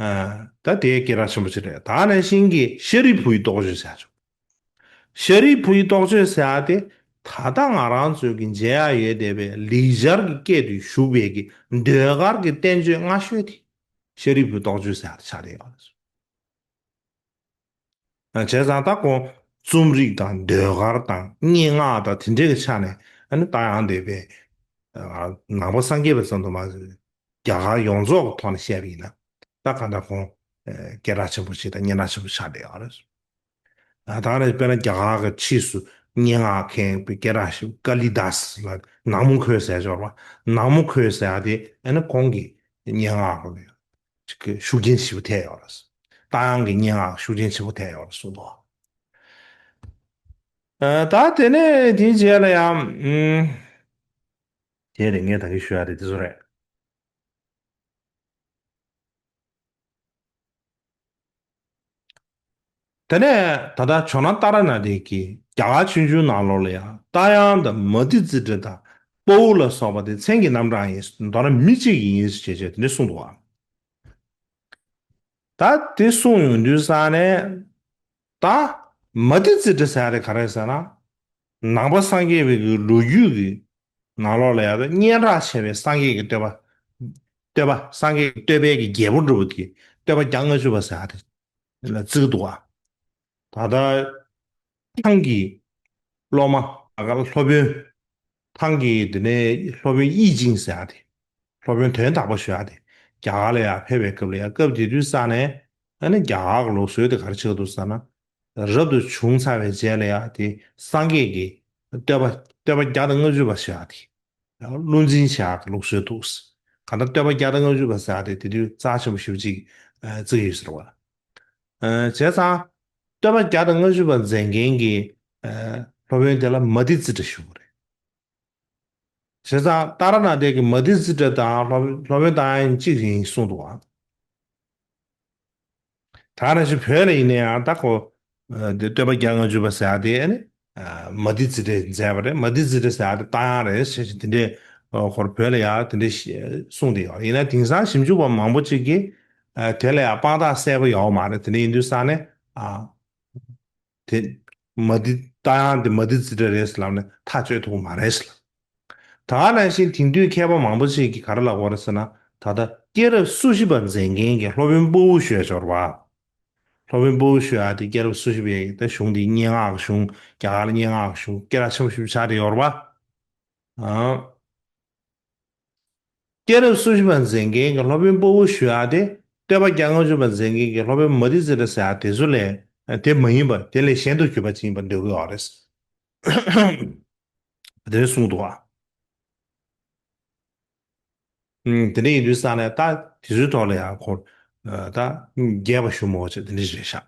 ཨ། ད་དེ་སྐད་གྲགས་ཆེན་པོ་ཅིག་རེད། ད་ག་ནང་བཞིན་གྱི་ཤཱ་རིའི་བུའི་རྟོགས་བརྗོད་ཟེར་ཡ་ཅིག་ཤཱ་རིའི་བུའི་རྟོགས་བརྗོད་ཟེར་ཡ་དེ་ད་ལྟ་ང་རང་ཚོའི་གི་མཇལ་ཡ་ཡོད་བསྡད་པའི་ལེགས་སྦྱར་གྱི་སྐད་དུ་བཞུགས་པའི་གི་ཟློས་གར་གྱི་བསྟན་བཅོས་སྔ་ཤོས་དེ་ཤཱ་རིའི་བུའི་རྟོགས་བརྗོད་ཟེར་ཡ་དེ་ཆགས་བསྡད་ཡོད་རེད། བྱས་ཙང་ད་ཁོང་རྩོམ་རིག་དང་ཟློས་གར་དང་སྙན་ངག་དང་དེ་འདྲའི་གི་ཆ་ནས་ཨ་ནི་ད་ཡང་འདས་པའི་ནང་པ་སངས་རྒྱས་པ་ཙམ་དུ་མ་ཟད་རྒྱ་གར་ཡོངས་རྫོགས་ཀྱི་ཐོག་ནས་བཤད་པ་ཡིན་ན་ད་ག་འདྲ་ཁོང་སྐད་གྲགས་ཆེན་པོ་ཞིག་དང་སྙན་གྲགས་ཆེན་པོ་ཆགས་བསྡད་ཡོད་རེད། ད་ནི་དཔེར་ན་རྒྱ་གར་གྱི་ཕྱིས་སུ་སྙན་ངག་མཁན་པའི་སྐད་གྲགས་ཤིག་ཀ་ལི་དཱས་ལ་ནག་མོ་ཁོལ་ཟེར་ཡ་ཅིག་ཡོད་རེད་པ། ནག་མོ་ཁོལ་ཟེར་ཡ་དེ་ཨ་ནི་ཁོང་གི་སྙན་ངག་ཅིག་གི་ཤུགས་རྐྱེན་ཆེན་པོ་ཐེབས་ཡོད་རེད། རྟ་དབྱངས་ཀྱི་སྙན་ངག་ཤུགས་རྐྱེན་ཆེན་པོ་ཐེབས་ཡོད་རེད་གསུངས་འདུག་ཨ། ད་དེ་ནས་དེའི་རྗེས་ལ་ཡང་ཨུམ། དེ་རེད། ངས་ད་གིན་ཞུ་ཡ་དེ་དེ་ཚོ་རེད། དེ་ནས་ད་ལྟ་ཇོ་ནང་ཏཱ་ར་ནཱ་ཐའི་གི་རྒྱ་གར་ཆོས་འབྱུང་ནང་ལོགས་ལ་ཡང་རྟ་དབྱངས་དང་མ་ཏི་ཙི་ཏྲ་དང་དཔའ་བོ་ལ་སོགས་པ་དེ་མཚན་གྱི་རྣམ་གྲངས་ཡིན། མདོར་ན་མི་གཅིག་ཡིན་ཞེས་བྱས་དེ་འདྲ་གསུངས་འདུག་ག་ད་དེ་གསུངས་ཡོང་དུས་ཙང་ནས་ད་མ་ཏི་ཙི་ཏྲ་ཟེར་ཡ་དེ་ག་རེ་ཟེར་ན་ནང་པ་སངས་རྒྱས་པའི་གི་ལོ་རྒྱུས་ཀྱི་ནང་ལོགས་ལ་ཡང་སྙན་གྲགས་ཆེ་བའི་སངས་རྒྱས་ཀྱི་བསྟོད་པ། བསྟོད་པ། སངས་རྒྱས་ཀྱི་བསྟོད་པའི་གི་རྒྱལ་པོ་འདྲ་བོ་དེ་བསྟོད་པ་བརྒྱ་ལྔ་བཅུ་པ་ཟེར་ཡ་དེ་ལ་བརྩི་གི་འདུག་ག་ད་ལྟ་ཐང་གི་སློབ་མ་ཨ་ག་ལ་སློབ་དཔོན། ཐང་གི་དེ་ནས་སློབ་དཔོན་དབྱིག་ཅིང་ཟེར་ཡ་དེ། སློབ་དཔོན་དོན་དག་པོ་ཞུ་ཡ་དེ། རྒྱ་གར་ལ་ཡང་ཕེབས་པའི་སྐབས་ལ་ཡང་སྐབས་དེ་དུས་ཙང་ནས་ཨ་ནི་རྒྱ་གར་གྱི་ལུགས་སྲོལ་དེ་ག་རེ་ཆགས་འདུག་ཟེར་ན། རབ་ཏུ་བྱུང་ཚར་བའི་རྗེས་ལ་ཡང་དེ་སངས་རྒྱས་ཀྱི་བསྟོད་པ་བསྟོད་པ་བརྒྱ་དང་ལྔ་བཅུ་པ་ཞུ་ཡ་དེ། ཡང་བློ་འཛིན་བྱ་གི་ལུགས་སྲོལ་འདུག་གང་ལྟར་བསྟོད་པ་བརྒྱ་དང་ལྔ་བཅུ་པ་ཟེར་ཡ་དེ་དེ་དུས་རྩ་ཆེན་པོ་ཞེ་པོ་ཅིག་བརྩི་གི་ཡོད་ཟེར་བ། བྱས་ཙང་། བསྟོད་པ་བརྒྱ་དང་ལྔ་བཅུ་པ་མཛད་མཁན་གྱི་སློབ་དཔོན་དེ་ལ་མ་ཏི་ཙི་ཏྲ་ཞུ་གི་རེད། བྱས་ཙང་ཏཱ་ར་ནཱ་ཐའི་གི་མ་ཏི་ཙི་ཏྲ་དང་སློབ་སློབ་དཔོན་ཏཱ་དབྱངས་གཅིག་ཡིན་གསུངས་འདུག་ག་ད་ནང་བཞིན་བོད་ལ་ཡིན་ན་ཡང་ད་ཁོ་དེ་བསྟོད་པ་བརྒྱ་ལྔ་བཅུ་པ་ཟེར་ཡ་དེ་ནི་མ་ཏི་ཙི་ཏྲས་མཛད་པ་རེད། མ་ཏི་ཙི་ཏྲ་ཟེར་ཡ་དེ་ཏཱ་དབྱངས་རེད་ཟེར་ཞིང་དེ་འདྲའི་ཁོར་བོད་ལ་ཡང་དེ་འདྲའི་གསུངས་བསྡད་ཡོད། ཡིན་ན་དེང་སང་ཞིབ་འཇུག་པ་མང་པོ་ཅིག་གིས་དེ་ལ་ཡང་དཔང་རྟགས་གསལ་པོ་ཡོད་མ་རེད། དེ་འདྲ་ཡིན་དུས་ཙང་ནས་དེ་མ་ཏི་ཏཱ་དབྱངས་དེ་མ་ཏི་ཙི་ཏྲ་རེད་ཟེར་ལབ་ནས་ཐག་གཅོད་ཐུབ་ཀྱི་མ་རེད་ཟེར། ད་ག་ནང་བཞིན་དེང་དུས་མཁས་པ་མང་པོ་ཞིག་གིས་ག་རེ་ལབ་ཀྱི་ཡོད་རེད་ཟེར་ན། ད་ལྟ་སྐྱེས་རབས་སོ་བཞི་པ་མཛད་མཁན་གྱི་སློབ་དཔོན་དཔའ་བོ་ཞུ་ཡ་ཅིག་ཡོད་རེད་པ། སློབ་དཔོན་དཔའ་བོ་ཞུ་ཡ་དེ་སྐྱེས་རབས་སོ་བཞི་པའི་ད་གཞུང་དེ་སྙན་ངག་གི་གཞུང་། རྒྱ་གར་ལ་སྙན་ངག་གི་གཞུང་སྐད་གྲགས་ཆེན་པོ་ཞིག་ཆགས་བསྡད་ཡོད་རེད་པ། ཨང་། སྐྱེས་རབས་སོ་བཞི་པ་མཛད་མཁན་གྱི་སློབ་དཔོན་དཔའ་བོ་ཞུ་ཡ་དེ་བསྟོད་པ་བརྒྱ་ལྔ་བཅུ་པ་མཛད་མཁན་གྱི་སློབ་དཔོན་མ་ཏི་ཙི་ཏྲ་ཟེར་ཡ་དེ་ཚོ་ལས་དེ་མ་ཡིན་པ་དེ་ལས་གཞན་དུ་གྱུར་པ་ཅིག་ཡིན་པར་འདོད་ཀྱི་ཡོད་རེད། དེ་འདྲ་གསུངས་འདུག་ག་ཨུམ། དེ་འདྲ་ཡིན་དུས་ཙང་ནས་ད་དེ་ཚོའི་ཐོག་ལ་ཡང་ཁོ་ད་རྒྱས་པ་ཞུ་མོ་ཆེ་དེ་འདྲ་རེད་ཤག་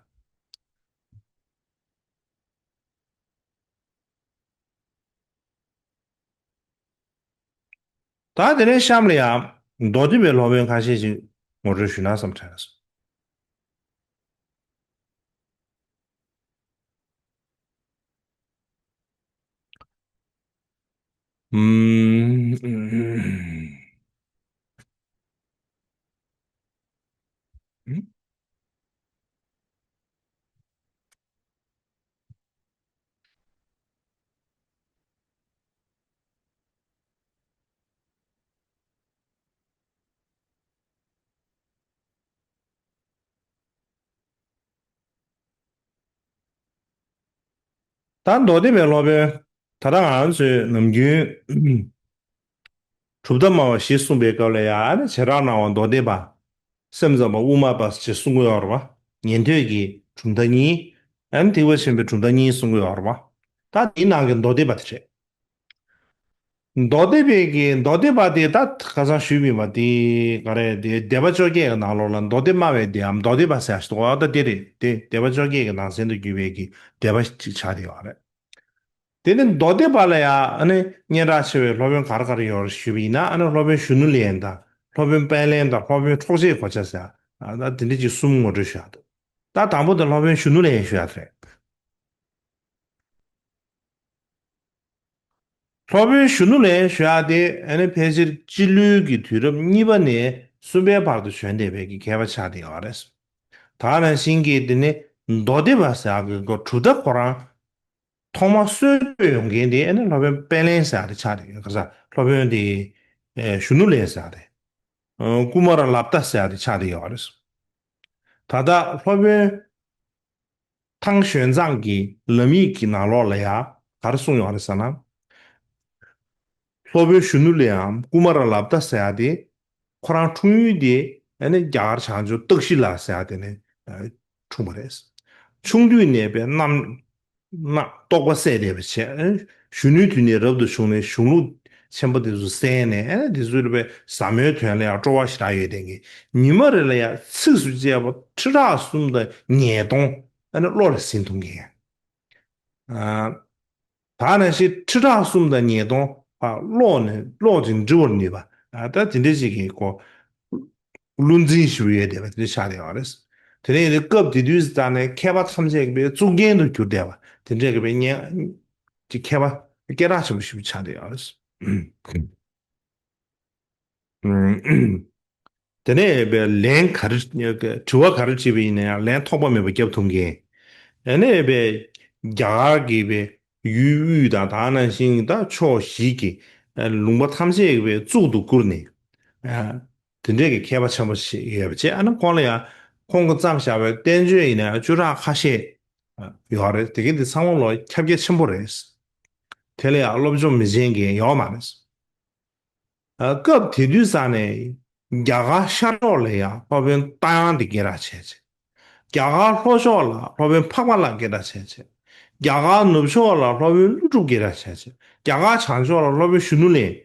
ད་དེ་ནས་གཤམ་ལ་ཡང་ མདོ་སྡེ་པའི་སློབ་དཔོན་ཁ་ཤས་ཤིག་ངོ་སྤྲོད་ཞུས་ན་བསམ་དྲན་སོང་། ཨུམ། ད་མདོ་སྡེ་པའི་སློབ་དཔོན་ད་ལྟ་ང་ཚོས་ནམ་རྒྱུན་གྲུབ་མཐའ་སྨྲ་བ་བཞི་གསུངས་པའི་སྐབས་ལ་ཡང་ནི་བྱེ་བྲག་སྨྲ་བ་མདོ་སྡེ་པ། སེམས་ཙམ་པ་དབུ་མ་པ་ཞེས་གསུང་གི་ཡོད་རེད་བ། ཉན་ཐོས་ཀྱི་གྲུབ་མཐའ་གཉིས། ཨ་ནི་ཐེག་པ་ཆེན་པོའི་གྲུབ་མཐའ་གཉིས་གསུང་གི་ཡོད་རེད་བ། ད་དེའི་ནང་གི་མདོ་སྡེ་པ་དེ་རེད། མདོ་སྡེ་པའི་གི་མདོ་སྡེ་པ་དེ་ད་ཁ་སང་ཞུས་པ་དེ་ག་རེ་དེ་སྡེ་པ་བཅོ་བརྒྱད་ཀྱི་ནང་ལོགས་ལ་མདོ་སྡེ་སྨྲ་བའི་སྡེའམ་མདོ་སྡེ་པ་ཟེར་ཞིག་འདུག་ཨ་ད་དེ་རེད་དེ་སྡེ་པ་བཅོ་བརྒྱད་ཀྱི་ནང་ཚན་དུ་གྱུར་པའི་གི་སྡེ་པ་ཅིག་ཆགས་བསྡད་ཡོད་རེད། དེ་ནི་མདོ་སྡེ་པ་ལ་ཡང་ཨ་ནི་སྙན་གྲགས་ཆེ་བའི་སློབ་དཔོན་ག་རེ་ག་རེ་ཡོད་རེད་ཞུས་པ་ཡིན་ན་ཨ་ནི་སློབ་དཔོན་གཞོན་ནུ་ལེན་དང་སློབ་དཔོན་དཔལ་ལེན་དང་སློབ་དཔོན་འཕྲོག་བྱེད་གོ་ཆ་ཟེར་ཨ་ད་དེ་འདྲ་ཅིག་གསུམ་ངོ་སྤྲོད་ཞུ་ཡག་འདུག་ད་དང་པོ་དེ་སློབ་དཔོན་གཞོན་ནུ་ལེན་ཞུ་ཡག་དེ་རེད། སློབ་དཔོན་གཞོན་ནུ་ལེན་ཞུ་ཡག་དེ་ཨ་ནི་ཕལ་ཆེར་སྤྱི་ལོའི་གི་དུས་རབས་གཉིས་པ་ནས་གསུམ་པའི་བར་དུ་བྱོན་བསྡད་པའི་གི་མཁས་པ་ཆགས་བསྡད་ཡོད་རེད། ད་ནང་བཞིན་གྱི་དེ་ནི་མདོ་སྡེ་པ་ཟེར་ཡག་གི་གྲུབ་མཐའ་ཁོ་རང་ཐོག་མ་སྲོལ་བཏོད་ཡོང་མཁན་དེ་ཨ་ནི་སློབ་དཔོན་དཔལ་ལེན་ཟེར་ཡག་དེ་ཆགས་བསྡད་ཡོད་ག་ས་སློབ་དཔོན་དེ་ཨེ་གཞོན་ནུ་ལེན་ཟེར་ཡག་དེ་ཨ་ཀུ་མ་ར་ལབ་ཏ་ཟེར་ཡག་དེ་ཆགས་བསྡད་ཡོད་རེད། ད་ལྟ་སློབ་དཔོན་ཐང་ཞོན་ཙང་གི་ལམ་ཡིག་གི་ནང་ལོགས་ལ་ཡང་ག་རེ་གསུངས་ཡོད་རེད་ཟེར་ན། སློབ་དཔོན་གཞོན་ནུ་ལེའམ་ཀུ་མ་ར་ལབ་ཏ་ཟེར་ཡག་དེ་ཁོ་རང་འཁྲུངས་ཡུལ་དེ་ཨ་ནི་རྒྱ་གར་བྱང་ཕྱོགས་སྟག་ཤི་ལ་ཟེར་ཡག་དེ་ནས་ཨ་འཁྲུངས་པ་རེད། ཆུང་དུས་ནས་པའི་རྣམ་རྣམ་རྟོག་པ་སད་བསྡད་པ་བྱས། གཞོན་ནུའི་དུས་ནས་རབ་ཏུ་བྱུང་ནས་གཞུང་ལུགས་ཆེན་པོ་དེ་ཚོ་གསན་ནས་ཨ་ནི་དེ་ཚོའི་པའི་ཟབ་མོའི་དོན་ལ་ཡང་སྤྲོ་བ་ཞེ་དྲག་ཡོད་དེ་གི་ཉི་མ་རེ་ལ་ཡང་ཚིགས་སུ་བཅད་པ་ཁྲི་ཕྲག་གསུམ་དང་ཉིས་སྟོང་ཨ་ནི་བློ་ལ་ཟིན་ཐུབ་མཁན། ཨ། ད་ནང་བཞིན་ཁྲི་ཕྲག་གསུམ་དང་ཉིས་སྟོང་ཨ་ཀློག་ནས་ཀློག་ཅིང་འབྲི་བར་ནུས་པ་ཨ་ད་དེ་འདྲ་ཞིག་གི་ཁོ་བློ་འཛིན་ཞུ་ཡས་བསྡད་པ་དེ་འདྲ་ཆགས་བསྡད་ཡོད་རེད། དེ་ནས་ཡིན་ཏེ་སྐབས་དེ་དུས་སུ་ད་ནས་མཁས་པ་ཐམས་ཅད་ཀྱི་པའི་གཙུག་རྒྱན་དུ་གྱུར་བསྡད་པ་དེ་འདྲ་གི་པའི་སྙན་གྱི་མཁས་པ་སྐད་གྲགས་ཆེན་པོ་ཞིག་ཆགས་བསྡད་ཡོད་རེད། དེ་ནས་ལན་ག་རེ་དྲི་བ་ག་རེ་དྲིས་པ་ཡིན་ན་ཡང་ལན་ཐོགས་པ་མེད་པ་རྒྱབ་ཐུབ་མཁན། ཨ་ནི་པའི་རྒྱ་གར་གྱི་པའི་ཡུལ་དབུས་དང་ད་ནང་བཞིན་ད་ཕྱོགས་བཞི་གི་ལུང་པ་ཐམས་ཅད་ཀྱི་པའི་གཙུག་ཏུ་བཀུར་ནས་དེ་འདྲས་ཀྱི་མཁས་པ་ཆེན་པོ་ཞིག་ཡོད་པ་བྱས་ཨ་ནི་ཁོང་ལ་ཡང་ཁོང་གིས་བརྩམས་བཞག་པའི་བསྟན་བཅོས་ཡིན་ན་ཡང་བཅུ་ཕྲག་ཁ་ཤས་ཡོད་རེད། དེ་གི་འདི་ཚང་མ་ལོ་ཁྱབ་རྒྱ་ཆེན་པོ་རེད། དེ་ལ་ཡང་སློབ་སྦྱོང་མི་བྱེད་མཁན་ཡོད་མ་རེད། སྐབས་དེ་དུས་ས་ནས་རྒྱ་གར་ཤར་ཕྱོགས་ལ་ཡང་སློབ་དཔོན་རྟ་དབྱངས་དེ་སྐད་གྲགས་བྱས་བྱས། རྒྱ་གར་ལྷོ་ཕྱོགས་ལ་སློབ་དཔོན་འཕགས་པ་ལགས་སྐད་གྲགས་བྱས་བྱས། རྒྱ་གར་ནུབ་ཕྱོགས་ལ་སློབ་དཔོན་ཀླུ་སྒྲུབ་སྐད་གྲགས་བྱས་བྱས། རྒྱ་གར་བྱང་ཕྱོགས་ལ་སློབ་དཔོན་གཞོན་ནུ་ལེན།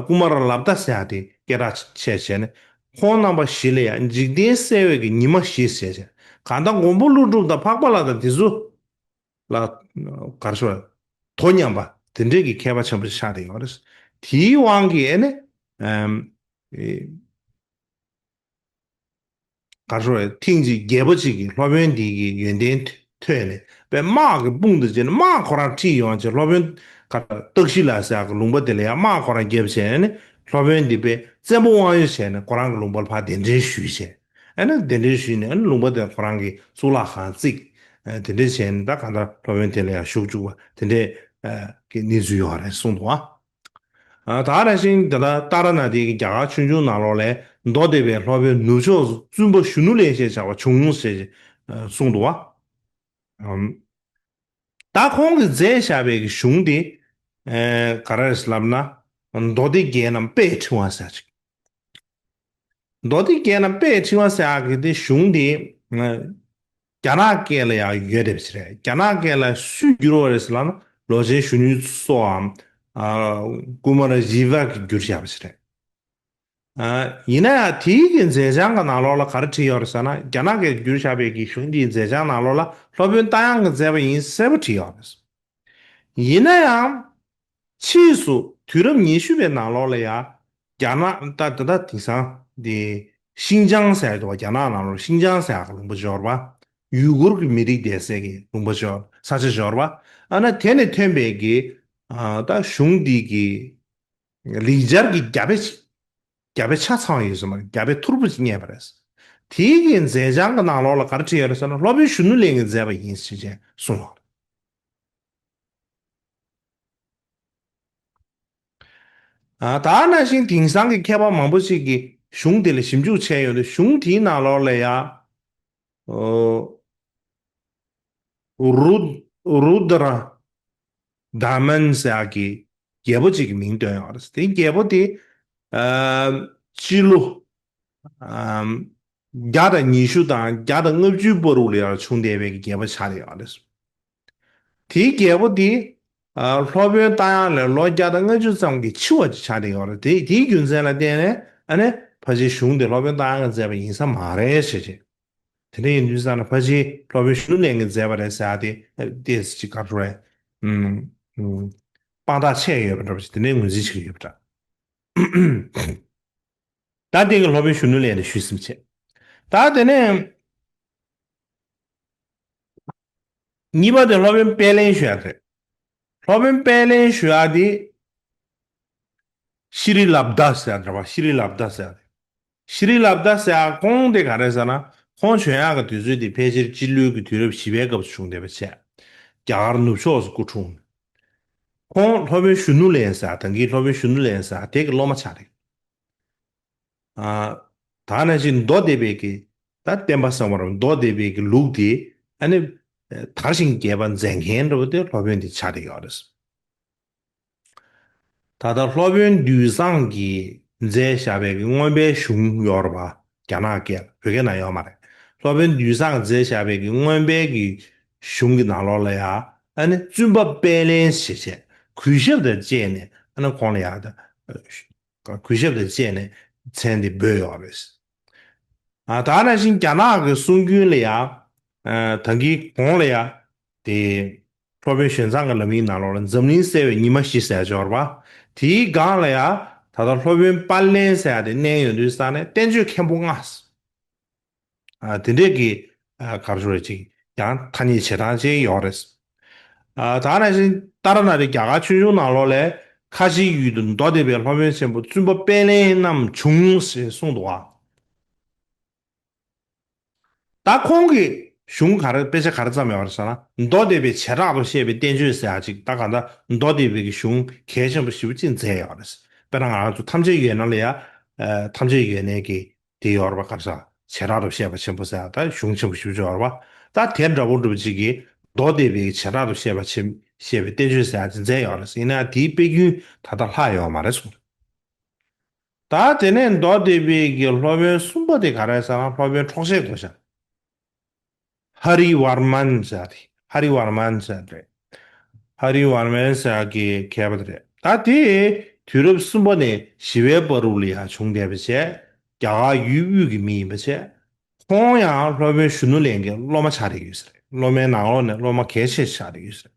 ཀུ་མ་ར་ལབ་ཏ་ཟེར་ཡག་དེ་སྐད་གྲགས་བྱས་བྱས་ནས་ཁོང་རྣམ་པ་བཞི་ལ་ཡང་འཇིག་རྟེན་གསལ་བའི་གི་ཉི་མ་བཞི་ཟེར་བྱས། གང་ལྟར་མགོན་པོ་ཀླུ་སྒྲུབ་དང་འཕགས་པ་ལགས་དང་དེ་ཚོ་ལ་གར་ཤོར་དོ་མཉམ་པ་དེ་འདྲས་ཀྱི་མཁས་པ་ཆེན་པོ་ཆགས་བསྡད་ཡོད་རེད། དེའི་དབང་གིས་ཨེ་ནི་ཨམ་ཨེ་གར་ཤོར་ཐེངས་གཅིག་རྒྱལ་པོ་གཅིག་གིས་སློབ་དཔོན་འདི་གི་ཡོན་ཏན་ཐོས་ནས་པའི་དམག་གི་དཔུང་དུ་བྱས་ནས་དམག་ཁོ་རང་ཁྲིད་ཡོང་བྱས་སློབ་དཔོན་ག་སྟག་ཤི་ལ་ཟེར་ཡག་གི་ལུང་པ་དེ་ལ་ཡང་དམག་ཁོ་རང་རྒྱབ་བྱས་ནས་སློབ་དཔོན་འདི་པའི་བཙན་པོ་དབང་ཡོད་བྱས་ནས་ཁོ་རང་གི་ལུང་པར་ཕར་གདན་འདྲེན་ཞུས་བྱས། ཨ་ནི་གདན་འདྲེན་ཞུས་ནས་ཨ་ནི་ལུང་པ་དེ་ཁོ་རང་གི་གཙུག་ལག་ཁང་བརྩིགས། ཨ་དེ་འདྲས་བྱས་ནས་ད་གང་ལྟར་སློབ་དཔོན་དེ་ལ་ཡང་བཞུགས་བཅུག་པ་དེ་འདྲས་ཨ་གི་གནས་ཚུལ་ཡོད་རེད་གསུངས་འདུག་ཨ། ཨ་ད་ར་ཤིང་དེ་ལ་ཏཱ་ར་ནཱ་ཐའི་གི་རྒྱ་གར་ཆོས་འབྱུང་ནང་ལོགས་ལས་མདོ་སྡེ་པའི་སློབ་དཔོན་ནུབ་ཕྱོགས་སུ་བཙུན་པ་གཞོན་ནུ་ལེན་ཞེས་བྱ་བ་བྱུང་ངོ་ཞེས་ཨ་གསུངས་འདུག་ཨ། ཨམ། ད་ཁོང་གིས་མཛད་བཞག་པའི་གི་གཞུང་དེ་ཨེ་ག་རེ་རེད་ལབ་ན་མདོ་སྡེ་རྒྱན་ནམ་དཔལ་ཕྲེང་བ་ཟེར་ཅིག་མདོ་སྡེ་རྒྱན་ནམ་དཔལ་ཕྲེང་བ་ཟེར་ཡག་གི་དེ་གཞུང་དེ་རྒྱ་ནག་སྐད་ལ་ཡང་ཡོད་རེད་པ་ཞིག་རེད། རྒྱ་ནག་སྐད་ལ་སུས་བསྒྱུར་བ་རེད་ཟེར་ལབ་ན་ལོ་ཆེན་གཞོན་ནུ་སོགས་ཀུ་མ་ར་ཇི་ཝ་གིས་བསྒྱུར་བཞག་པ་ཞིག་རེད། ཡིན་ན་ཡང་དེའི་གི་མཛད་བྱང་གི་ནང་ལོགས་ལ་ག་རེ་བྲིས་ཡོད་རེད་ཟེར་ན་རྒྱ་ནག་གིས་བསྒྱུར་བཞག་པའི་གི་གཞུང་དེའི་མཛད་བྱང་ནང་ལོགས་ལ་སློབ་དཔོན་རྟ་དབྱངས་ཀྱིས་མཛད་པ་ཡིན་གསལ་པོ་བྲིས་ཡོད་རེད། ཡིན་ན་ཡང་ཕྱིས་སུ་དུས་རབས་ཉི་ཤུ་པའི་ནང་ལོགས་ལ་ཡང་ རྒྱ་ནག་ད་ད་ད་དེང་སང་དེ་ཤིང་ཅང་ཟེར་ཡ་འདུག་བ། རྒྱ་ནག་ནང་ལོགས་ཤིང་ཅང་ཟེར་ཡ་གི་ལུང་པ་ཅིག་ཡོད་རེད་པ། ཡུ་གུར་གྱི་མི་རིགས་བསྡད་སའི་གི་ལུང་པ་ཅིག་ཡོད་རེད། ས་ཆ་ཅིག་ཡོད་རེད་པ། ཨ་ན་དེ་ནས་ཐོན་པའི་གི་ཨ་ད་གཞུང་འདི་གི་ལིག་སྦྱར་གྱི་རྒྱ་དཔེ་ཅིག་རྒྱ་དཔེ་ཆ་ཚང་ཡོད་ས་མ་རེད། རྒྱ་དཔེ་ཐོར་བུ་ཅིག་རྙེད་པ་རེད། དེའི་གི་མཛད་བྱང་གི་ནང་ལོགས་ལ་ག་རེ་བྲིས་ཡོད་རེད་ཟེར་ན། སློབ་དཔོན་གཞོན་ནུ་ལས་ཀྱིས་མཛད་པ་ཡིན་ཞེས་བྱས་གསུངས་ཡོད་རེད། ཨ་ད་ནང་བཞིན་དེང་སང་གི་མཁས་པ་མང་པོ་ཞིག་གིས་གཞུང་དེ་ལ་ཞིབ་འཇུག་བྱས་ཡོད་དུས། གཞུང་དེའི་ནང་ལོགས་ལ་ཡ་ཨོ་རུ་རུ་དྲ་དཱ་མན་ཟེར་ཡག་གི་རྒྱལ་པོ་ཅིག་གི་མིང་བཏོན་ཡོད་རེད། དེ་རྒྱལ་པོ་དེ་ཨ་སྤྱི་ལོ་ཨམ་བརྒྱ་དང་ཉི་ཤུ་དང་བརྒྱ་དང་ལྔ་བཅུའི་བར་དུ་ལ་ཡང་བྱུང་བསྡད་པའི་རྒྱལ་པོ་ཆགས་བསྡད་ཡོད་རེད། དེའི་རྒྱལ་པོ་དེ་ཨ་སློབ་དཔོན་རྟ་དབྱངས་ལས་ལོ་བརྒྱ་དང་ལྔ་བཅུ་ཙམ་གྱི་ཕྱི་བ་ཅིག་ཆགས་བསྡད་ཡོད་རེད། དེ་དེའི་རྒྱུ་མཚན་ལ་བརྟེན་ནས་ཨ་ནི་ཕལ་ཆེར་གཞུང་དེ་སློབ་དཔོན་རྟ་དབྱངས་ཀྱིས་མཛད་པ་ཡིན་ས་མ་རེད་ཟེར་བྱས། དེ་འདྲ་ཡིན་དུས་ཙང་ན་ཕལ་ཆེར་སློབ་དཔོན་གཞོན་ནུ་ལས་ཀྱིས་མཛད་པ་རེད་ཟེར་ཡག་དེ་ཏོག་ཙམ་ཅིག་ག་རེ་ཟེར། ཨུམ་ཨུམ་དཔང་རྟགས་ཆད་ཡོད་པ་འདྲ་པོ་ཅིག་དེ་འདྲའི་ངོས་འཛིན་བྱེད་ཀྱི་ཡོད་པ་འདྲ། ད་དེ་གི་སློབ་དཔོན་གཞོན་ནུ་ལས་དེ་ཞུས་ཟིན་བྱས། ད་དེ་ནས་གཉིས་པ་དེ་སློབ་དཔོན་པད་གླིང་ཞུ་ཡག་རེད། སློབ་དཔོན་པད་གླིང་ཞུ་ཡག་དེ་ཤྲི་ལབ་དྷ་ཟེར་ཡག་རེད་པ། ཤྲི་ལབ་དྷ་ཟེར་ཡག་རེད། ཤྲི་ལབ་དྷ་ཟེར་ཡག་ཁོང་དེ་ག་རེ་ཟེར་ན། ཁོང་བྱོན་ཡག་གི་དུས་ཚོད་དེ་ཕལ་ཆེར་སྤྱི་ལོའི་གི་དུས་རབས་བཞི་པའི་སྐབས་སུ་བྱུང་བསྡད་པ་བྱས། རྒྱ་གར་ནུབ་ཕྱོགས་སུ་སྐུ་འཁྲུངས། ཁོང་སློབ་དཔོན་གཞོན་ནུ་ལས་ཟེར་ཡག་ད་གིན་སློབ་དཔོན་གཞོན་ནུ་ལས་ཟེར་ཡག་དེ་གི་སློབ་མ་ཆགས་རེད། ཨ་ད་ནང་བཞིན་མདོ་སྡེ་པའི་གི་ད་བསྟན་པ་གསང་བ་ར་མདོ་སྡེ་པའི་གི་ལུགས་དེ་ཨ་ནི་དར་ཞིང་རྒྱས་པ་མཛད་མཁན་འདྲ་བོ་དེ་སློབ་དཔོན་དེ་ཆགས་བསྡད་ཡོད་རེད། ད་ལྟ་སློབ་དཔོན་འདུས་བཟང་གིས་མཛད་བཞག་པའི་གི་མངོན་པའི་གཞུང་ཡོད་རེད་པ། རྒྱ་ནག་སྐད་ལ། བོད་སྐད་ནང་ཡོད་མ་རེད། སློབ་དཔོན་འདུས་བཟང་མཛད་བཞག་པའི་གི་མངོན་པའི་གི་གཞུང་གི་ནང་ལོགས་ལ་ཡ་ཨ་ནི་བཙུན་པ་པད་གླིང་ཞེས་བྱས་གུས་ཞབས་དང་བཅས་ནས་ཨ་ནི་ཁོང་ལ་ཡ་ད་གུས་ཞབས་དང་བཅས་ནས་མཚན་དེ་འབོད་ཡོད་རེད། ཨ་ད་ནང་བཞིན་རྒྱ་ནག་གི་སྲུང་རྒྱུན་ལ་ཡ་ཨ་ད་གིན་གོང་ལ་ཡ་དེ་སློབ་དཔོན་གཞན་མཚང་གི་ལམ་ཡིག་ནང་ལོགས་ལ་འཛམ་གླིང་གསལ་བའི་ཉི་མ་བཞི་ཟེར་ཡག་ཅིག་ཡོད་རེད་པ། དེའི་སྒང་ལ་ཡ་ད་ལྟ་སློབ་དཔོན་དཔལ་ལྡན་ཟེར་ཡག་དེ་བསྣན་ཡོང་དུས་ཙང་ནས་བསྟན་བཅོས་མཁན་པོ་ལྔ། ཨ་དེ་འདྲས་ཀྱི་ཨ་ག་རེ་ཞུ་རེད། ཅིག་ཡང་ཐ་སྙད་བྱེ་བྲག་ཅིག་ཡོད་རེད། ཨ་ད་ནང་བཞིན་ཏཱ་ར་ནཱ་ཐའི་རྒྱ་གར་ཆོས་འབྱུང་ནང་ལོགས་ལ་ཁ་ཆེའི་ཡུལ་དུ་མདོ་སྡེ་པའི་སློབ་དཔོན་ཆེན་པོ་བཙུན་པ་པད་གླིང་རྣམས་བྱུང་ཞེས་གསུངས་འདུག་པ། ད་ཁོང་གིས་གཞུང་ག་རེ་དཔེ་ཆ་ག་རེ་བརྩམས་ཡོད་རེད་ཟེར་ན། མདོ་སྡེ་པའི་བྱེ་བྲག་ཏུ་བཤད་པའི་བསྟན་བཅོས་ཟེར་ཡག་ཅིག་ད་གང་ལྟར་མདོ་སྡེ་པའི་གི་གཞུང་གལ་ཆེན་པོ་ཞེ་པོ་ཅིག་མཛད་ཡོད་རེད། དཔེར་ན་ང་རང་ཚོ་ཐམས་ཅད་ཡོད་ན་ལ་ཡ་ཨ་ཐམས་ཅད་ཡོད་ནའི་གི་དེ་ཡོད་རེད་པ། ག་རེ་ཟེར། བྱེ་བྲག་ཏུ་བཤད་པ་ཆེན་པོ་ཟེར་ཡག་ད་གཞུང་ཆེན་པོ་ཞེ་པོ་ཅིག་ཡོད་རེད་པ། ད་དེ་འདྲ་པོ་འདྲ་པོ་ཅིག་གིས་མདོ་སྡེ་པའི་བྱེ་བྲག་ཏུ་བཤད་པ་ཆེན་བཤད་པའི་བསྟན་བཅོས་ཟེར་ཡག་ཅིག་མཛད་ཡོད་རེད། ཡིན་ན་ཡང་དེའི་དཔེ་རྒྱུན་ད་ལྟ་ལྷག་ཡོད་མ་རེད་གསུངས། ད་དེ་ནས་མདོ་སྡེ་པའི་གི་སློབ་དཔོན་གསུམ་པ་དེ་ག་རེ་ཟེར་ན། སློབ་དཔོན་འཕྲོག་བྱེད་གོ་ཤ། ཧ་རི་ཝར་མན་ཟེར་ཡག་དེ། ཧ་རི་ཝར་མན་ཟེར་ཡག་རེད། ཧ་རི་ཝར་མན་ཟེར་ཡག་གི་མཁས་པ་དེ་རེད། ད་དེ་དུས་རབས་གསུམ་པ་ནས་བཞི་པའི་བར་དུ་ལ་ཡང་བྱུང་བསྡད་པ་བྱས། རྒྱ་གར་ཡུལ་དབུས་ཀྱི་མི་ཡིན་པ་བྱས། ཁོང་ཡང་སློབ་དཔོན་གཞོན་ནུ་ལས་ཀྱི་སློབ་མ་ཆགས་བསྡད་ཡོད་ས་རེད། སློབ་མའི་ནང་ལོགས་ནས་སློབ་མ་གལ་ཆེ་ཆགས་བསྡད་ཡོད་ས་རེད།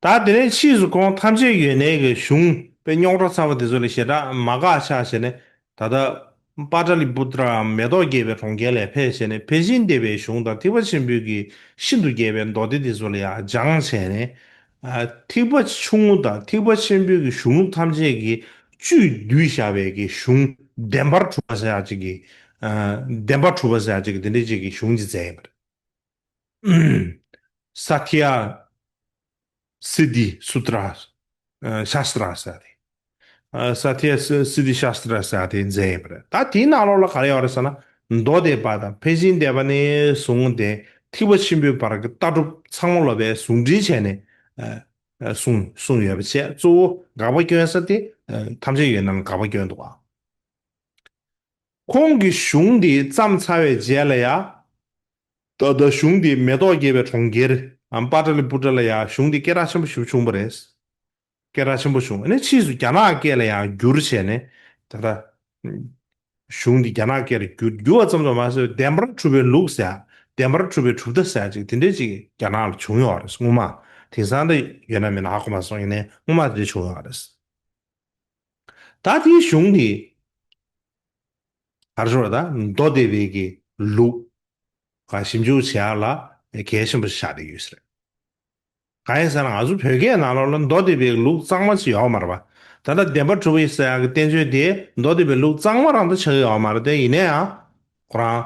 ད་དེ་ནས་ཕྱིས་སུ་ཁོང་ཐམས་ཅད་ཡོད་ནའི་གི་གཞུང་དཔེ་རྙོག་དྲ་ཚ་བ་དེ་ཚོ་ལ་ཞེ་དྲག་མ་དགའ་ཆགས་བྱས་ནས། ད་ལྟ་པཱ་ཏ་ལི་པུ་ཏྲ་མེ་ཏོག་རྒྱས་པའི་གྲོང་ཁྱེར་ལ་ཕེབས་བྱས་ནས། ཕར་ཕྱིན་སྡེ་པའི་གཞུང་དང་ཐེག་པ་ཆེན་པོའི་གི་ཤིན་ཏུ་རྒྱས་པའི་མདོ་སྡེ་དེ་ཚོ་ལ་ཡང་སྦྱངས་བྱས་ནས། ཨ་ཐེག་པ་ཆུང་ངུ་དང་ཐེག་པ་ཆེན་པོའི་གི་གཞུང་ལུགས་ཐམས་ཅད་ཀྱི་བཅུད་བསྡུས་བཞག་པའི་གི་གཞུང་བདེན་པར་གྲུབ་པ་ཟེར་ཡག་ཅིག་གི། ཨ་བདེན་པར་གྲུབ་པ་ཟེར་ཡག་ཅིག་གི་དེ་འདྲ་ཅིག་གི་གཞུང་ཅིག་མཛད་ཡོད་པ་རེད། ས་ཐི་ཡ་སིདྡྷི་སུ་ཏྲ། ཨ་ཤཱ་སྟྲ་ཟེར་ཏེ། ཨ་ས་ཐི་ཡ་སི་སིདྡྷི་ཤཱ་སྟྲ་ཟེར་ཏེ་མཛད་ཡོད་པ་རེད། ད་དེའི་ནང་ལོགས་ལ་ག་རེ་ཡོད་རེད་ཟེར་ན། མདོ་སྡེ་པ་དང་ཕར་ཕྱིན་སྡེ་པ་ནས་བཟུང་སྟེ་ཐེག་པ་ཆེན་པོའི་བར་གྱི་ལྟ་གྲུབ་ཚང་མ་ལོ་པས་ཟུང་འབྲེལ་བྱས་ནས་ཨ་ཨ་གསུངས་གསུངས་ཡོད་པ་བྱས། གཙོ་བོ་དགག་པ་སྐྱོན་ས་དེ་ཨ་ཐམས་ཅད་ཡོད་ན་ལ་དགག་པ་སྐྱོན་འདུག་ག་ཁོང་གིས་གཞུང་འདི་བརྩམས་ཚར་བའི་རྗེས་ལ་ཡ། ད་ལྟ་གཞུང་འདི་མེ་ཏོག་རྒྱས་པའི་གྲོང་ཁྱེར་ཨམ་པཱ་ཏ་ལི་པུ་ཏྲ་ལ་ཡ་གཞུང་འདི་སྐད་གྲགས་ཆེན་པོ་ཞིག་བྱུང་བ་རེད། སྐད་གྲགས་ཆེན་པོ་བྱུང་། ཨ་ནི་ཕྱིས་སུ་རྒྱ་ནག་སྐད་ལ་ཡང་བསྒྱུར་བྱས་ནས། ད་ལྟ་གཞུང་འདི་རྒྱ་ནག་སྐད་ལ་བསྒྱུར་བསྒྱུར་བ་ཙམ་དུ་མ་ཟད། བདེན་པར་གྲུབ་པའི་ལུགས་ཟེར་ཡ། བདེན་པར་གྲུབ་པའི་གྲུབ་མཐའ་ཟེར་ཡ་ཅིག་དེ་འདྲའི་ཅིག་རྒྱ་ནག་ལ་བྱུང་ཡོད་རེད། སྔོན་མ་དེང་སང་ད་ཡོད་ན་མེད་ན་ཧ་གོ་མ་སོང་། ཡིན་ནའི་སྔོན་མ་དེ་འདྲ་བྱུང་ཡོད་རེད། ད་དེའི་གཞུང་དེ་ག་རེ་ཟེར་བ། ད་མདོ་སྡེ་པའི་གི་ལུགས་ག་ཞིབ་འཇུག་བྱེད་ཡ་ལ་གལ་ཆེན་པོ་ཆགས་བསྡད་ཡོད་ས་རེད། གང་ཡིན་ཟེར་ན་ང་ཚོ་བོད་སྐད་ནང་ལོགས་ལ་མདོ་སྡེ་པའི་ལུགས་གཙང་མ་ཅིག་ཡོད་མ་རེད་པ། ད་ལྟ་བདེན་པ་གྲུབ་པ་ཡིན་ཟེར་ཡག་གི་བསྟན་བཅོས་དེ་མདོ་སྡེ་པའི་ལུགས་གཙང་མ་རང་ད་ཆགས་ཀྱི་ཡོད་མ་རེད་དེ། ཡིན་ན་ཡང་ཁོ་རང་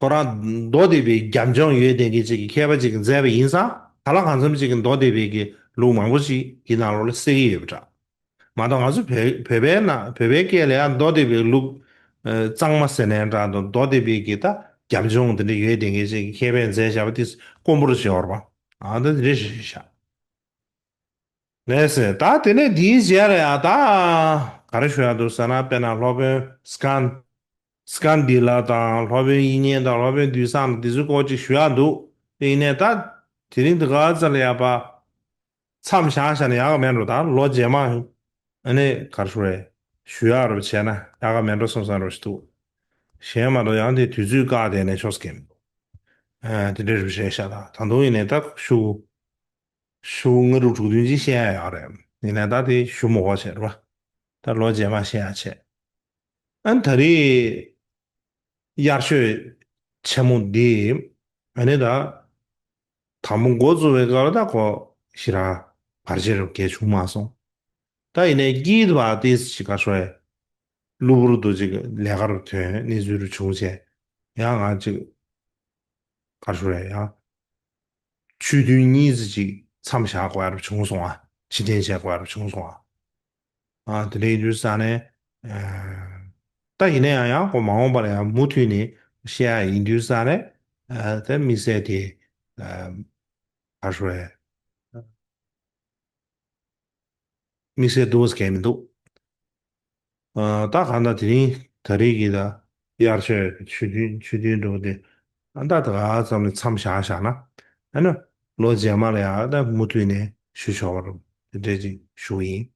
ཁོ་རང་མདོ་སྡེ་པའི་རྒྱབ་ལྗོངས་ཡོད་བསྡད་མཁན་ཅིག་གི་མཁས་པ་ཅིག་གིས་མཛད་པ་ཡིན་ཙང་། ག་ལ་གང་འཚམ་ཅིག་གིས་མདོ་སྡེ་པའི་གི་ལུགས་མང་པོ་ཅིག་གི་ནང་ལོགས་ལ་གསལ་གྱི་ཡོད་པ་འདྲ། མ་གཏོགས་ང་ཚོ་བོད་བོད་པའི་ནང་བོད་པའི་སྐད་ལ་ཡང་མདོ་སྡེ་པའི་ལུགས་ཨ་གཙང་མ་ཟེར་ནའི་འདྲ་འདུག་མདོ་སྡེ་པའི་གི་ད་རྒྱབ་ལྗོངས་དེ་འདྲ་ཡོད་བསྡད་མཁན་ཅིག་གི་མཁས་པས་མཛད་བཞག་པ་དེ་དཀོན་པོ་རུ་བྱེད་པ་རེད་པ། ཨ་ད་དེ་འདྲ་ཞིག་བཞག་ལགས་སེ། ད་དེ་ནས་དེའི་རྗེས་ལ་ཡང་ད་ག་རེ་ཞུ་ཡག་འདུག་ཟེར་ན། དཔེར་ན་སློབ་དཔོན་སྐན་སྐན་དྷི་ལ་དང་སློབ་དཔོན་དབྱིག་གཉེན་དང་སློབ་དཔོན་འདུས་བཟང་དང་དེ་ཚོའི་སྐོར་ཅིག་ཞུ་ཡག་འདུག་དེ་ཡིན་ནའི་ད་དེ་རིང་འདི་ག་ཙམ་ལ་ཡག་པ་མཚམས་བཞག་བཞག་ན་ཡག་ག་མེད་འགྲོ། ད་ལོ་རྗེས་མ་ཨ་ནི་ག་རེ་ཞུ་རེད། ཞུ་ཡག་རུ་བྱས་ན་ཡག་ག་མེད་འགྲོ་བསམ་བསམ་རུ་ཞིག་འདུག་གཞན་མ་གཏོགས་ཡང་དེ་དུས་ཚོད་བཀག་བསྡད་ནས་ཆོག་ས་གི་མི་འདུག་ཨ་དེ་འདྲ་རུ་བྱས་ཤག་ད་ད་དུང་ཡིན་ནའི་ད་ཤུ་ཤུ་ལྔ་དྲུག་དྲུག་བདུན་ཅིག་བཤད་ཡག་ཡོད་རེད། ཡིན་ནའི་ད་དེ་ཞུ་མི་དགོས་བྱས་རེད་པ། ད་ལོ་རྗེས་མ་བཤད་ཡག་བྱས། ཨ་ནི་ད་རེས་དབྱར་ཆོས་ཆེན་མོ་འདི་ཨ་ནི་ད་དང་པོ་འགོ་བཙུགས་པའི་སྐབས་ལ་ད་ཁོ་ཞེ་དྲག་བར་ཆད་རུ་གས་བྱུང་མ་སོང་། ད་ཡིན་ནའི་དཀྱིལ་དུ་བ་ཏིས་ཅིག་ག་ཤོ་ཡ་གློ་བུར་དུ་ཅིག་ལས་ཀ་རུ་ཐོན་གནས་ཚུལ་རུ་བྱུང་བྱས། ཡང་ང་ཅིག་ག་ཤོ་ཡ་ཡང་ཆོས་ཐུན་གཉིས་ཙམ་ཅིག་མཚམས་བཞག་དགོས་ཡ་རུ་བྱུང་སོང་ཨ། ཕྱིར་འཐེན་བྱེད་དགོས་ཡ་རུ་བྱུང་སོང་ཨ། ཨ་དེ་འདྲ་ཡིན་དུས་ཙང་ནས་ཨ་ད་ཡིན་ན་ཡང་ཡང་ཁོ་མ་འོངས་པ་ལ་ཡང་མུ་མཐུད་ནས་བཤད་ཡ་ཡིན་དུས་ཙང་ནས་ཨ་ད་དམིགས་བསལ་དེ་ཨ་ག་ཤོ་ཡ་དམིགས་བསལ་འདུག་ཟེར་མཁན་མི་འདུག་ཨ་ད་གང་ལྟར་དེ་རིང་ད་རེས་ཀྱི་ད་དབྱར་ཆོས་ཆོས་ཐུན་ཆོས་ཐུན་འགྲོ་དེ་ཨ་ད་ད་ག་ཙམ་ནས་མཚམས་བཞག་བཞག་ན་ཨ་ནི་ལོ་རྗེས་མ་ལ་ཡང་ད་མུ་མཐུད་ནས་ཞུ་ཆོག་པ་རུ་དེ་འདྲས་ཅིག་ཞུ་གི་ཡིན།